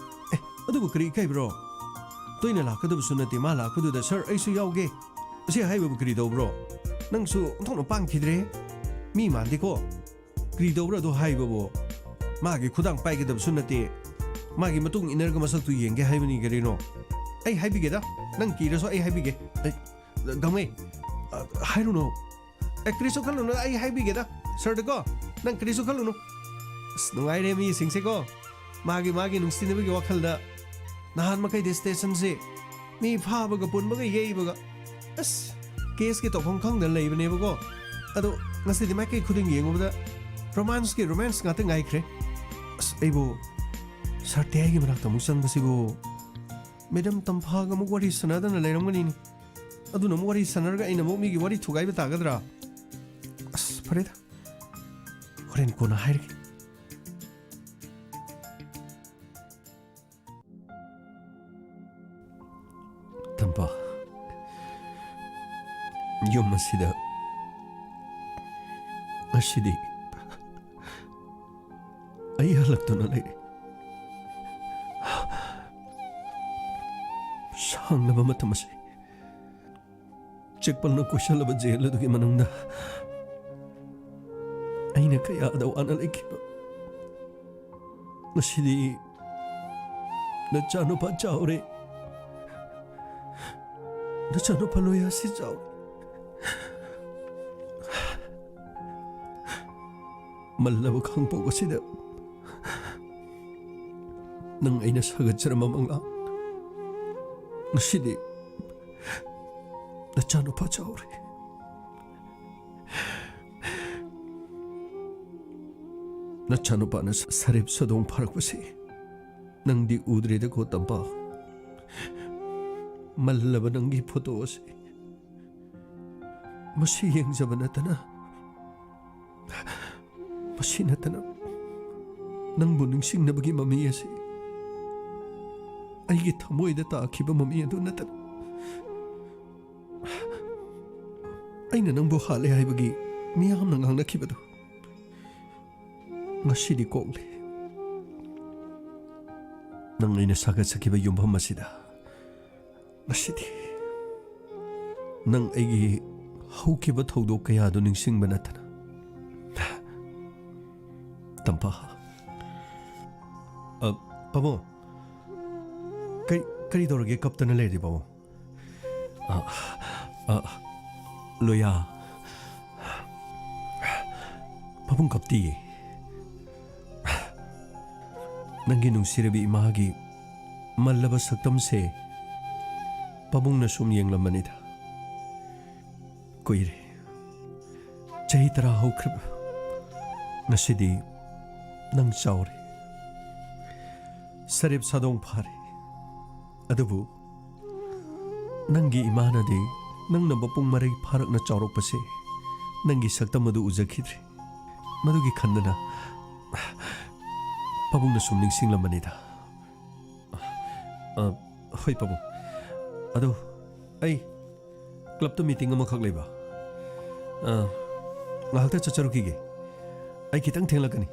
ꯑꯦ, ꯑꯗꯨꯕꯨ ꯀꯔꯤ ꯏꯀꯥꯏꯕ꯭ꯔꯣ? ꯇꯣꯏꯅ ꯂꯥꯛꯀꯗꯕꯁꯨ ꯅꯠꯇꯦ, ꯃꯥ ꯂꯥꯛꯄꯗꯨꯗ "ꯁꯥꯔ, ꯑꯩꯁꯨ ꯌꯥꯎꯒꯦ" ꯑꯁꯤ ꯍꯥꯏꯕꯕꯨ ꯀꯔꯤ ꯇꯧꯕ꯭ꯔꯣ? ꯅꯪꯁꯨ ꯑꯣꯟꯊꯣꯛꯅ ꯄꯥꯡꯈꯤꯗ꯭ꯔꯦ꯫ ꯃꯤ ꯃꯥꯟꯗꯦꯀꯣ꯫ ꯀꯔꯤ ꯇꯧꯕ꯭ꯔꯥ ꯑꯗꯨ ꯍꯥꯏꯕꯕꯨ? ꯃꯥꯒꯤ ꯈꯨꯗꯥꯡ ꯄꯥꯏꯒꯗꯕꯁꯨ ꯅꯠꯇꯦ꯫ ꯃꯥꯒꯤ ꯃꯇꯨꯡ ꯏꯟꯅꯔꯒ ꯃꯁꯛꯇꯨ ꯌꯦꯡꯒꯦ ꯍꯥꯏꯕꯅꯤ ꯀꯔꯤꯅꯣ? ꯑꯩ ꯍꯥꯏꯕꯤꯒꯦꯗ, ꯅꯪ ꯀꯤꯔꯁꯨ ꯑꯩ ꯍꯥꯏꯕꯤꯒꯦ꯫ ꯑꯩ, ꯒꯥꯡꯃꯩ, ꯑ, ꯍꯥꯏꯔꯨꯅꯨ꯫ ꯑꯦ, ꯀꯔꯤꯁꯨ ꯈꯜꯂꯨꯅꯨ, ꯑꯩ ꯍꯥꯏꯕꯤꯒꯦꯗ꯫ ꯁꯥꯔꯗꯀꯣ, ꯅꯪ ꯀꯔꯤꯁꯨ ꯈꯜꯂꯨꯅꯨ꯫ ꯑꯁ, ꯅꯨꯡꯉꯥꯏꯔꯦ ꯃꯤꯁꯤꯡꯁꯦꯀꯣ꯫ ꯃꯥꯒꯤ, ꯃꯥꯒꯤ ꯅꯨꯡꯁꯤꯅꯕꯒꯤ ꯋꯥꯈꯜꯗ ꯅꯍꯥꯟ ꯃꯈꯩꯗꯤ ꯁ꯭ꯇꯦꯁꯟꯁꯦ ꯃꯤ ꯐꯥꯕꯒ, ꯄꯨꯟꯕꯒ, ꯌꯩꯕꯒ, ꯑꯁ, ꯀꯦꯁꯀꯤ ꯇꯧꯐꯝ ꯈꯪꯗꯅ ꯂꯩꯕꯅꯦꯕꯀꯣ꯫ ꯑꯗꯣ ꯉꯁꯤꯗꯤ ꯃꯥꯏꯀꯩ ꯈꯨꯗꯤꯡ ꯌꯦꯡꯉꯨꯕꯗ ꯔꯣꯃꯥꯟꯁꯀꯤ ꯔꯣꯃꯥꯟꯁ ꯉꯥꯛꯇ ꯉꯥꯏꯈ꯭ꯔꯦ꯫ ꯑꯁ, ꯑꯩꯕꯨ ꯁꯥꯔ ꯇꯦ ꯑꯥꯏꯒꯤ ꯃꯅꯥꯛꯇ ꯑꯃꯨꯛ ꯆꯪꯕꯁꯤꯕꯨ ꯃꯦꯗꯝ ꯇꯝꯐꯥꯒ ꯑꯃꯨꯛ ꯋꯥꯔꯤ ꯁꯥꯟꯅꯗꯅ ꯂꯩꯔꯝꯒꯅꯤꯅꯦ꯫ ꯑꯗꯨꯅ ꯑꯃꯨꯛ ꯋꯥꯔꯤ ꯁꯥꯟꯅꯔꯒ ꯑꯩꯅ ꯑꯃꯨꯛ ꯃꯤꯒꯤ ꯋꯥꯔꯤ ꯊꯨꯒꯥꯏꯕ ꯇꯥꯒꯗ꯭ꯔꯥ? ꯑꯁ, ꯐꯔꯦꯗ, ꯍꯣꯔꯦꯟ ꯀꯣꯟꯅ ꯍꯥꯏꯔꯒꯦ꯫ ꯇꯝꯐꯥ, ꯌꯨꯝ ꯑꯁꯤꯗ ꯉꯁꯤꯗꯤ ꯑꯩ ꯍꯜꯂꯛꯇꯨꯅ ꯂꯩꯔꯦ꯫ ꯁꯥꯡꯂꯕ ꯃꯇꯝ ꯑꯁꯤ ꯆꯦꯛꯄꯜꯅ ꯀꯣꯏꯁꯜꯂꯕ ꯖꯦꯜ ꯑꯗꯨꯒꯤ ꯃꯅꯨꯡꯗ ꯑꯩꯅ ꯀꯌꯥꯗ ꯋꯥꯅ ꯂꯩꯈꯤꯕ꯫ ꯉꯁꯤꯗꯤ ꯅꯆꯥꯅꯨꯄꯥ ꯆꯥꯎꯔꯦ꯫ ꯅꯆꯥꯅꯨꯄꯥ ꯂꯣꯌꯥꯁꯤ ꯆꯥꯎꯔꯦ꯫ ꯃꯜꯂꯕ ꯈꯥꯡꯄꯣꯛ ꯑꯁꯤꯗ ꯅꯪ ꯑꯩꯅ ꯁꯥꯒꯠꯆꯔꯝꯕ ꯃꯪꯂꯥꯟ ꯉꯁꯤꯗꯤ ꯅꯆꯥꯅꯨꯄꯥ ꯆꯥꯎꯔꯦ꯫ ꯅꯆꯥꯅꯨꯄꯥꯅ ꯁ-, ꯁꯔꯤꯞ ꯁꯗꯣꯡ ꯐꯥꯔꯛꯄꯁꯤ ꯅꯪꯗꯤ ꯎꯗ꯭ꯔꯦꯗꯀꯣ, ꯇꯝꯄꯥꯛ꯫ ꯃꯜꯂꯕ ꯅꯪꯒꯤ ꯐꯣꯇꯣ ꯑꯁꯤ ꯃꯁꯤ ꯌꯦꯡꯖꯕ ꯅꯠꯇꯅ, ꯃꯁꯤ ꯅꯠꯇꯅ ꯅꯪꯕꯨ ꯅꯤꯡꯁꯤꯡꯅꯕꯒꯤ ꯃꯃꯤ ꯑꯁꯤ, ꯑꯩꯒꯤ ꯊꯃꯣꯏꯗ ꯇꯥꯈꯤꯕ ꯃꯃꯤ ꯑꯗꯨ ꯅꯠꯇꯅ, ꯑꯩꯅ ꯅꯪꯕꯨ ꯍꯥꯠꯂꯦ ꯍꯥꯏꯕꯒꯤ ꯃꯤꯌꯥꯝꯅ ꯉꯥꯡꯅꯈꯤꯕꯗꯨ ꯉꯁꯤꯗꯤ ꯀꯣꯛꯂꯦ꯫ ꯅꯪ ꯑꯩꯅ ꯁꯥꯒꯠꯆꯈꯤꯕ ꯌꯨꯝꯐꯝ ꯑꯁꯤꯗ ꯉꯁꯤꯗꯤ ꯅꯪ ꯑꯩꯒꯤ ꯍꯧꯈꯤꯕ ꯊꯧꯗꯣꯛ ꯀꯌꯥꯗꯨ ꯅꯤꯡꯁꯤꯡꯕ ꯅꯠꯇꯅ꯫ ꯇꯝꯐꯥ꯫ ꯑ, ꯄꯥꯕꯨꯡ, ꯀꯔꯤ, ꯀꯔꯤ ꯇꯧꯔꯒꯦ ꯀꯞꯇꯅ ꯂꯩꯔꯤ, ꯄꯥꯕꯨꯡ? ꯑ, ꯑ, ꯂꯣꯌꯥ, ꯄꯥꯕꯨꯡ ꯀꯞꯇꯤꯌꯦ꯫ ꯅꯪꯒꯤ ꯅꯨꯡꯁꯤꯔꯕꯤ ꯏꯃꯥꯒꯤ ꯃꯜꯂꯕ ꯁꯛꯇꯝꯁꯦ ꯄꯥꯕꯨꯡꯅ ꯁꯨꯝ ꯌꯦꯡꯂꯝꯕꯅꯤꯗ꯫ ꯀꯨꯏꯔꯦ, ꯆꯍꯤ ꯇꯔꯥ ꯍꯧꯈ꯭ꯔꯕ꯫ ꯉꯁꯤꯗꯤ ꯅꯪ ꯆꯥꯎꯔꯦ, ꯁꯔꯦꯞ ꯁꯥꯗꯣꯡ ꯐꯥꯔꯦ꯫ ꯑꯗꯨꯕꯨ ꯅꯪꯒꯤ ꯏꯃꯥꯅꯗꯤ ꯅꯪꯅ ꯃꯄꯨꯡ ꯃꯔꯩ ꯐꯥꯔꯛꯅ ꯆꯥꯎꯔꯛꯄꯁꯦ ꯅꯪꯒꯤ ꯁꯛꯇꯝ ꯑꯗꯨ ꯎꯖꯈꯤꯗ꯭ꯔꯦ꯫ ꯃꯗꯨꯒꯤ ꯈꯟꯗꯅ ꯄꯥꯕꯨꯡꯅ ꯁꯨꯝ ꯅꯤꯡꯁꯤꯡꯂꯝꯕꯅꯤꯗ꯫ ꯑ, ꯍꯣꯏ ꯄꯥꯕꯨꯡ꯫ ꯑꯗꯣ ꯑꯩ ꯀ꯭ꯂꯕꯇ ꯃꯤꯇꯤꯡ ꯑꯃꯈꯛ ꯂꯩꯕ꯫ ꯑ, ꯉꯥꯏꯍꯥꯛꯇ ꯆꯠꯆꯔꯨꯈꯤꯒꯦ꯫ ꯑꯩ ꯈꯤꯇꯪ ꯊꯦꯡꯂꯛꯀꯅꯤ꯫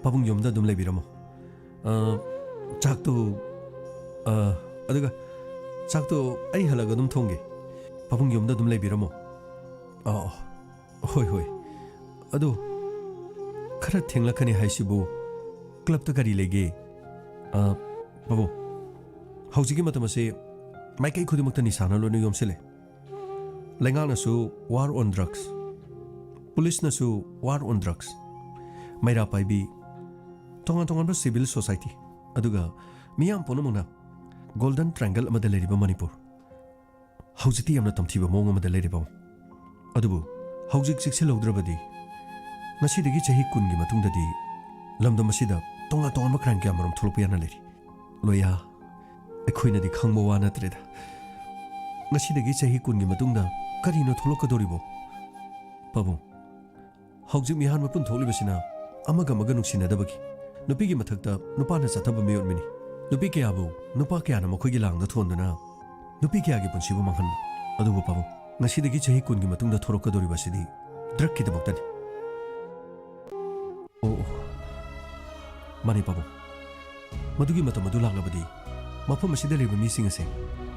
ꯄꯥꯕꯨꯡ ꯌꯨꯝꯗ ꯑꯗꯨꯝ ꯂꯩꯕꯤꯔꯝꯃꯣ꯫ ꯑ, ꯆꯥꯛꯇꯨ, ꯑ, ꯑꯗꯨꯒ ꯆꯥꯛꯇꯨ ꯑꯩ ꯍꯜꯂꯒ ꯑꯗꯨꯝ ꯊꯣꯡꯒꯦ꯫ ꯄꯥꯕꯨꯡ ꯌꯨꯝꯗ ꯑꯗꯨꯝ ꯂꯩꯕꯤꯔꯝꯃꯣ꯫ ꯑ, ꯑ, ꯍꯣꯏ, ꯍꯣꯏ꯫ ꯑꯗꯣ ꯈꯔ ꯊꯦꯡꯂꯛꯀꯅꯤ ꯍꯥꯏꯁꯤꯕꯨ ꯀ꯭ꯂꯕꯇ ꯀꯔꯤ ꯂꯩꯒꯦ? ꯑ, ꯄꯥꯕꯨꯡ, ꯍꯧꯖꯤꯛꯀꯤ ꯃꯇꯝ ꯑꯁꯤ ꯃꯥꯏꯀꯩ ꯈꯨꯗꯤꯡꯃꯛꯇ ꯅꯤꯁꯥꯅ ꯂꯣꯏꯅ ꯌꯣꯝꯁꯤꯜꯂꯦ꯫ ꯂꯩꯉꯥꯛꯅꯁꯨ war on drugs, ꯄꯨꯂꯤꯁꯅꯁꯨ war on drugs, ꯃꯩꯔꯥ ꯄꯥꯏꯕꯤ, ꯇꯣꯉꯥꯟ ꯇꯣꯉꯥꯟꯕ civil society, ꯑꯗꯨꯒ ꯃꯤꯌꯥꯝ ꯄꯨꯝꯅꯃꯛꯅ golden triangle ꯑꯃꯗ ꯂꯩꯔꯤꯕ ꯃꯅꯤꯄꯨꯔ꯫ ꯍꯧꯖꯤꯛꯇꯤ ꯌꯥꯝꯅ ꯇꯝꯊꯤꯕ ꯃꯑꯣꯡ ꯑꯃꯗ ꯂꯩꯔꯦ ꯄꯥꯕꯨꯡ꯫ ꯑꯗꯨꯕꯨ ꯍꯧꯖꯤꯛ ꯆꯦꯛꯁꯤꯜꯍꯧꯗ꯭ꯔꯕꯗꯤ ꯉꯁꯤꯗꯒꯤ ꯆꯍꯤ ꯀꯨꯟꯒꯤ ꯃꯇꯨꯡꯗꯗꯤ ꯂꯝꯗꯝ ꯑꯁꯤꯗ ꯇꯣꯉꯥꯟ ꯇꯣꯉꯥꯟꯕ ꯀ꯭ꯔꯥꯏꯝ ꯀꯌꯥꯃꯔꯨꯝ ꯊꯣꯛꯂꯛꯄ ꯌꯥꯅ ꯂꯩꯔꯤ꯫ ꯂꯣꯌꯥ, ꯑꯩꯈꯣꯏꯅꯗꯤ ꯈꯪꯕ ꯋꯥ ꯅꯠꯇ꯭ꯔꯦꯗ꯫ ꯉꯁꯤꯗꯒꯤ ꯆꯍꯤ ꯀꯨꯟꯒꯤ ꯃꯇꯨꯡꯗ ꯀꯔꯤꯅꯣ ꯊꯣꯛꯂꯛꯀꯗꯧꯔꯤꯕꯣ? ꯄꯥꯕꯨꯡ, ꯍꯧꯖꯤꯛ ꯃꯤꯍꯥꯟ ꯃꯄꯨꯟ ꯊꯣꯛꯂꯤꯕꯁꯤꯅ ꯑꯃꯒ ꯑꯃꯒ ꯅꯨꯡꯁꯤꯅꯗꯕꯒꯤ, ꯅꯨꯄꯤꯒꯤ ꯃꯊꯛꯇ ꯅꯨꯄꯥꯅ ꯆꯠꯊꯕ ꯃꯤꯑꯣꯠ ꯃꯤꯅꯤ꯫ ꯅꯨꯄꯤ ꯀꯌꯥꯕꯨ ꯅꯨꯄꯥ ꯀꯌꯥꯅ ꯃꯈꯣꯏꯒꯤ ꯂꯥꯡꯗ ꯊꯣꯟꯗꯨꯅ ꯅꯨꯄꯤ ꯀꯌꯥꯒꯤ ꯄꯨꯟꯁꯤꯕꯨ ꯃꯥꯡꯍꯟꯕ꯫ ꯑꯗꯨꯕꯨ ꯄꯥꯕꯨꯡ, ꯉꯁꯤꯗꯒꯤ ꯆꯍꯤ ꯀꯨꯟꯒꯤ ꯃꯇꯨꯡꯗ ꯊꯣꯔꯛꯀꯗꯧꯔꯤꯕ ꯑꯁꯤꯗꯤ ꯗ꯭ꯔꯒꯀꯤꯗꯃꯛꯇꯅꯤ꯫ ꯑꯣ, ꯑꯣ꯫ ꯃꯥꯅꯤ ꯄꯥꯕꯨꯡ꯫ ꯃꯗꯨꯒꯤ ꯃꯇꯝ ꯑꯗꯨ ꯂꯥꯛꯂꯕꯗꯤ ꯃꯐꯝ ꯑꯁꯤꯗ ꯂꯩꯕ ꯃꯤꯁꯤꯡ ꯑꯁꯦ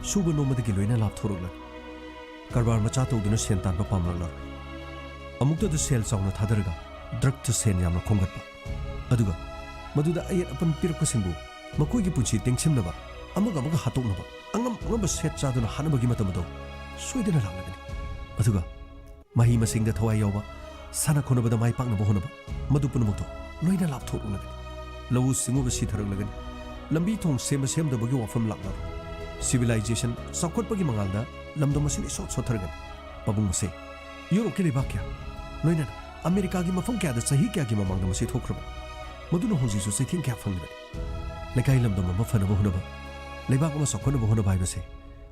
ꯁꯨꯕ ꯅꯣꯝꯕꯗꯒꯤ ꯂꯣꯏꯅ ꯂꯥꯞꯊꯣꯔꯛꯂꯅꯤ꯫ ꯀꯔꯕꯥꯔ ꯃꯆꯥ ꯇꯧꯗꯨꯅ ꯁꯦꯟ ꯇꯥꯟꯕ ꯄꯥꯝꯂꯛꯂꯔꯣꯏ꯫ ꯑꯃꯨꯛꯇꯗ ꯁꯦꯜ ꯆꯥꯎꯅ ꯊꯥꯗꯔꯒ ꯗ꯭ꯔꯒꯇ ꯁꯦꯟ ꯌꯥꯝꯅ ꯈꯣꯝꯒꯠꯄ꯫ ꯑꯗꯨꯒ ꯃꯗꯨꯗ ꯑꯌꯦꯠ ꯑꯄꯟ ꯄꯤꯔꯛꯄꯁꯤꯡꯕꯨ ꯃꯈꯣꯏꯒꯤ ꯄꯨꯟꯁꯤ ꯇꯦꯡꯁꯤꯟꯅꯕ, ꯑꯃꯒ ꯑꯃꯒ ꯍꯥꯠꯇꯣꯛꯅꯕ, ꯑꯉꯝ ꯑꯉꯝꯕ ꯁꯦꯠ ꯆꯥꯗꯨꯅ ꯍꯥꯠꯅꯕꯒꯤ ꯃꯇꯝ ꯑꯗꯨ ꯁꯣꯏꯗꯅ ꯂꯥꯛꯂꯒꯅꯤ꯫ ꯑꯗꯨꯒ ꯃꯍꯩ ꯃꯁꯤꯡꯗ ꯊꯋꯥꯏ ꯌꯥꯎꯕ, ꯁꯥꯟꯅ ꯈꯣꯠꯅꯕꯗ ꯃꯥꯏ ꯄꯥꯛꯅꯕ ꯍꯣꯠꯅꯕ, ꯃꯗꯨ ꯄꯨꯝꯅꯃꯛꯇꯨ ꯂꯣꯏꯅ ꯂꯥꯞꯊꯣꯛꯂꯒꯅꯤ꯫ ꯂꯧꯎ ꯁꯤꯡꯎꯕ ꯁꯤꯊꯔꯛꯂꯒꯅꯤ꯫ ꯂꯝꯕꯤ ꯊꯣꯡ ꯁꯦꯝꯕ ꯁꯦꯝꯗꯕꯒꯤ ꯋꯥꯐꯝ ꯂꯥꯛꯂꯔꯣꯏ꯫ ꯁꯤꯚꯤꯂꯥꯏꯖꯦꯁꯟ ꯆꯥꯎꯈꯠꯄꯒꯤ ꯃꯉꯥꯜꯗ ꯂꯝꯗꯝ ꯑꯁꯤꯅ ꯏꯁꯣꯠ ꯁꯣꯠꯊꯔꯒꯅꯤ꯫ ꯄꯥꯕꯨꯡ ꯃꯁꯦ, ꯌꯨꯔꯣꯞꯀꯤ ꯂꯩꯕꯥꯛ ꯀꯌꯥ, ꯂꯣꯏꯅꯅ ꯑꯃꯦꯔꯤꯀꯥꯒꯤ ꯃꯐꯝ ꯀꯌꯥꯗ ꯆꯍꯤ ꯀꯌꯥꯒꯤ ꯃꯃꯥꯡꯗ ꯃꯁꯤ ꯊꯣꯛꯈ꯭ꯔꯕꯅꯤ꯫ ꯃꯗꯨꯅ ꯍꯧꯖꯤꯛꯁꯨ ꯆꯩꯊꯦꯡ ꯀꯌꯥ ꯐꯪꯂꯤꯕꯅꯤ꯫ ꯂꯩꯀꯥꯏ ꯂꯝꯗꯝ ꯑꯃ ꯐꯅꯕ ꯍꯣꯠꯅꯕ, ꯂꯩꯕꯥꯛ ꯑꯃ ꯆꯥꯎꯈꯠꯅꯕ ꯍꯣꯠꯅꯕ ꯍꯥꯏꯕꯁꯦ,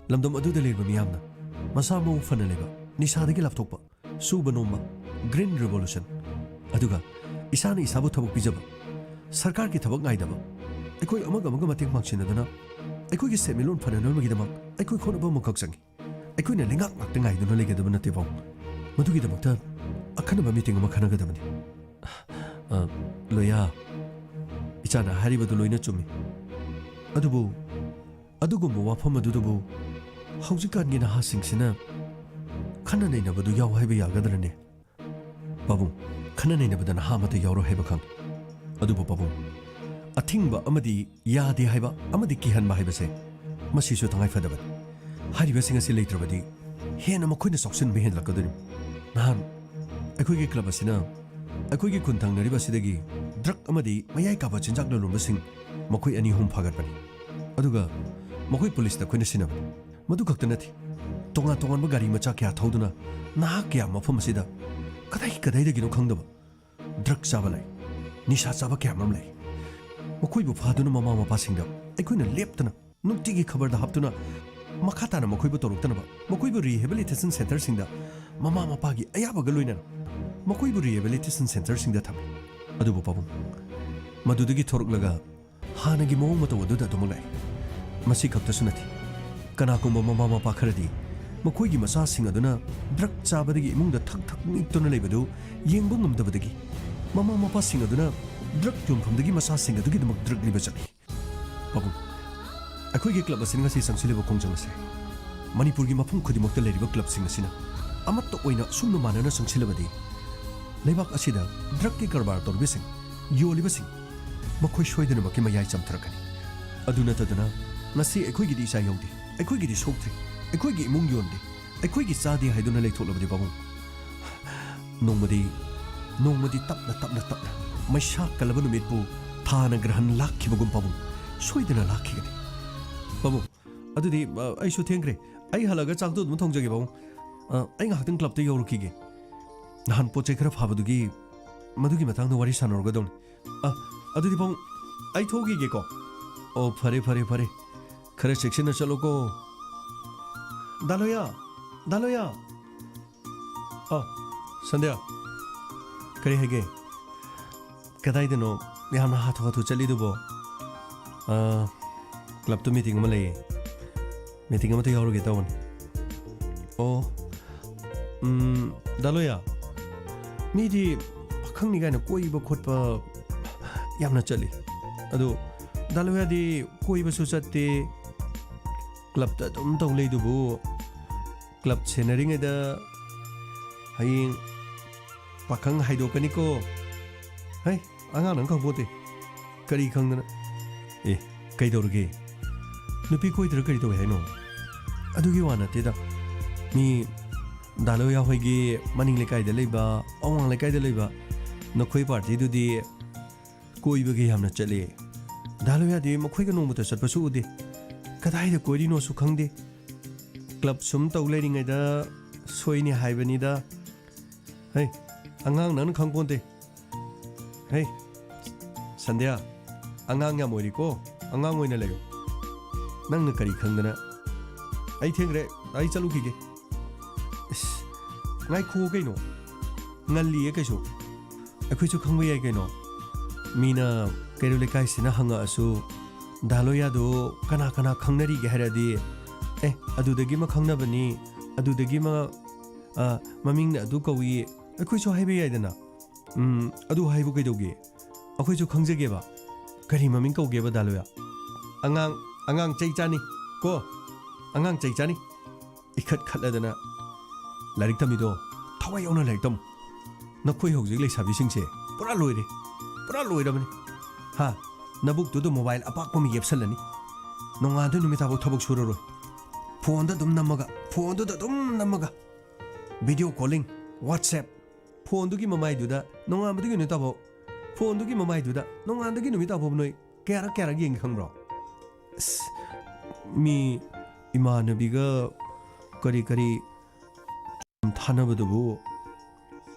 ꯂꯝꯗꯝ ꯑꯗꯨꯗ ꯂꯩꯔꯤꯕ ꯃꯤꯌꯥꯝꯅ ꯃꯁꯥ ꯃꯎ ꯐꯅ ꯂꯩꯕ, ꯅꯤꯁꯥꯗꯒꯤ ꯂꯥꯞꯊꯣꯛꯄ, ꯁꯨꯕ ꯅꯣꯝꯕ, ꯒ꯭ꯔꯤꯟ ꯔꯤꯚꯣꯂꯨꯁꯟ, ꯑꯗꯨꯒ ꯏꯁꯥꯅ ꯏꯁꯥꯕꯨ ꯊꯕꯛ ꯄꯤꯖꯕ, ꯁꯔꯀꯥꯔꯒꯤ ꯊꯕꯛ ꯉꯥꯏꯗꯕ, ꯑꯩꯈꯣꯏ ꯑꯃꯒ ꯑꯃꯒ ꯃꯇꯦꯡ ꯄꯥꯡꯁꯤꯟꯅꯗꯨꯅ ꯑꯩꯈꯣꯏꯒꯤ ꯁꯦꯟꯃꯤꯠꯂꯣꯟ ꯐꯅꯅꯕꯒꯤꯗꯃꯛ ꯑꯩꯈꯣꯏ ꯍꯣꯠꯅꯕ ꯑꯃꯈꯛ ꯆꯪꯏ꯫ ꯑꯩꯈꯣꯏꯅ ꯂꯩꯉꯥꯛ ꯉꯥꯛꯇ ꯉꯥꯏꯗꯨꯅ ꯂꯩꯒꯗꯕ ꯅꯠꯇꯦ ꯄꯥꯕꯨꯡ꯫ ꯃꯗꯨꯒꯤꯗꯃꯛꯇ ꯑꯈꯟꯅꯕ ꯃꯤꯇꯤꯡ ꯑꯃ ꯈꯟꯅꯒꯗꯕꯅꯤ꯫ ꯑ, ꯂꯣꯌꯥ, ꯏꯆꯥꯅ ꯍꯥꯏꯔꯤꯕꯗꯨ ꯂꯣꯏꯅ ꯆꯨꯝꯃꯤ꯫ ꯑꯗꯨꯕꯨ ꯑꯗꯨꯒꯨꯝꯕ ꯋꯥꯐꯝ ꯑꯗꯨꯗꯕꯨ ꯍꯧꯖꯤꯛꯀꯥꯟꯒꯤ ꯅꯍꯥꯁꯤꯡꯁꯤꯅ ꯈꯟꯅ ꯅꯩꯅꯕꯗꯨ ꯌꯥꯎ ꯍꯥꯏꯕ ꯌꯥꯒꯗ꯭ꯔꯅꯦ? ꯄꯥꯕꯨꯡ, ꯈꯟꯅ ꯅꯩꯅꯕꯗ ꯅꯍꯥ ꯑꯃꯠꯇ ꯌꯥꯎꯔꯣꯏ ꯍꯥꯏꯕ ꯈꯪꯏ꯫ ꯑꯗꯨꯕꯨ ꯄꯥꯕꯨꯡ, ꯑꯊꯤꯡꯕ ꯑꯃꯗꯤ ꯌꯥꯗꯦ ꯍꯥꯏꯕ ꯑꯃꯗꯤ ꯀꯤꯍꯟꯕ ꯍꯥꯏꯕꯁꯦ, ꯃꯁꯤꯁꯨ ꯇꯉꯥꯏ ꯐꯗꯕꯅꯤ꯫ ꯍꯥꯏꯔꯤꯕꯁꯤꯡ ꯑꯁꯤ ꯂꯩꯇ꯭ꯔꯕꯗꯤ ꯍꯦꯟꯅ ꯃꯈꯣꯏꯅ ꯆꯥꯎꯁꯤꯟꯕ ꯍꯦꯟꯂꯛꯀꯗꯣꯔꯤꯕꯅꯤ꯫ ꯅꯍꯥꯟ ꯑꯩꯈꯣꯏꯒꯤ ꯀ꯭ꯂꯕ ꯑꯁꯤꯅ ꯑꯩꯈꯣꯏꯒꯤ ꯈꯨꯟ ꯊꯪꯅꯔꯤꯕ ꯑꯁꯤꯗꯒꯤ ꯗ꯭ꯔꯒ ꯑꯃꯗꯤ ꯃꯌꯥꯏ ꯀꯥꯕ ꯆꯤꯟꯖꯥꯛ ꯂꯂꯣꯟꯕꯁꯤꯡ ꯃꯈꯣꯏ ꯑꯅꯤ ꯑꯍꯨꯝ ꯐꯥꯒꯠꯄꯅꯤ꯫ ꯑꯗꯨꯒ ꯃꯈꯣꯏ ꯄꯨꯂꯤꯁꯇ ꯑꯩꯈꯣꯏꯅ ꯁꯤꯟꯅꯕꯅꯤ꯫ ꯃꯗꯨ ꯈꯛꯇ ꯅꯠꯇꯦ, ꯇꯣꯉꯥꯟ ꯇꯣꯉꯥꯟꯕ ꯒꯥꯔꯤ ꯃꯆꯥ ꯀꯌꯥ ꯊꯧꯗꯨꯅ ꯅꯍꯥ ꯀꯌꯥ ꯃꯐꯝ ꯑꯁꯤꯗ ꯀꯗꯥꯏ ꯀꯗꯥꯏꯗꯒꯤꯅꯣ ꯈꯪꯗꯕ ꯗ꯭ꯔꯒ ꯆꯥꯕ ꯂꯩ, ꯅꯤꯁꯥ ꯆꯥꯕ ꯀꯌꯥ ꯃꯔꯨꯝ ꯂꯩ꯫ ꯃꯈꯣꯏꯕꯨ ꯐꯥꯗꯨꯅ ꯃꯃꯥ ꯃꯄꯥꯁꯤꯡꯗ ꯑꯩꯈꯣꯏꯅ ꯂꯦꯞꯇꯅ ꯅꯨꯡꯇꯤꯒꯤ ꯈꯕꯔꯗ ꯍꯥꯞꯇꯨꯅ ꯃꯈꯥ ꯇꯥꯅ ꯃꯈꯣꯏꯕꯨ ꯇꯧꯔꯛꯇꯅꯕ ꯃꯈꯣꯏꯕꯨ rehabilitation centreꯁꯤꯡꯗ ꯃꯃꯥ ꯃꯄꯥꯒꯤ ꯑꯌꯥꯕꯒ ꯂꯣꯏꯅꯅ ꯃꯈꯣꯏꯕꯨ rehabilitation centreꯁꯤꯡꯗ ꯊꯝꯃꯤ꯫ ꯑꯗꯨꯕꯨ ꯄꯥꯕꯨꯡ, ꯃꯗꯨꯗꯒꯤ ꯊꯣꯔꯛꯂꯒ ꯍꯥꯟꯅꯒꯤ ꯃꯑꯣꯡ ꯃꯇꯧ ꯑꯗꯨꯗ ꯑꯗꯨꯃꯛ ꯂꯥꯛꯏ꯫ ꯃꯁꯤ ꯈꯛꯇꯁꯨ ꯅꯠꯇꯦ, ꯀꯅꯥꯒꯨꯝꯕ ꯃꯃꯥ ꯃꯄꯥ ꯈꯔꯗꯤ ꯃꯈꯣꯏꯒꯤ ꯃꯆꯥꯁꯤꯡ ꯑꯗꯨꯅ drug ꯆꯥꯕꯗꯒꯤ ꯏꯃꯨꯡꯗ ꯊꯛ ꯊꯛ ꯅꯤꯛꯇꯨꯅ ꯂꯩꯕꯗꯨ ꯌꯦꯡꯕ ꯉꯝꯗꯕꯗꯒꯤ ꯃꯃꯥ ꯃꯄꯥꯁꯤꯡ ꯑꯗꯨꯅ drug ꯌꯣꯟꯐꯝꯗꯒꯤ ꯃꯆꯥꯁꯤꯡ ꯑꯗꯨꯒꯤꯗꯃꯛ drug ꯂꯩꯕ ꯆꯠꯂꯤ꯫ ꯄꯥꯕꯨꯡ, ꯑꯩꯈꯣꯏꯒꯤ club ꯑꯁꯤꯅ ꯉꯁꯤ ꯆꯪꯁꯤꯜꯂꯤꯕ ꯈꯣꯡꯖꯪ ꯑꯁꯦ ꯃꯅꯤꯄꯨꯔꯒꯤ ꯃꯐꯝ ꯈꯨꯗꯤꯡꯃꯛꯇ ꯂꯩꯔꯤꯕ clubꯁꯤꯡ ꯑꯁꯤꯅ ꯑꯃꯠꯇ ꯑꯣꯏꯅ ꯑꯁꯨꯝꯅ ꯃꯥꯟꯅꯅ ꯆꯪꯁꯤꯜꯂꯕꯗꯤ ꯂꯩꯕꯥꯛ ꯑꯁꯤꯗ drugꯀꯤ ꯀꯔꯕꯥꯔ ꯇꯧꯔꯤꯕꯁꯤꯡ, ꯌꯣꯜꯂꯤꯕꯁꯤꯡ ꯃꯈꯣꯏ ꯁꯣꯏꯗꯅꯃꯛꯀꯤ ꯃꯌꯥꯏ ꯆꯝꯊꯔꯛꯀꯅꯤ꯫ ꯑꯗꯨ ꯅꯠꯇꯗꯅ ꯉꯁꯤ ꯑꯩꯈꯣꯏꯒꯤꯗꯤ ꯏꯆꯥ ꯌꯥꯎꯗꯦ, ꯑꯩꯈꯣꯏꯒꯤꯗꯤ ꯁꯣꯛꯇ꯭ꯔꯦ, ꯑꯩꯈꯣꯏꯒꯤ ꯏꯃꯨꯡ ꯌꯣꯟꯗꯦ, ꯑꯩꯈꯣꯏꯒꯤ ꯆꯥꯗꯦ ꯍꯥꯏꯗꯨꯅ ꯂꯩꯊꯣꯛꯂꯕꯗꯤ ꯄꯥꯕꯨꯡ, ꯅꯣꯡꯃꯗꯤ, ꯅꯣꯡꯃꯗꯤ ꯇꯞꯅ, ꯇꯞꯅ, ꯇꯞꯅ ꯃꯩꯁꯥ ꯀꯜꯂꯕ ꯅꯨꯃꯤꯠꯄꯨ ꯊꯥꯅ ꯒ꯭ꯔꯍꯟ ꯂꯥꯛꯈꯤꯕꯒꯨꯝ ꯄꯥꯕꯨꯡ ꯁꯣꯏꯗꯅ ꯂꯥꯛꯈꯤꯒꯅꯤ꯫ ꯄꯥꯕꯨꯡ, ꯑꯗꯨꯗꯤ, ꯑ, ꯑꯩꯁꯨ ꯊꯦꯡꯈ꯭ꯔꯦ꯫ ꯑꯩ ꯍꯜꯂꯛꯑꯒ ꯆꯥꯛꯇꯨ ꯑꯗꯨꯝ ꯊꯣꯡꯖꯒꯦ ꯄꯥꯕꯨꯡ꯫ ꯑ, ꯑꯩ ꯉꯥꯏꯍꯥꯛꯇꯪ clubꯇ ꯌꯧꯔꯨꯈꯤꯒꯦ꯫ ꯅꯍꯥꯟ ꯄꯣꯠ ꯆꯩ ꯈꯔ ꯐꯥꯕꯗꯨꯒꯤ, ꯃꯗꯨꯒꯤ ꯃꯇꯥꯡꯗ ꯋꯥꯔꯤ ꯁꯥꯟꯅꯔꯨꯒꯗꯧꯅꯤ꯫ ꯑ, ꯑꯗꯨꯗꯤ ꯄꯥꯕꯨꯡ, ꯑꯩ ꯊꯣꯛꯈꯤꯒꯦꯀꯣ꯫ ꯑꯣ, ꯐꯔꯦ, ꯐꯔꯦ, ꯐꯔꯦ꯫ ꯈꯔ ꯆꯦꯛꯁꯤꯟꯅ ꯆꯠꯂꯨꯀꯣ꯫ ꯗꯥ ꯂꯣꯌꯥ! ꯗꯥ ꯂꯣꯌꯥ! ꯑ, ꯁꯟꯙ꯭ꯌꯥ, ꯀꯔꯤ ꯍꯥꯏꯒꯦ? ꯀꯗꯥꯏꯗꯅꯣ ꯌꯥꯝꯅ ꯍꯥꯊꯨ ꯍꯥꯊꯨ ꯆꯠꯂꯤꯗꯨꯕꯣ? ꯑ, clubꯇ meeting ꯑꯃ ꯂꯩꯌꯦ꯫ Meeting ꯑꯃꯇ ꯌꯥꯎꯔꯨꯒꯦ ꯇꯧꯕꯅꯤ꯫ ꯑꯣ, ꯎꯝ, ꯗꯥ ꯂꯣꯌꯥ, ꯃꯤꯗꯤ ꯄꯥꯈꯪꯅꯤ ꯀꯥꯏꯅ ꯀꯣꯏꯕ ꯈꯣꯠꯄ ꯌꯥꯝꯅ ꯆꯠꯂꯤ꯫ ꯑꯗꯣ ꯗꯥ ꯂꯣꯌꯥꯗꯤ ꯀꯣꯏꯕꯁꯨ ꯆꯠꯇꯦ, clubꯇ ꯑꯗꯨꯝ ꯇꯧ ꯂꯩꯗꯨꯕꯨ꯫ Club ꯁꯦꯟꯅꯔꯤꯉꯩꯗ ꯍꯌꯦꯡ ꯄꯥꯈꯪ ꯍꯥꯏꯗꯣꯛꯀꯅꯤꯀꯣ꯫ ꯍꯩ, ꯑꯉꯥꯡ ꯅꯪ ꯈꯪꯄꯣꯠꯇꯦ꯫ ꯀꯔꯤ ꯈꯪꯗꯅ? ꯑꯦ, ꯀꯩꯗꯧꯔꯒꯦ? ꯅꯨꯄꯤ ꯀꯣꯏꯗ꯭ꯔ ꯀꯔꯤ ꯇꯧꯏ ꯍꯥꯏꯅꯣ? ꯑꯗꯨꯒꯤ ꯋꯥ ꯅꯠꯇꯦꯗ꯫ ꯃꯤ ꯗꯥ ꯂꯣꯌꯥ ꯍꯣꯏꯒꯤ ꯃꯅꯤꯡ ꯂꯩꯀꯥꯏꯗ ꯂꯩꯕ, ꯑꯋꯥꯡ ꯂꯩꯀꯥꯏꯗ ꯂꯩꯕ ꯅꯈꯣꯏ partyꯗꯨꯗꯤ ꯀꯣꯏꯕꯒꯤ ꯌꯥꯝꯅ ꯆꯠꯂꯤ꯫ ꯗꯥ ꯂꯣꯌꯥꯗꯤ ꯃꯈꯣꯏꯒ ꯅꯣꯡꯃꯇ ꯆꯠꯄꯁꯨ ꯎꯗꯦ꯫ ꯀꯗꯥꯏꯗ ꯀꯣꯏꯔꯤꯅꯣꯁꯨ ꯈꯪꯗꯦ꯫ Club ꯁꯨꯝ ꯇꯧ ꯂꯩꯔꯤꯉꯩꯗ ꯁꯣꯏꯅꯤ ꯍꯥꯏꯕꯅꯤꯗ꯫ ꯍꯩ, ꯑꯉꯥꯡ ꯅꯪꯅ ꯈꯪꯄꯣꯟꯇꯦ꯫ ꯍꯩ, ꯁꯟꯙ꯭ꯌꯥ, ꯑꯉꯥꯡ ꯌꯥꯝ ꯑꯣꯏꯔꯤꯀꯣ, ꯑꯉꯥꯡ ꯑꯣꯏꯅ ꯂꯩꯌꯨ꯫ ꯅꯪꯅ ꯀꯔꯤ ꯈꯪꯗꯅ? ꯑꯩ ꯊꯦꯡꯈ꯭ꯔꯦ, ꯑꯩ ꯆꯠꯂꯨꯈꯤꯒꯦ꯫ ꯏꯁ, ꯉꯥꯏꯈꯨꯑꯣ ꯀꯩꯅꯣ, ꯉꯜꯂꯤꯌꯦ ꯀꯩꯁꯨ꯫ ꯑꯩꯈꯣꯏꯁꯨ ꯈꯪꯕ ꯌꯥꯏ ꯀꯩꯅꯣ꯫ ꯃꯤꯅ ꯀꯩꯔꯣꯜ ꯂꯩꯀꯥꯏꯁꯤꯅ ꯍꯪꯉꯛꯑꯁꯨ, "ꯗꯥ ꯂꯣꯌꯥꯗꯣ ꯀꯅꯥ ꯀꯅꯥ ꯈꯪꯅꯔꯤꯒꯦ?" ꯍꯥꯏꯔꯗꯤ, "ꯑꯦ, ꯑꯗꯨꯗꯒꯤ ꯑꯃ ꯈꯪꯅꯕꯅꯤ, ꯑꯗꯨꯗꯒꯤ ꯑꯃ, ꯑ, ꯃꯃꯤꯡꯅ ꯑꯗꯨ ꯀꯧꯏ", ꯑꯩꯈꯣꯏꯁꯨ ꯍꯥꯏꯕ ꯌꯥꯏꯗꯅ꯫ ꯎꯝ, ꯑꯗꯨ ꯍꯥꯏꯕꯨ ꯀꯩꯗꯧꯒꯦ? ꯑꯩꯈꯣꯏꯁꯨ ꯈꯪꯖꯒꯦꯕ꯫ ꯀꯔꯤ ꯃꯃꯤꯡ ꯀꯧꯒꯦꯕ, ꯗꯥ ꯂꯣꯌꯥ? ꯑꯉꯥꯡ, ꯑꯉꯥꯡ ꯆꯩ ꯆꯥꯅꯤ ꯀꯣ, ꯑꯉꯥꯡ ꯆꯩ ꯆꯥꯅꯤ꯫ ꯏꯈꯠ ꯈꯠꯂꯗꯅ ꯂꯥꯏꯔꯤꯛ ꯇꯝꯃꯤꯗꯣ ꯊꯋꯥꯏ ꯌꯥꯎꯅ ꯂꯥꯏꯔꯤꯛ ꯇꯝꯃꯨ꯫ ꯅꯈꯣꯏ ꯍꯧꯖꯤꯛ ꯂꯩꯁꯥꯕꯤꯁꯤꯡꯁꯦ ꯄꯨꯔꯥ ꯂꯣꯏꯔꯦ, ꯄꯨꯔꯥ ꯂꯣꯏꯔꯕꯅꯤ꯫ ꯍꯥ? ꯅꯕꯨꯛꯇꯨꯗ ꯃꯣꯕꯥꯏꯜ ꯑꯄꯥꯛꯄ ꯑꯃ ꯌꯦꯞꯁꯜꯂꯅꯤ, ꯅꯣꯡꯉꯥꯟꯗꯣꯏ ꯅꯨꯃꯤꯠ ꯇꯥꯐꯥꯎ ꯊꯕꯛ ꯁꯨꯔꯔꯣꯏ꯫ ꯐꯣꯟꯗ ꯑꯗꯨꯝ ꯅꯝꯃꯒ, ꯐꯣꯟꯗꯨꯗ ꯑꯗꯨꯝ ꯅꯝꯃꯒ, ꯚꯤꯗꯤꯑꯣ ꯀꯣꯂꯤꯡ, ꯋꯥꯠꯁꯑꯦꯞ, ꯐꯣꯟꯗꯨꯒꯤ ꯃꯃꯥꯏꯗꯨꯗ ꯅꯣꯡꯉꯥꯟꯕꯗꯒꯤ ꯅꯨꯃꯤꯠ ꯇꯥꯐꯥꯎ, ꯐꯣꯟꯗꯨꯒꯤ ꯃꯃꯥꯏꯗꯨꯗ ꯅꯣꯡꯉꯥꯟꯕꯗꯒꯤ ꯅꯨꯃꯤꯠ ꯇꯥꯐꯥꯎ ꯅꯣꯏ ꯀꯌꯥꯔꯛ ꯀꯌꯥꯔꯛ ꯌꯦꯡꯒꯦ ꯈꯪꯕ꯭ꯔꯣ? ꯑꯁ, ꯃꯤ ꯏꯃꯥꯟꯅꯕꯤꯒ ꯀꯔꯤ ꯀꯔꯤ ꯊꯥꯅꯕꯗꯨꯕꯨ,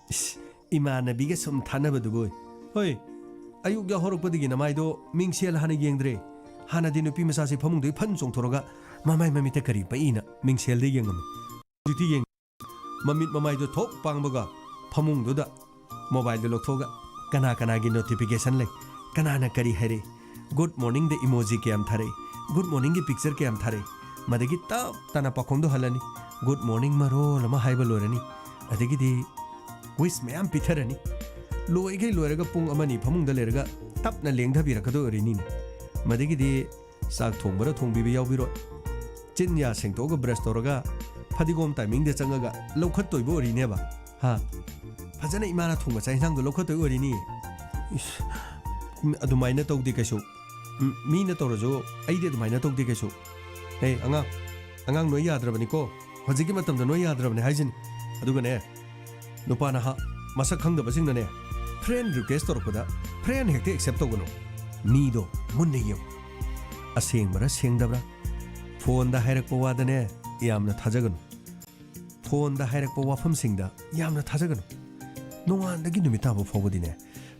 ꯏꯁ, ꯏꯃꯥꯟꯅꯕꯤꯒ ꯁꯨꯝ ꯊꯥꯅꯕꯗꯨꯕꯨ꯫ ꯍꯣꯏ, ꯑꯌꯨꯛ ꯌꯥꯍꯧꯔꯛꯄꯗꯒꯤ ꯅꯃꯥꯏꯗꯣ ꯃꯤꯡꯁꯦꯜ ꯍꯥꯟꯅ ꯌꯦꯡꯗ꯭ꯔꯦ꯫ ꯍꯥꯟꯅꯗꯤ ꯅꯨꯄꯤ ꯃꯆꯥꯁꯤ ꯐꯃꯨꯡꯗꯒꯤ ꯐꯟ ꯆꯣꯡꯊꯣꯔꯒ ꯃꯃꯥꯏ ꯃꯃꯤꯠꯇ ꯀꯔꯤ ꯄꯛꯏꯅ ꯃꯤꯡꯁꯦꯜꯗ ꯌꯦꯡꯉꯝꯃꯤ꯫ ꯍꯧꯖꯤꯛꯇꯤ ꯌꯦꯡ-, ꯃꯃꯤꯠ ꯃꯃꯥꯏꯗꯣ ꯊꯣꯛ ꯄꯥꯡꯕꯒ ꯐꯃꯨꯡꯗꯨꯗ ꯃꯣꯕꯥꯏꯜꯗꯨ ꯂꯧꯊꯣꯛꯑꯒ ꯀꯅꯥ ꯀꯅꯥꯒꯤ ꯅꯣꯇꯤꯐꯤꯀꯦꯁꯟ ꯂꯩ, ꯀꯅꯥꯅ ꯀꯔꯤ ꯍꯥꯏꯔꯛꯏ, ꯒꯨꯗ ꯃꯣꯔꯅꯤꯡꯗ ꯏꯃꯣꯖꯤ ꯀꯌꯥꯝ ꯊꯥꯔꯛꯏ, ꯒꯨꯗ ꯃꯣꯔꯅꯤꯡꯒꯤ ꯄꯤꯛꯆꯔ ꯀꯌꯥꯝ ꯊꯥꯔꯛꯏ, ꯃꯗꯒꯤ ꯇꯞ ꯇꯥꯅ ꯄꯥꯈꯣꯡꯗꯣ ꯍꯜꯂꯅꯤ꯫ ꯒꯨꯗ ꯃꯣꯔꯅꯤꯡ ꯃꯔꯣꯜ ꯑꯃ ꯍꯥꯏꯕ ꯂꯣꯏꯔꯅꯤ꯫ ꯑꯗꯒꯤꯗꯤ ꯋꯤꯁ ꯃꯌꯥꯝ ꯄꯤꯊꯔꯅꯤ꯫ ꯂꯣꯏꯈꯩ ꯂꯣꯏꯔꯒ ꯄꯨꯡ ꯑꯃꯅꯤ ꯐꯃꯨꯡꯗ ꯂꯩꯔꯒ ꯇꯞꯅ ꯂꯦꯡꯊꯕꯤꯔꯛꯀꯗꯣꯏ ꯑꯣꯏꯔꯤꯅꯤꯅꯦ꯫ ꯃꯗꯒꯤꯗꯤ ꯆꯥꯛ ꯊꯣꯡꯕꯔ ꯊꯣꯡꯕꯤꯕ ꯌꯥꯎꯕꯤꯔꯣꯏ꯫ ꯆꯤꯟ ꯌꯥ ꯁꯦꯡꯗꯣꯛꯑꯒ ꯕ꯭ꯔꯁ ꯇꯧꯔꯒ ꯐꯗꯤꯒꯣꯝ ꯇꯥꯏꯃꯤꯡꯗ ꯆꯪꯉꯒ ꯂꯧꯈꯠꯇꯣꯏꯕ ꯑꯣꯏꯔꯤꯅꯦꯕ꯫ ꯍꯥ? ꯐꯖꯅ ꯏꯃꯥꯅ ꯊꯣꯡꯕ ꯆꯥꯛ ꯏꯟꯁꯥꯡꯗꯣ ꯂꯧꯈꯠꯇꯣꯏ ꯑꯣꯏꯔꯤꯅꯤ꯫ ꯏꯁ, ꯑꯗꯨꯃꯥꯏꯅ ꯇꯧꯗꯦ ꯀꯩꯁꯨ꯫ ꯎꯝ, ꯃꯤꯅ ꯇꯧꯔꯁꯨ ꯑꯩꯗꯤ ꯑꯗꯨꯃꯥꯏꯅ ꯇꯧꯗꯦ ꯀꯩꯁꯨ꯫ ꯍꯦ, ꯑꯉꯥꯡ, ꯑꯉꯥꯡ ꯅꯣꯏ ꯌꯥꯗ꯭ꯔꯕꯅꯤꯀꯣ꯫ ꯍꯧꯖꯤꯛꯀꯤ ꯃꯇꯝꯗ ꯅꯣꯏ ꯌꯥꯗ꯭ꯔꯕꯅꯤ ꯍꯥꯏꯁꯤꯅꯤ꯫ ꯑꯗꯨꯒꯅꯦ, ꯅꯨꯄꯥ ꯅꯍꯥ ꯃꯁꯛ ꯈꯪꯗꯕꯁꯤꯡꯅꯅꯦ, ꯐ꯭ꯔꯦꯟ ꯔꯤꯀ꯭ꯋꯦꯁ ꯇꯧꯔꯛꯄꯗ ꯐ꯭ꯔꯦꯟ ꯍꯦꯛꯇ ꯑꯦꯛꯁꯦꯞ ꯇꯧꯒꯅꯨ꯫ ꯃꯤꯗꯣ ꯃꯨꯟꯅ ꯌꯦꯡꯉꯨ꯫ ꯑꯁꯦꯡꯕꯔꯥ ꯁꯦꯡꯗꯕ꯭ꯔꯥ? ꯐꯣꯟꯗ ꯍꯥꯏꯔꯛꯄ ꯋꯥꯗꯅꯦ ꯌꯥꯝꯅ ꯊꯥꯖꯒꯅꯨ꯫ ꯐꯣꯟꯗ ꯍꯥꯏꯔꯛꯄ ꯋꯥꯐꯝꯁꯤꯡꯗ ꯌꯥꯝꯅ ꯊꯥꯖꯒꯅꯨ꯫ ꯅꯣꯡꯉꯥꯟꯗꯒꯤ ꯅꯨꯃꯤꯠ ꯇꯥꯕ ꯐꯥꯎꯕꯗꯤꯅꯦ,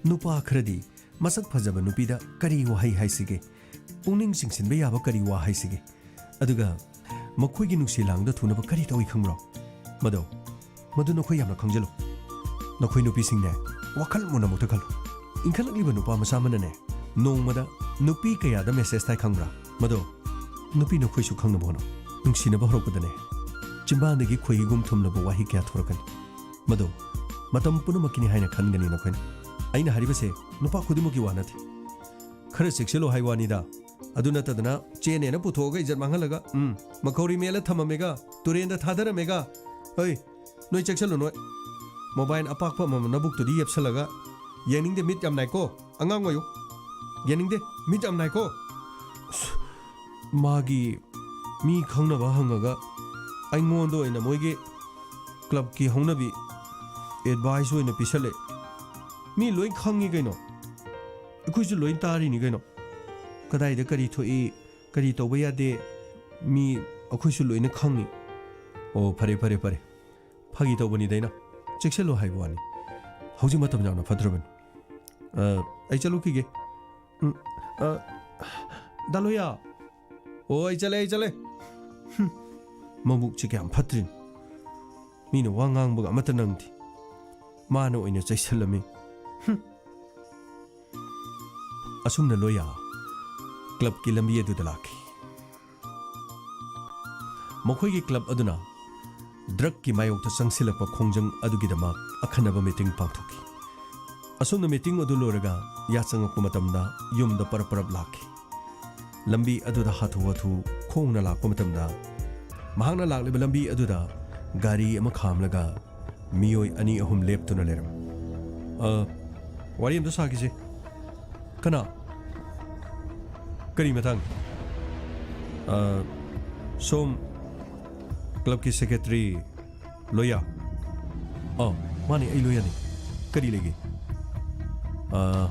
ꯅꯨꯄꯥ ꯈꯔꯗꯤ ꯃꯁꯛ ꯐꯖꯕ ꯅꯨꯄꯤꯗ ꯀꯔꯤ ꯋꯥꯍꯩ ꯍꯥꯏꯁꯤꯒꯦ? ꯄꯨꯛꯅꯤꯡ ꯆꯤꯡꯁꯤꯟꯕ ꯌꯥꯕ ꯀꯔꯤ ꯋꯥ ꯍꯥꯏꯁꯤꯒꯦ? ꯑꯗꯨꯒ ꯃꯈꯣꯏꯒꯤ ꯅꯨꯡꯁꯤ ꯂꯥꯡꯗ ꯊꯨꯅꯕ ꯀꯔꯤ ꯇꯧꯏ ꯈꯪꯕ꯭ꯔꯣ? ꯃꯗꯣ, ꯃꯗꯨ ꯅꯈꯣꯏ ꯌꯥꯝꯅ ꯈꯪꯖꯤꯜꯂꯨ꯫ ꯅꯈꯣꯏ ꯅꯨꯄꯤꯁꯤꯡꯅꯦ, ꯋꯥꯈꯜ ꯃꯨꯟꯅ ꯑꯃꯨꯛꯇ ꯈꯜꯂꯨ꯫ ꯏꯟꯈꯠꯂꯛꯂꯤꯕ ꯅꯨꯄꯥ ꯃꯆꯥ ꯑꯃꯅꯅꯦ, ꯅꯣꯡꯃꯗ ꯅꯨꯄꯤ ꯀꯌꯥꯗ ꯃꯦꯁꯦꯖ ꯊꯥꯏ ꯈꯪꯕ꯭ꯔꯥ? ꯃꯗꯣ, ꯅꯨꯄꯤ ꯅꯈꯣꯏꯁꯨ ꯈꯪꯅꯕ ꯍꯣꯠꯅꯧ꯫ ꯅꯨꯡꯁꯤꯅꯕ ꯍꯧꯔꯛꯄꯗꯅꯦ, ꯆꯤꯝꯕꯥꯟꯗꯒꯤ ꯈꯣꯏꯍꯤꯒꯨꯝ ꯊꯨꯝꯂꯕ ꯋꯥꯍꯩ ꯀꯌꯥ ꯊꯣꯔꯛꯀꯅꯤ꯫ ꯃꯗꯣ ꯃꯇꯝ ꯄꯨꯝꯅꯃꯛꯀꯤꯅꯤ ꯍꯥꯏꯅ ꯈꯟꯒꯅꯤ ꯅꯈꯣꯏꯅ꯫ ꯑꯩꯅ ꯍꯥꯏꯔꯤꯕꯁꯦ ꯅꯨꯄꯥ ꯈꯨꯗꯤꯡꯃꯛꯀꯤ ꯋꯥ ꯅꯠꯇꯦ꯫ ꯈꯔ ꯆꯦꯛꯁꯤꯜꯂꯣ ꯍꯥꯏ ꯋꯥꯅꯤꯗ꯫ ꯑꯗꯨ ꯅꯠꯇꯗꯅ ꯆꯦꯅꯦꯅ ꯄꯨꯊꯣꯛꯑꯒ ꯏꯖꯠ ꯃꯥꯡꯍꯜꯂꯒ, ꯎꯝ, ꯃꯈꯧꯔꯤ ꯃꯦꯜꯂ ꯊꯝꯃꯝꯃꯦꯒ, ꯇꯨꯔꯦꯟꯗ ꯊꯥꯗꯔꯝꯃꯦꯒ꯫ ꯍꯩ, ꯅꯣꯏ ꯆꯦꯛꯁꯤꯜꯂꯨ ꯅꯣꯏ꯫ ꯃꯣꯕꯥꯏꯜ ꯑꯄꯥꯛꯄ ꯑꯃꯃꯝ ꯅꯕꯨꯛꯇꯨꯗ ꯌꯦꯞꯁꯜꯂꯒ, "ꯌꯦꯡꯅꯤꯡꯗꯦ, ꯃꯤꯠ ꯌꯥꯝ ꯅꯥꯏꯀꯣ꯫ ꯑꯉꯥꯡ ꯑꯣꯏꯌꯨ꯫ ꯌꯦꯡꯅꯤꯡꯗꯦ, ꯃꯤꯠ ꯌꯥꯝ ꯅꯥꯏꯀꯣ"꯫ ꯑꯁ, ꯃꯥꯒꯤ ꯃꯤ ꯈꯪꯅꯕ ꯍꯪꯉꯒ ꯑꯩꯉꯣꯟꯗ ꯑꯣꯏꯅ ꯃꯣꯏꯒꯤ ꯀ꯭ꯂꯕꯀꯤ ꯍꯧꯅꯕꯤ ꯑꯦꯗꯚꯥꯏꯁ ꯑꯣꯏꯅ ꯄꯤꯁꯜꯂꯦ꯫ ꯃꯤ ꯂꯣꯏ ꯈꯪꯉꯤ ꯀꯩꯅꯣ꯫ ꯑꯩꯈꯣꯏꯁꯨ ꯂꯣꯏ ꯇꯥꯔꯤꯅꯤ ꯀꯩꯅꯣ꯫ ꯀꯗꯥꯏꯗ ꯀꯔꯤ ꯊꯣꯛꯏ, ꯀꯔꯤ ꯇꯧꯕ ꯌꯥꯗꯦ, ꯃꯤ ꯑꯩꯈꯣꯏꯁꯨ ꯂꯣꯏꯅ ꯈꯪꯉꯤ꯫ ꯑꯣ, ꯐꯔꯦ, ꯐꯔꯦ, ꯐꯔꯦ꯫ ꯐꯥꯒꯤ ꯇꯧꯕꯅꯤꯗ ꯑꯩꯅ꯫ ꯆꯦꯛꯁꯤꯜꯂꯨ ꯍꯥꯏꯕ ꯋꯥꯅꯤ꯫ ꯍꯧꯖꯤꯛ ꯃꯇꯝ ꯌꯥꯝꯅ ꯐꯠꯇ꯭ꯔꯕꯅꯤ꯫ ꯑ, ꯑꯩ ꯆꯠꯂꯨꯈꯤꯒꯦ꯫ ꯎꯝ, ꯑ, ꯗꯥ ꯂꯣꯌꯥ꯫ ꯑꯣ, ꯑꯩ ꯆꯠꯂꯦ, ꯑꯩ ꯆꯠꯂꯦ꯫ ꯍꯨꯝ, ꯃꯕꯨꯛꯁꯦ ꯀꯌꯥꯝ ꯐꯠꯇ꯭ꯔꯤꯅꯣ꯫ ꯃꯤꯅ ꯋꯥ ꯉꯥꯡꯕꯒ ꯑꯃꯠꯇ ꯅꯪꯗꯦ꯫ ꯃꯥꯅ ꯑꯣꯏꯅ ꯆꯩꯁꯜꯂꯝꯃꯤ꯫ ꯍꯨꯝ꯫ ꯑꯁꯨꯝꯅ ꯂꯣꯌꯥ ꯀ꯭ꯂꯕꯀꯤ ꯂꯝꯕꯤ ꯑꯗꯨꯗ ꯂꯥꯛꯈꯤ꯫ ꯃꯈꯣꯏꯒꯤ ꯀ꯭ꯂꯕ ꯑꯗꯨꯅ ꯗ꯭ꯔꯒꯀꯤ ꯃꯥꯌꯣꯛꯇ ꯆꯪꯁꯤꯜꯂꯛꯄ ꯈꯣꯡꯖꯪ ꯑꯗꯨꯒꯤꯗꯃꯛ ꯑꯈꯟꯅꯕ ꯃꯤꯇꯤꯡ ꯄꯥꯡꯊꯣꯛꯈꯤ꯫ ꯑꯁꯨꯝꯅ ꯃꯤꯇꯤꯡ ꯑꯗꯨ ꯂꯣꯏꯔꯒ ꯌꯥ ꯆꯪꯉꯛꯄ ꯃꯇꯝꯗ ꯌꯨꯝꯗ ꯄꯔꯞ ꯄꯔꯞ ꯂꯥꯛꯈꯤ꯫ ꯂꯝꯕꯤ ꯑꯗꯨꯗ ꯍꯥꯊꯨ ꯍꯥꯊꯨ ꯈꯣꯡꯅ ꯂꯥꯛꯄ ꯃꯇꯝꯗ, ꯃꯍꯥꯛꯅ ꯂꯥꯛꯂꯤꯕ ꯂꯝꯕꯤ ꯑꯗꯨꯗ ꯒꯥꯔꯤ ꯑꯃ ꯈꯥꯝꯂꯒ ꯃꯤꯑꯣꯏ ꯑꯅꯤ ꯑꯍꯨꯝ ꯂꯦꯞꯇꯨꯅ ꯂꯩꯔꯝꯃꯤ꯫ "ꯑ, ꯋꯥꯔꯤ ꯑꯝꯇ ꯁꯥꯈꯤꯁꯦ꯫ ꯀꯅꯥ? ꯀꯔꯤ ꯃꯇꯥꯡ?" "ꯑ, ꯁꯣꯝ ꯀ꯭ꯂꯕꯀꯤ ꯁꯦꯀ꯭ꯔꯦꯇꯔꯤ ꯂꯣꯌꯥ?" "ꯑ, ꯃꯥꯅꯦ, ꯑꯩ ꯂꯣꯌꯥꯅꯦ꯫ ꯀꯔꯤ ꯂꯩꯒꯦ?" "ꯑ,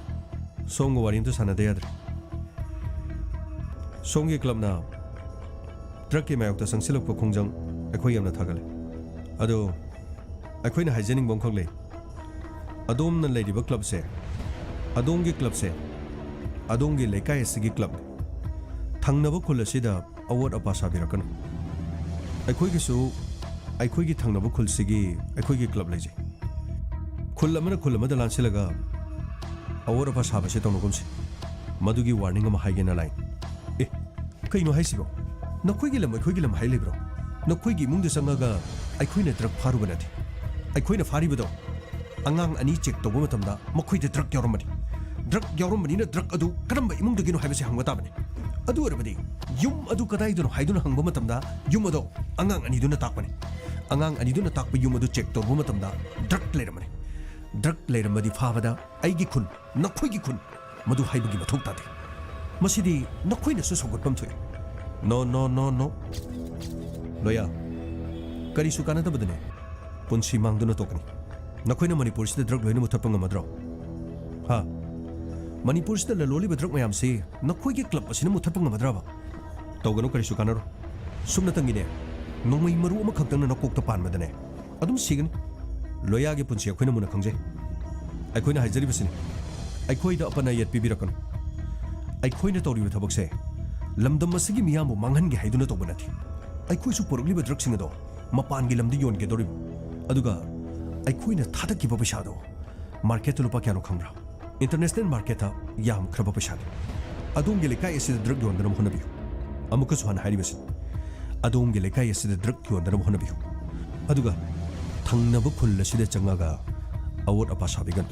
ꯁꯣꯝꯒ ꯋꯥꯔꯤ ꯑꯝꯇ ꯁꯥꯟꯅꯗ ꯌꯥꯗ꯭ꯔꯦ꯫ ꯁꯣꯝꯒꯤ ꯀ꯭ꯂꯕꯅ ꯗ꯭ꯔꯒꯀꯤ ꯃꯥꯌꯣꯛꯇ ꯆꯪꯁꯤꯜꯂꯛꯄ ꯈꯣꯡꯖꯪ ꯑꯩꯈꯣꯏ ꯌꯥꯝꯅ ꯊꯥꯒꯠꯂꯦ꯫ ꯑꯗꯣ ꯑꯩꯈꯣꯏꯅ ꯍꯥꯏꯖꯅꯤꯡꯕ ꯑꯃꯈꯛ ꯂꯩ꯫ ꯑꯗꯣꯝꯅ ꯂꯩꯔꯤꯕ ꯀ꯭ꯂꯕꯁꯦ ꯑꯗꯣꯝꯒꯤ ꯀ꯭ꯂꯕꯁꯦ ꯑꯗꯣꯝꯒꯤ ꯂꯩꯀꯥꯏ ꯑꯁꯤꯒꯤ ꯀ꯭ꯂꯕꯅꯤ꯫ ꯊꯪꯅꯕ ꯈꯨꯜ ꯑꯁꯤꯗ ꯑꯋꯣꯠ ꯑꯄꯥ ꯁꯥꯕꯤꯔꯛꯀꯅꯨ꯫ ꯑꯩꯈꯣꯏꯒꯤꯁꯨ ꯑꯩꯈꯣꯏꯒꯤ ꯊꯪꯅꯕ ꯈꯨꯜꯁꯤꯒꯤ ꯑꯩꯈꯣꯏꯒꯤ ꯀ꯭ꯂꯕ ꯂꯩꯖꯩ꯫ ꯈꯨꯜ ꯑꯃꯅ ꯈꯨꯜ ꯑꯃꯗ ꯂꯥꯟꯁꯤꯜꯂꯒ ꯑꯋꯣꯠ ꯑꯄꯥ ꯁꯥꯕꯁꯦ ꯇꯧꯅꯒꯨꯝꯁꯤ꯫ ꯃꯗꯨꯒꯤ ꯋꯥꯔꯅꯤꯡ ꯑꯃ ꯍꯥꯏꯒꯦꯅ ꯂꯥꯛꯏ꯫ ꯑꯦ, ꯀꯩꯅꯣ ꯍꯥꯏꯁꯤꯕꯣ? ꯅꯈꯣꯏꯒꯤ ꯂꯝ ꯑꯩꯈꯣꯏꯒꯤ ꯂꯝ ꯍꯥꯏ ꯂꯩꯕ꯭ꯔꯣ? ꯅꯈꯣꯏꯒꯤ ꯏꯃꯨꯡꯗ ꯆꯪꯉꯒ ꯑꯩꯈꯣꯏꯅ ꯗ꯭ꯔꯒ ꯐꯥꯔꯨꯕ ꯅꯠꯇꯦ꯫ ꯑꯩꯈꯣꯏꯅ ꯐꯥꯔꯤꯕꯗꯣ ꯑꯉꯥꯡ ꯑꯅꯤ ꯆꯦꯛ ꯇꯧꯕ ꯃꯇꯝꯗ ꯃꯈꯣꯏꯗ ꯗ꯭ꯔꯒ ꯌꯥꯎꯔꯝꯕꯅꯤ꯫ ꯗ꯭ꯔꯒ ꯌꯥꯎꯔꯝꯕꯅꯤꯅ ꯗ꯭ꯔꯒ ꯑꯗꯨ ꯀꯔꯝꯕ ꯏꯃꯨꯡꯗꯒꯤꯅꯣ ꯍꯥꯏꯕꯁꯤ ꯍꯪꯕ ꯇꯥꯕꯅꯤ꯫ ꯑꯗꯨ ꯑꯣꯏꯔꯕꯗꯤ ꯌꯨꯝ ꯑꯗꯨ ꯀꯗꯥꯏꯗꯅꯣ ꯍꯥꯏꯗꯨꯅ ꯍꯪꯕ ꯃꯇꯝꯗ ꯌꯨꯝ ꯑꯗꯣ ꯑꯉꯥꯡ ꯑꯅꯤꯗꯨꯅ ꯇꯥꯛꯄꯅꯤ꯫ ꯑꯉꯥꯡ ꯑꯅꯤꯗꯨꯅ ꯇꯥꯛꯄ ꯌꯨꯝ ꯑꯗꯨ ꯆꯦꯛ ꯇꯧꯔꯨꯕ ꯃꯇꯝꯗ ꯗ꯭ꯔꯒ ꯂꯩꯔꯝꯕꯅꯤ꯫ ꯗ꯭ꯔꯒ ꯂꯩꯔꯝꯕꯗꯤ ꯐꯥꯕꯗ ꯑꯩꯒꯤ ꯈꯨꯟ, ꯅꯈꯣꯏꯒꯤ ꯈꯨꯟ, ꯃꯗꯨ ꯍꯥꯏꯕꯒꯤ ꯃꯊꯧ ꯇꯥꯗꯦ꯫ ꯃꯁꯤꯗꯤ ꯅꯈꯣꯏꯅꯁꯨ ꯁꯧꯒꯠꯐꯝ ꯊꯣꯛꯏ꯫ No, no, no, no. ꯂꯣꯌꯥ, ꯀꯔꯤꯁꯨ ꯀꯥꯟꯅꯗꯕꯗꯅꯦ꯫ ꯄꯨꯟꯁꯤ ꯃꯥꯡꯗꯨꯅ ꯇꯣꯛꯀꯅꯤ꯫ ꯅꯈꯣꯏꯅ ꯃꯅꯤꯄꯨꯔꯁꯤꯗ ꯗ꯭ꯔꯒ ꯂꯣꯏꯅ ꯃꯨꯊꯠꯄ ꯉꯝꯃꯗ꯭ꯔꯣ? ꯍꯥ? ꯃꯅꯤꯄꯨꯔꯁꯤꯗ ꯂꯂꯣꯜꯂꯤꯕ ꯗ꯭ꯔꯒ ꯃꯌꯥꯝꯁꯤ ꯅꯈꯣꯏꯒꯤ ꯀ꯭ꯂꯕ ꯑꯁꯤꯅ ꯃꯨꯊꯠꯄ ꯉꯝꯃꯗ꯭ꯔꯕ? ꯇꯧꯒꯅꯨ, ꯀꯔꯤꯁꯨ ꯀꯥꯟꯅꯔꯣꯏ꯫ ꯁꯨꯞꯅꯇꯪꯒꯤꯅꯦ, ꯅꯣꯡꯃꯩ ꯃꯔꯨ ꯑꯃꯈꯛꯇꯪꯅ ꯅꯀꯣꯛꯇ ꯄꯥꯟꯕꯗꯅꯦ, ꯑꯗꯨꯝ ꯁꯤꯒꯅꯤ꯫ ꯂꯣꯌꯥꯒꯤ ꯄꯨꯟꯁꯤ ꯑꯩꯈꯣꯏꯅ ꯃꯨꯟꯅ ꯈꯪꯖꯩ꯫ ꯑꯩꯈꯣꯏꯅ ꯍꯥꯏꯖꯔꯤꯕꯁꯤꯅꯤ, ꯑꯩꯈꯣꯏꯗ ꯑꯄꯟ ꯑꯌꯦꯠ ꯄꯤꯕꯤꯔꯛꯀꯅꯨ꯫ ꯑꯩꯈꯣꯏꯅ ꯇꯧꯔꯤꯕ ꯊꯕꯛꯁꯦ ꯂꯝꯗꯝ ꯑꯁꯤꯒꯤ ꯃꯤꯌꯥꯝꯕꯨ ꯃꯥꯡꯍꯟꯒꯦ ꯍꯥꯏꯗꯨꯅ ꯇꯧꯕ ꯅꯠꯇꯦ꯫ ꯑꯩꯈꯣꯏꯁꯨ ꯄꯨꯔꯛꯂꯤꯕ ꯗ꯭ꯔꯒꯁꯤꯡ ꯑꯗꯣ ꯃꯄꯥꯟꯒꯤ ꯂꯝꯗ ꯌꯣꯟꯒꯗꯧꯔꯤꯕ, ꯑꯗꯨꯒ ꯑꯩꯈꯣꯏꯅ ꯊꯥꯗꯈꯤꯕ ꯄꯩꯁꯥꯗꯣ ꯃꯥꯔꯀꯦꯠꯇ ꯂꯨꯄꯥ ꯀꯌꯥꯅꯣ ꯈꯪꯕ꯭ꯔꯥ? ꯏꯟꯇꯔꯅꯦꯁꯅꯦꯜ ꯃꯥꯔꯀꯦꯠꯇ ꯌꯥꯝꯈ꯭ꯔꯕ ꯄꯩꯁꯥꯅꯤ꯫ ꯑꯗꯣꯝꯒꯤ ꯂꯩꯀꯥꯏ ꯑꯁꯤꯗ ꯗ꯭ꯔꯒ ꯌꯣꯟꯗꯅꯕ ꯍꯣꯠꯅꯕꯤꯌꯨ꯫ ꯑꯃꯨꯛꯀꯁꯨ ꯍꯟꯅ ꯍꯥꯏꯔꯤꯕꯁꯤ, ꯑꯗꯣꯝꯒꯤ ꯂꯩꯀꯥꯏ ꯑꯁꯤꯗ ꯗ꯭ꯔꯒ ꯌꯣꯟꯗꯅꯕ ꯍꯣꯠꯅꯕꯤꯌꯨ꯫ ꯑꯗꯨꯒ ꯊꯪꯅꯕ ꯈꯨꯜ ꯑꯁꯤꯗ ꯆꯪꯉꯒ ꯑꯋꯣꯠ ꯑꯄꯥ ꯁꯥꯕꯤꯒꯅꯨ꯫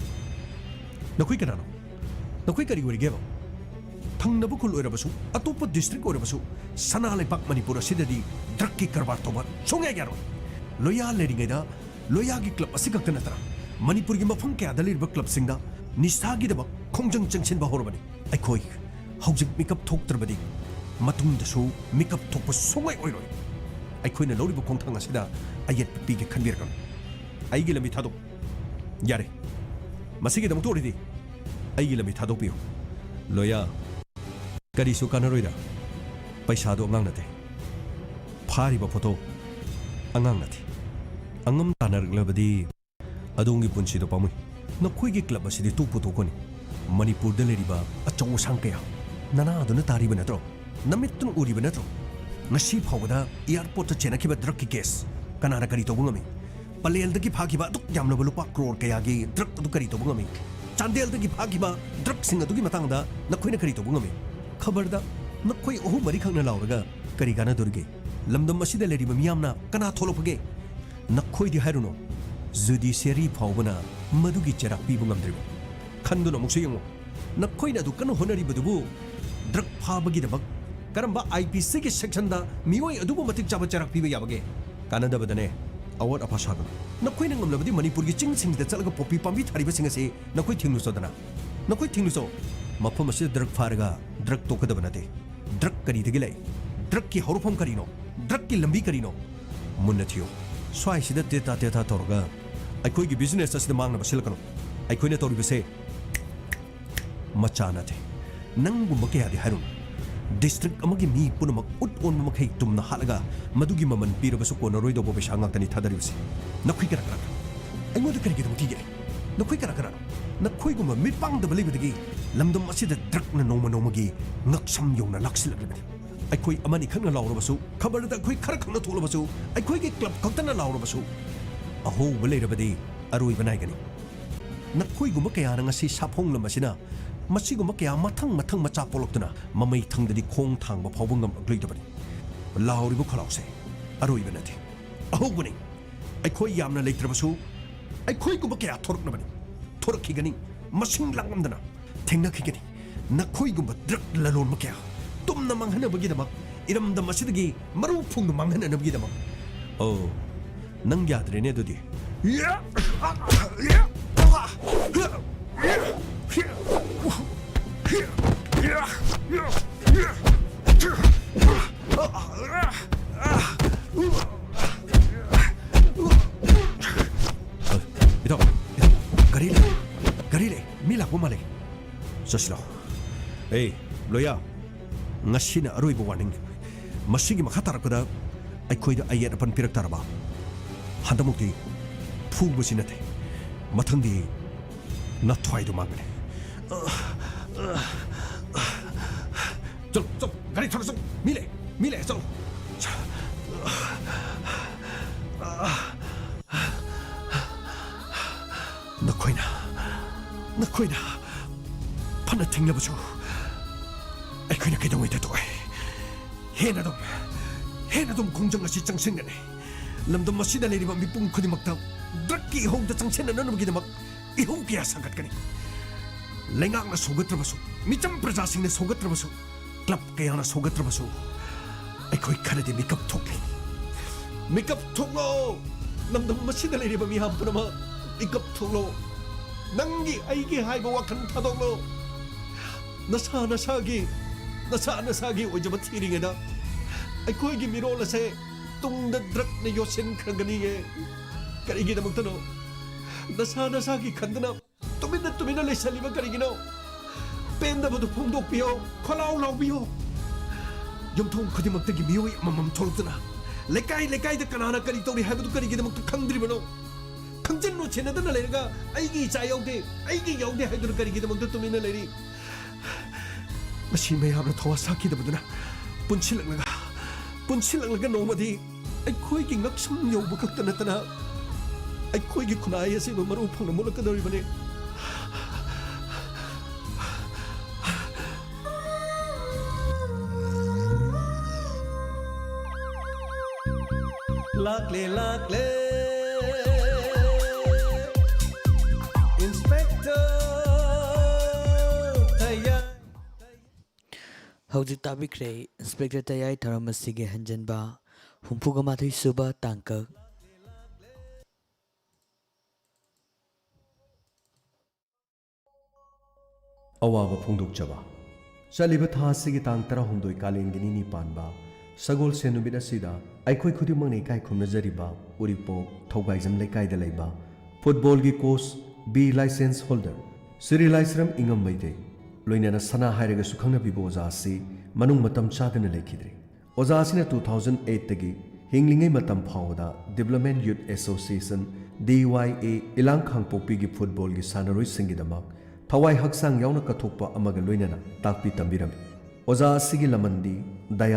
ꯅꯈꯣꯏ ꯀꯅꯥꯅꯣ? ꯅꯈꯣꯏ ꯀꯔꯤ ꯑꯣꯏꯔꯤꯒꯦꯕ? ꯊꯪꯅꯕ ꯈꯨꯜ ꯑꯣꯏꯔꯕꯁꯨ, ꯑꯇꯣꯞꯄ ꯗꯤꯁꯇ꯭ꯔꯤꯛ ꯑꯣꯏꯔꯕꯁꯨ, ꯁꯅꯥ ꯂꯩꯕꯥꯛ ꯃꯅꯤꯄꯨꯔ ꯑꯁꯤꯗꯗꯤ ꯗ꯭ꯔꯒꯀꯤ ꯀꯔꯕꯥꯔ ꯇꯧꯕ ꯁꯨꯡꯌꯥ ꯌꯥꯔꯣꯏ꯫ ꯂꯣꯌꯥ ꯂꯩꯔꯤꯉꯩꯗ ꯂꯣꯌꯥꯒꯤ ꯀ꯭ꯂꯕ ꯑꯁꯤꯈꯛꯇ ꯅꯠꯇꯅ ꯃꯅꯤꯄꯨꯔꯒꯤ ꯃꯐꯝ ꯀꯌꯥꯗ ꯂꯩꯔꯤꯕ ꯀ꯭ꯂꯕꯁꯤꯡꯗ ꯅꯤꯁꯥꯒꯤꯗꯃꯛ ꯈꯣꯡꯖꯪ ꯆꯪꯁꯤꯟꯕ ꯍꯧꯔꯕꯅꯤ꯫ ꯑꯩꯈꯣꯏ ꯍꯧꯖꯤꯛ ꯃꯤꯀꯞ ꯊꯣꯛꯇ꯭ꯔꯕꯗꯤ ꯃꯇꯨꯡꯗꯁꯨ ꯃꯤꯀꯞ ꯊꯣꯛꯄ ꯁꯨꯡꯑꯣꯏ ꯑꯣꯏꯔꯣꯏ꯫ ꯑꯩꯈꯣꯏꯅ ꯂꯧꯔꯤꯕ ꯈꯣꯡꯊꯥꯡ ꯑꯁꯤꯗ ꯑꯌꯦꯠꯄ ꯄꯤꯒꯦ ꯈꯟꯕꯤꯔꯒꯅꯨ꯫ ꯑꯩꯒꯤ ꯂꯝꯕꯤ ꯊꯥꯗꯣꯛ꯫ ꯌꯥꯔꯦ, ꯃꯁꯤꯒꯤꯗꯃꯛꯇ ꯑꯣꯏꯔꯗꯤ ꯑꯩꯒꯤ ꯂꯝꯕꯤ ꯊꯥꯗꯣꯛꯄꯤꯌꯨ꯫ ꯂꯣꯌꯥ, ꯀꯔꯤꯁꯨ ꯀꯥꯟꯅꯔꯣꯏꯗ꯫ ꯄꯩꯁꯥꯗꯣ ꯑꯉꯥꯡ ꯅꯠꯇꯦ꯫ ꯐꯥꯔꯤꯕ ꯐꯣꯇꯣ ꯑꯉꯥꯡ ꯅꯠꯇꯦ꯫ ꯑꯉꯝ ꯇꯥꯟꯅꯔꯛꯂꯕꯗꯤ ꯑꯗꯣꯝꯒꯤ ꯄꯨꯟꯁꯤꯗꯣ ꯄꯥꯝꯃꯨꯏ꯫ ꯅꯈꯣꯏꯒꯤ ꯀ꯭ꯂꯕ ꯑꯁꯤꯗꯤ ꯇꯣꯛꯄꯨ ꯇꯣꯛꯀꯅꯤ꯫ ꯃꯅꯤꯄꯨꯔꯗ ꯂꯩꯔꯤꯕ ꯑꯆꯧ ꯑꯁꯥꯡ ꯀꯌꯥ, ꯅꯅꯥꯗꯨꯅ ꯇꯥꯔꯤꯕ ꯅꯠꯇ꯭ꯔꯣ? ꯅꯃꯤꯠꯇꯨꯅ ꯎꯔꯤꯕ ꯅꯠꯇ꯭ꯔꯣ? ꯉꯁꯤ ꯐꯥꯎꯕꯗ ꯑꯦꯌꯥꯔꯄꯣꯔꯠꯇ ꯆꯦꯟꯅꯈꯤꯕ ꯗ꯭ꯔꯒꯀꯤ ꯀꯦꯁ ꯀꯅꯥꯅ ꯀꯔꯤ ꯇꯧꯕ ꯉꯝꯃꯤ? ꯄꯂꯦꯜꯗꯒꯤ ꯐꯥꯈꯤꯕ ꯑꯗꯨꯛ ꯌꯥꯝꯂꯕ ꯂꯨꯄꯥ ꯀ꯭ꯔꯣꯔ ꯀꯌꯥꯒꯤ ꯗ꯭ꯔꯒ ꯑꯗꯨ ꯀꯔꯤ ꯇꯧꯕ ꯉꯝꯃꯤ? ꯆꯥꯟꯗꯦꯜꯗꯒꯤ ꯐꯥꯈꯤꯕ ꯗ꯭ꯔꯒꯁꯤꯡ ꯑꯗꯨꯒꯤ ꯃꯇꯥꯡꯗ ꯅꯈꯣꯏꯅ ꯀꯔꯤ ꯇꯧꯕ ꯉꯝꯃꯤ? ꯈꯕꯔꯗ ꯅꯈꯣꯏ ꯑꯍꯨꯝ ꯃꯔꯤꯈꯛꯅ ꯂꯥꯎꯔꯒ ꯀꯔꯤ ꯀꯥꯟꯅꯗꯣꯔꯤꯒꯦ? ꯂꯝꯗꯝ ꯑꯁꯤꯗ ꯂꯩꯔꯤꯕ ꯃꯤꯌꯥꯝꯅ ꯀꯅꯥ ꯊꯣꯛꯂꯛꯄꯒꯦ? ꯅꯈꯣꯏꯗꯤ ꯍꯥꯏꯔꯨꯅꯨ, ꯖꯨꯗꯤꯁꯤꯌꯔꯤ ꯐꯥꯎꯕꯅ ꯃꯗꯨꯒꯤ ꯆꯩꯔꯥꯛ ꯄꯤꯕ ꯉꯝꯗ꯭ꯔꯤꯕ꯫ ꯈꯟꯗꯨꯅ ꯑꯃꯨꯛꯁꯨ ꯌꯦꯡꯉꯨ, ꯅꯈꯣꯏꯅ ꯑꯗꯨ ꯀꯟꯅ ꯍꯣꯠꯅꯔꯤꯕꯗꯨꯕꯨ ꯗ꯭ꯔꯒ ꯐꯥꯕꯒꯤꯗꯃꯛ ꯀꯔꯝꯕ ꯑꯥꯏ ꯄꯤ ꯁꯤꯒꯤ ꯁꯦꯛꯁꯟꯗ ꯃꯤꯑꯣꯏ ꯑꯗꯨꯕꯨ ꯃꯇꯤꯛ ꯆꯥꯕ ꯆꯩꯔꯥꯛ ꯄꯤꯕ ꯌꯥꯕꯒꯦ? ꯀꯥꯟꯅꯗꯕꯗꯅꯦ, ꯑꯋꯥꯠ ꯑꯄꯥ ꯁꯥꯒꯅꯨ꯫ ꯅꯈꯣꯏꯅ ꯉꯝꯂꯕꯗꯤ ꯃꯅꯤꯄꯨꯔꯒꯤ ꯆꯤꯡꯁꯤꯡꯁꯤꯗ ꯆꯠꯂꯒ ꯄꯣꯄꯤ ꯄꯥꯝꯕꯤ ꯊꯥꯔꯤꯕꯁꯤꯡ ꯑꯁꯤ ꯅꯈꯣꯏ ꯊꯦꯡꯂꯨꯆꯣꯗꯅ꯫ ꯅꯈꯣꯏ ꯊꯦꯡꯂꯨꯆꯣ꯫ ꯃꯐꯝ ꯑꯁꯤꯗ ꯗ꯭ꯔꯒ ꯐꯥꯔꯒ ꯗ꯭ꯔꯒ ꯇꯣꯛꯀꯗꯕ ꯅꯠꯇꯦ꯫ ꯗ꯭ꯔꯒ ꯀꯔꯤꯗꯒꯤ ꯂꯩ? ꯗ꯭ꯔꯒꯀꯤ ꯍꯧꯔꯛꯐꯝ ꯀꯔꯤꯅꯣ? ꯗ꯭ꯔꯒꯀꯤ ꯂꯝꯕꯤ ꯀꯔꯤꯅꯣ? ꯃꯨꯟꯅ ꯊꯤꯌꯨ꯫ ꯁ꯭ꯋꯥꯏꯁꯤꯗ ꯇꯦꯇꯥ ꯇꯦꯇꯥ ꯇꯧꯔꯒ ꯑꯩꯈꯣꯏꯒꯤ ꯕꯤꯖꯤꯅꯦꯁ ꯑꯁꯤꯗ ꯃꯥꯡꯅꯕ ꯁꯤꯜꯂꯛꯀꯅꯨ꯫ ꯑꯩꯈꯣꯏꯅ ꯇꯧꯔꯤꯕꯁꯦ ꯃꯆꯥ ꯅꯠꯇꯦ꯫ ꯅꯪꯒꯨꯝꯕ ꯀꯌꯥꯗꯤ ꯍꯥꯏꯔꯨꯅꯨ꯫ ꯗꯤꯁꯇ꯭ꯔꯤꯛ ꯑꯃꯒꯤ ꯃꯤ ꯄꯨꯝꯅꯃꯛ ꯎꯠ ꯑꯣꯟꯕ ꯃꯈꯩ ꯇꯨꯝꯅ ꯍꯥꯠꯂꯒ ꯃꯗꯨꯒꯤ ꯃꯃꯜ ꯄꯤꯔꯕꯁꯨ ꯀꯣꯟꯅꯔꯣꯏꯗꯧꯕ ꯄꯩꯁꯥ ꯉꯥꯛꯇꯅꯤ ꯊꯥꯗꯔꯤꯕꯁꯤ꯫ ꯅꯈꯣꯏ ꯀꯅꯥ ꯀꯅꯥꯅꯣ? ꯑꯩꯉꯣꯟꯗ ꯀꯔꯤꯒꯤꯗꯃꯛ ꯀꯤꯒꯦ? ꯅꯈꯣꯏ ꯀꯅꯥ ꯀꯅꯥꯅꯣ? ꯅꯈꯣꯏꯒꯨꯝꯕ ꯃꯤꯠ ꯄꯥꯡꯗꯕ ꯂꯩꯕꯗꯒꯤ ꯂꯝꯗꯝ ꯑꯁꯤꯗ ꯗ꯭ꯔꯒꯅ ꯅꯣꯡꯃ ꯅꯣꯡꯃꯒꯤ ꯉꯛꯁꯝ ꯌꯧꯅ ꯂꯥꯛꯁꯤꯜꯂꯛꯂꯤꯕꯅꯤ꯫ ꯑꯩꯈꯣꯏ ꯑꯃꯅꯤꯈꯛꯅ ꯂꯥꯎꯔꯕꯁꯨ, ꯈꯕꯔꯗ ꯑꯩꯈꯣꯏ ꯈꯔ ꯈꯛꯅ ꯊꯣꯛꯂꯕꯁꯨ, ꯑꯩꯈꯣꯏꯒꯤ ꯀ꯭ꯂꯕ ꯈꯛꯇꯅ ꯂꯥꯎꯔꯕꯁꯨ, ꯑꯍꯧꯕ ꯂꯩꯔꯕꯗꯤ ꯑꯔꯣꯏꯕ ꯅꯥꯏꯒꯅꯤ꯫ ꯅꯈꯣꯏꯒꯨꯝꯕ ꯀꯌꯥꯅ ꯉꯁꯤ ꯁꯥꯐꯣꯡꯂꯝꯕꯁꯤꯅ ꯃꯁꯤꯒꯨꯝꯕ ꯀꯌꯥ ꯃꯊꯪ ꯃꯊꯪ ꯃꯆꯥ ꯄꯣꯛꯂꯛꯇꯨꯅ ꯃꯃꯩ ꯊꯪꯗꯗꯤ ꯈꯣꯡ ꯊꯥꯡꯕ ꯐꯥꯎꯕ ꯉꯝꯂꯛꯂꯣꯏꯗꯕꯅꯤ꯫ ꯂꯥꯎꯔꯤꯕ ꯈꯣꯜꯂꯥꯎꯁꯦ ꯑꯔꯣꯏꯕ ꯅꯠꯇꯦ, ꯑꯍꯧꯕꯅꯤ꯫ ꯑꯩꯈꯣꯏ ꯌꯥꯝꯅ ꯂꯩꯇ꯭ꯔꯕꯁꯨ ꯑꯩꯈꯣꯏꯒꯨꯝꯕ ꯀꯌꯥ ꯊꯣꯔꯛꯅꯕꯅꯤ꯫ ꯊꯣꯔꯛꯈꯤꯒꯅꯤ, ꯃꯁꯤꯡ ꯂꯥꯡꯂꯝꯗꯅ ꯊꯦꯡꯅꯈꯤꯒꯅꯤ꯫ ꯅꯈꯣꯏꯒꯨꯝꯕ ꯗ꯭ꯔꯒ ꯂꯂꯣꯟꯕ ꯀꯌꯥ ꯇꯨꯝꯅ ꯃꯥꯡꯍꯟꯅꯕꯒꯤꯗꯃꯛ ꯏꯔꯝꯗꯝ ꯑꯁꯤꯗꯒꯤ ꯃꯔꯨ ꯐꯨꯡꯅ ꯃꯥꯡꯍꯟꯅꯅꯕꯒꯤꯗꯃꯛ꯫ ꯑꯣ, ꯅꯪ ꯌꯥꯗ꯭ꯔꯦꯅꯦ ꯑꯗꯨꯗꯤ꯫ ꯏꯇꯥꯎ, ꯏꯇꯥꯎ, ꯒꯥꯔꯤ ꯂꯩ, ꯒꯥꯔꯤ ꯂꯩ, ꯃꯤ ꯂꯥꯛꯄ ꯃꯥꯜꯂꯦ꯫ ꯆꯠꯁꯤꯔꯣ? ꯑꯦ, ꯂꯣꯌꯥ, ꯉꯁꯤꯅ ꯑꯔꯣꯏꯕ ꯋꯥꯔꯅꯤꯡ꯫ ꯃꯁꯤꯒꯤ ꯃꯈꯥ ꯇꯥꯔꯛꯄꯗ ꯑꯩꯈꯣꯏꯗ ꯑꯌꯦꯠ ꯑꯄꯟ ꯄꯤꯔꯛ ꯇꯥꯔꯕ? ꯍꯟꯗꯛꯃꯨꯛꯇꯤ ꯐꯨꯕꯁꯤ ꯅꯠꯇꯦ, ꯃꯊꯪꯗꯤ ꯅꯊ꯭ꯋꯥꯏꯗꯨ ꯃꯥꯡꯒꯅꯤ꯫ ꯆꯠꯂꯣ, ꯆꯠꯂꯣ, ꯒꯥꯔꯤ ꯊꯧꯔꯣ, ꯆꯠꯂꯣ꯫ ꯃꯤ ꯂꯩ, ꯃꯤ ꯂꯩ, ꯆꯠꯂꯣ꯫ ꯅꯈꯣꯏꯅ, ꯅꯈꯣꯏꯅ ꯐꯅ ꯊꯤꯡꯂꯕꯁꯨ ꯑꯩꯈꯣꯏꯅ ꯀꯩꯗꯧꯉꯩꯗ ꯇꯣꯛꯑꯣꯏ꯫ ꯍꯦꯟꯅ ꯑꯗꯨꯝ, ꯍꯦꯟꯅ ꯑꯗꯨꯝ ꯈꯣꯡꯖꯪ ꯑꯁꯤ ꯆꯪꯁꯤꯟꯒꯅꯤ꯫ ꯂꯝꯗꯝ ꯑꯁꯤꯗ ꯂꯩꯔꯤꯕ ꯃꯤꯄꯨꯝ ꯈꯨꯗꯤꯡꯃꯛꯇ ꯗ꯭ꯔꯒꯀꯤ ꯏꯍꯧꯗ ꯆꯪꯁꯤꯟꯅꯅꯕꯒꯤꯗꯃꯛ ꯏꯍꯧ ꯀꯌꯥ ꯁꯥꯒꯠꯀꯅꯤ꯫ ꯂꯩꯉꯥꯛꯅ ꯁꯧꯒꯠꯇ꯭ꯔꯕꯁꯨ, ꯃꯤꯆꯝ ꯄ꯭ꯔꯖꯥꯁꯤꯡꯅ ꯁꯧꯒꯠꯇ꯭ꯔꯕꯁꯨ, ꯀ꯭ꯂꯕ ꯀꯌꯥꯅ ꯁꯧꯒꯠꯇ꯭ꯔꯕꯁꯨ, ꯑꯩꯈꯣꯏ ꯈꯔꯗꯤ ꯃꯤꯀꯞ ꯊꯣꯛꯂꯤ꯫ ꯃꯤꯀꯞ ꯊꯣꯛꯂꯣ! ꯂꯝꯗꯝ ꯑꯁꯤꯗ ꯂꯩꯔꯤꯕ ꯃꯤꯌꯥꯝ ꯄꯨꯝꯅꯃꯛ, ꯃꯤꯀꯞ ꯊꯣꯛꯂꯣ! ꯅꯪꯒꯤ, ꯑꯩꯒꯤ ꯍꯥꯏꯕ ꯋꯥꯈꯜ ꯊꯥꯗꯣꯛꯂꯣ꯫ ꯅꯁꯥ ꯅꯁꯥꯒꯤ, ꯅꯁꯥ ꯅꯁꯥꯒꯤ ꯑꯣꯏꯖꯕ ꯊꯤꯔꯤꯉꯩꯗ ꯑꯩꯈꯣꯏꯒꯤ ꯃꯤꯔꯣꯜ ꯑꯁꯦ ꯇꯨꯡꯗ ꯗ꯭ꯔꯒꯅ ꯌꯣꯠꯁꯤꯟꯈ꯭ꯔꯒꯅꯤꯌꯦ꯫ ꯀꯔꯤꯒꯤꯗꯃꯛꯇꯅꯣ? ꯅꯁꯥ ꯅꯁꯥꯒꯤ ꯈꯟꯗꯅ ꯇꯨꯃꯤꯟꯅ ꯇꯨꯃꯤꯟꯅ ꯂꯩꯁꯜꯂꯤꯕ ꯀꯔꯤꯒꯤꯅꯣ? ꯄꯦꯟꯗꯕꯗꯨ ꯐꯣꯡꯗꯣꯛꯄꯤꯌꯣ, ꯈꯣꯜꯂꯥꯎ ꯂꯥꯎꯕꯤꯌꯣ꯫ ꯌꯨꯝꯊꯣꯡ ꯈꯨꯗꯤꯡꯃꯛꯇꯒꯤ ꯃꯤꯑꯣꯏ ꯑꯃꯃꯝ ꯊꯣꯛꯂꯛꯇꯨꯅ ꯂꯩꯀꯥꯏ ꯂꯩꯀꯥꯏꯗ ꯀꯅꯥꯅ ꯀꯔꯤ ꯇꯧꯔꯤ ꯍꯥꯏꯕꯗꯨ ꯀꯔꯤꯒꯤꯗꯃꯛꯇ ꯈꯪꯗ꯭ꯔꯤꯕꯅꯣ? ꯈꯪꯖꯤꯟ ꯎꯠꯁꯤꯟꯅꯗꯅ ꯂꯩꯔꯒ ꯑꯩꯒꯤ ꯏꯆꯥ ꯌꯥꯎꯗꯦ, ꯑꯩꯒꯤ ꯌꯥꯎꯗꯦ ꯍꯥꯏꯗꯨꯅ ꯀꯔꯤꯒꯤꯗꯃꯛꯇ ꯇꯨꯃꯤꯟꯅ ꯂꯩꯔꯤ? ꯃꯁꯤ ꯃꯌꯥꯝꯅ ꯊꯋꯥ ꯁꯥꯈꯤꯗꯕꯗꯨꯅ ꯄꯨꯟꯁꯤꯜꯂꯛꯂꯒ, ꯄꯨꯟꯁꯤꯜꯂꯛꯂꯒ ꯅꯣꯡꯃꯗꯤ ꯑꯩꯈꯣꯏꯒꯤ ꯉꯛꯁꯝ ꯌꯧꯕ ꯈꯛꯇ ꯅꯠꯇꯅ ꯑꯩꯈꯣꯏꯒꯤ ꯈꯨꯟꯅꯥꯏ ꯑꯁꯤꯕꯨ ꯃꯔꯨ ꯐꯪꯅ ꯃꯨꯠꯂꯛꯀꯗꯧꯔꯤꯕꯅꯤ꯫ ꯂꯥꯛꯂꯦ, ꯂꯥꯛꯂꯦ, Inspector ꯊꯌꯥꯏ꯫ ꯍꯧꯖꯤꯛ ꯇꯥꯕꯤꯈ꯭ꯔꯦ Inspector ꯊꯌꯥꯏ ꯊꯧꯔꯝ ꯑꯁꯤꯒꯤ ꯍꯟꯖꯟꯕ ꯍꯨꯝꯐꯨꯒ ꯃꯥꯊꯣꯏ ꯁꯨꯕ ꯇꯥꯡꯀꯛ꯫ ꯑꯋꯥꯕ ꯐꯣꯡꯗꯣꯛꯆꯕ꯫ ꯆꯠꯂꯤꯕ ꯊꯥ ꯑꯁꯤꯒꯤ ꯇꯥꯡ ꯇꯔꯥꯍꯨꯝꯗꯣꯏ ꯀꯥꯂꯦꯟꯒꯤ ꯅꯤꯅꯤ ꯄꯥꯟꯕ ꯁꯒꯣꯜꯁꯦꯟ ꯅꯨꯃꯤꯠ ꯑꯁꯤꯗ ꯑꯩꯈꯣꯏ ꯈꯨꯗꯤꯡꯃꯛꯅ ꯏꯀꯥꯏ ꯈꯨꯝꯅꯖꯔꯤꯕ ꯎꯔꯤꯄꯣꯛ ꯊꯧꯒꯥꯏꯖꯝ ꯂꯩꯀꯥꯏꯗ ꯂꯩꯕ ꯐꯨꯠꯕꯣꯜꯒꯤ coach, B licence holder Shri Laishram ꯏꯉꯝ ꯃꯩꯇꯩ, ꯂꯣꯏꯅꯅ ꯁꯅꯥ ꯍꯥꯏꯔꯒꯁꯨ ꯈꯪꯅꯕꯤꯕ ꯑꯣꯖꯥ ꯑꯁꯤ ꯃꯅꯨꯡ ꯃꯇꯝ ꯆꯥꯗꯅ ꯂꯩꯈꯤꯗ꯭ꯔꯦ꯫ ꯑꯣꯖꯥ ꯑꯁꯤꯅ two thousand eight ꯇꯒꯤ ꯍꯤꯡꯂꯤꯉꯩ ꯃꯇꯝ ꯐꯥꯎꯕꯗ Development Youth Association, D Y A, ꯏꯂꯥꯡ ꯈꯥꯡꯄꯣꯛꯄꯤꯒꯤ ꯐꯨꯠꯕꯣꯜꯒꯤ ꯁꯥꯟꯅꯔꯣꯏꯁꯤꯡꯒꯤꯗꯃꯛ ꯊꯋꯥꯏ ꯍꯛꯆꯥꯡ ꯌꯥꯎꯅ ꯀꯠꯊꯣꯛꯄ ꯑꯃꯒ ꯂꯣꯏꯅꯅ ꯇꯥꯛꯄꯤ ꯇꯝꯕꯤꯔꯝꯃꯤ꯫ ꯑꯣꯖꯥ ꯑꯁꯤꯒꯤ ꯂꯃꯟꯗꯤ ꯗꯌꯥ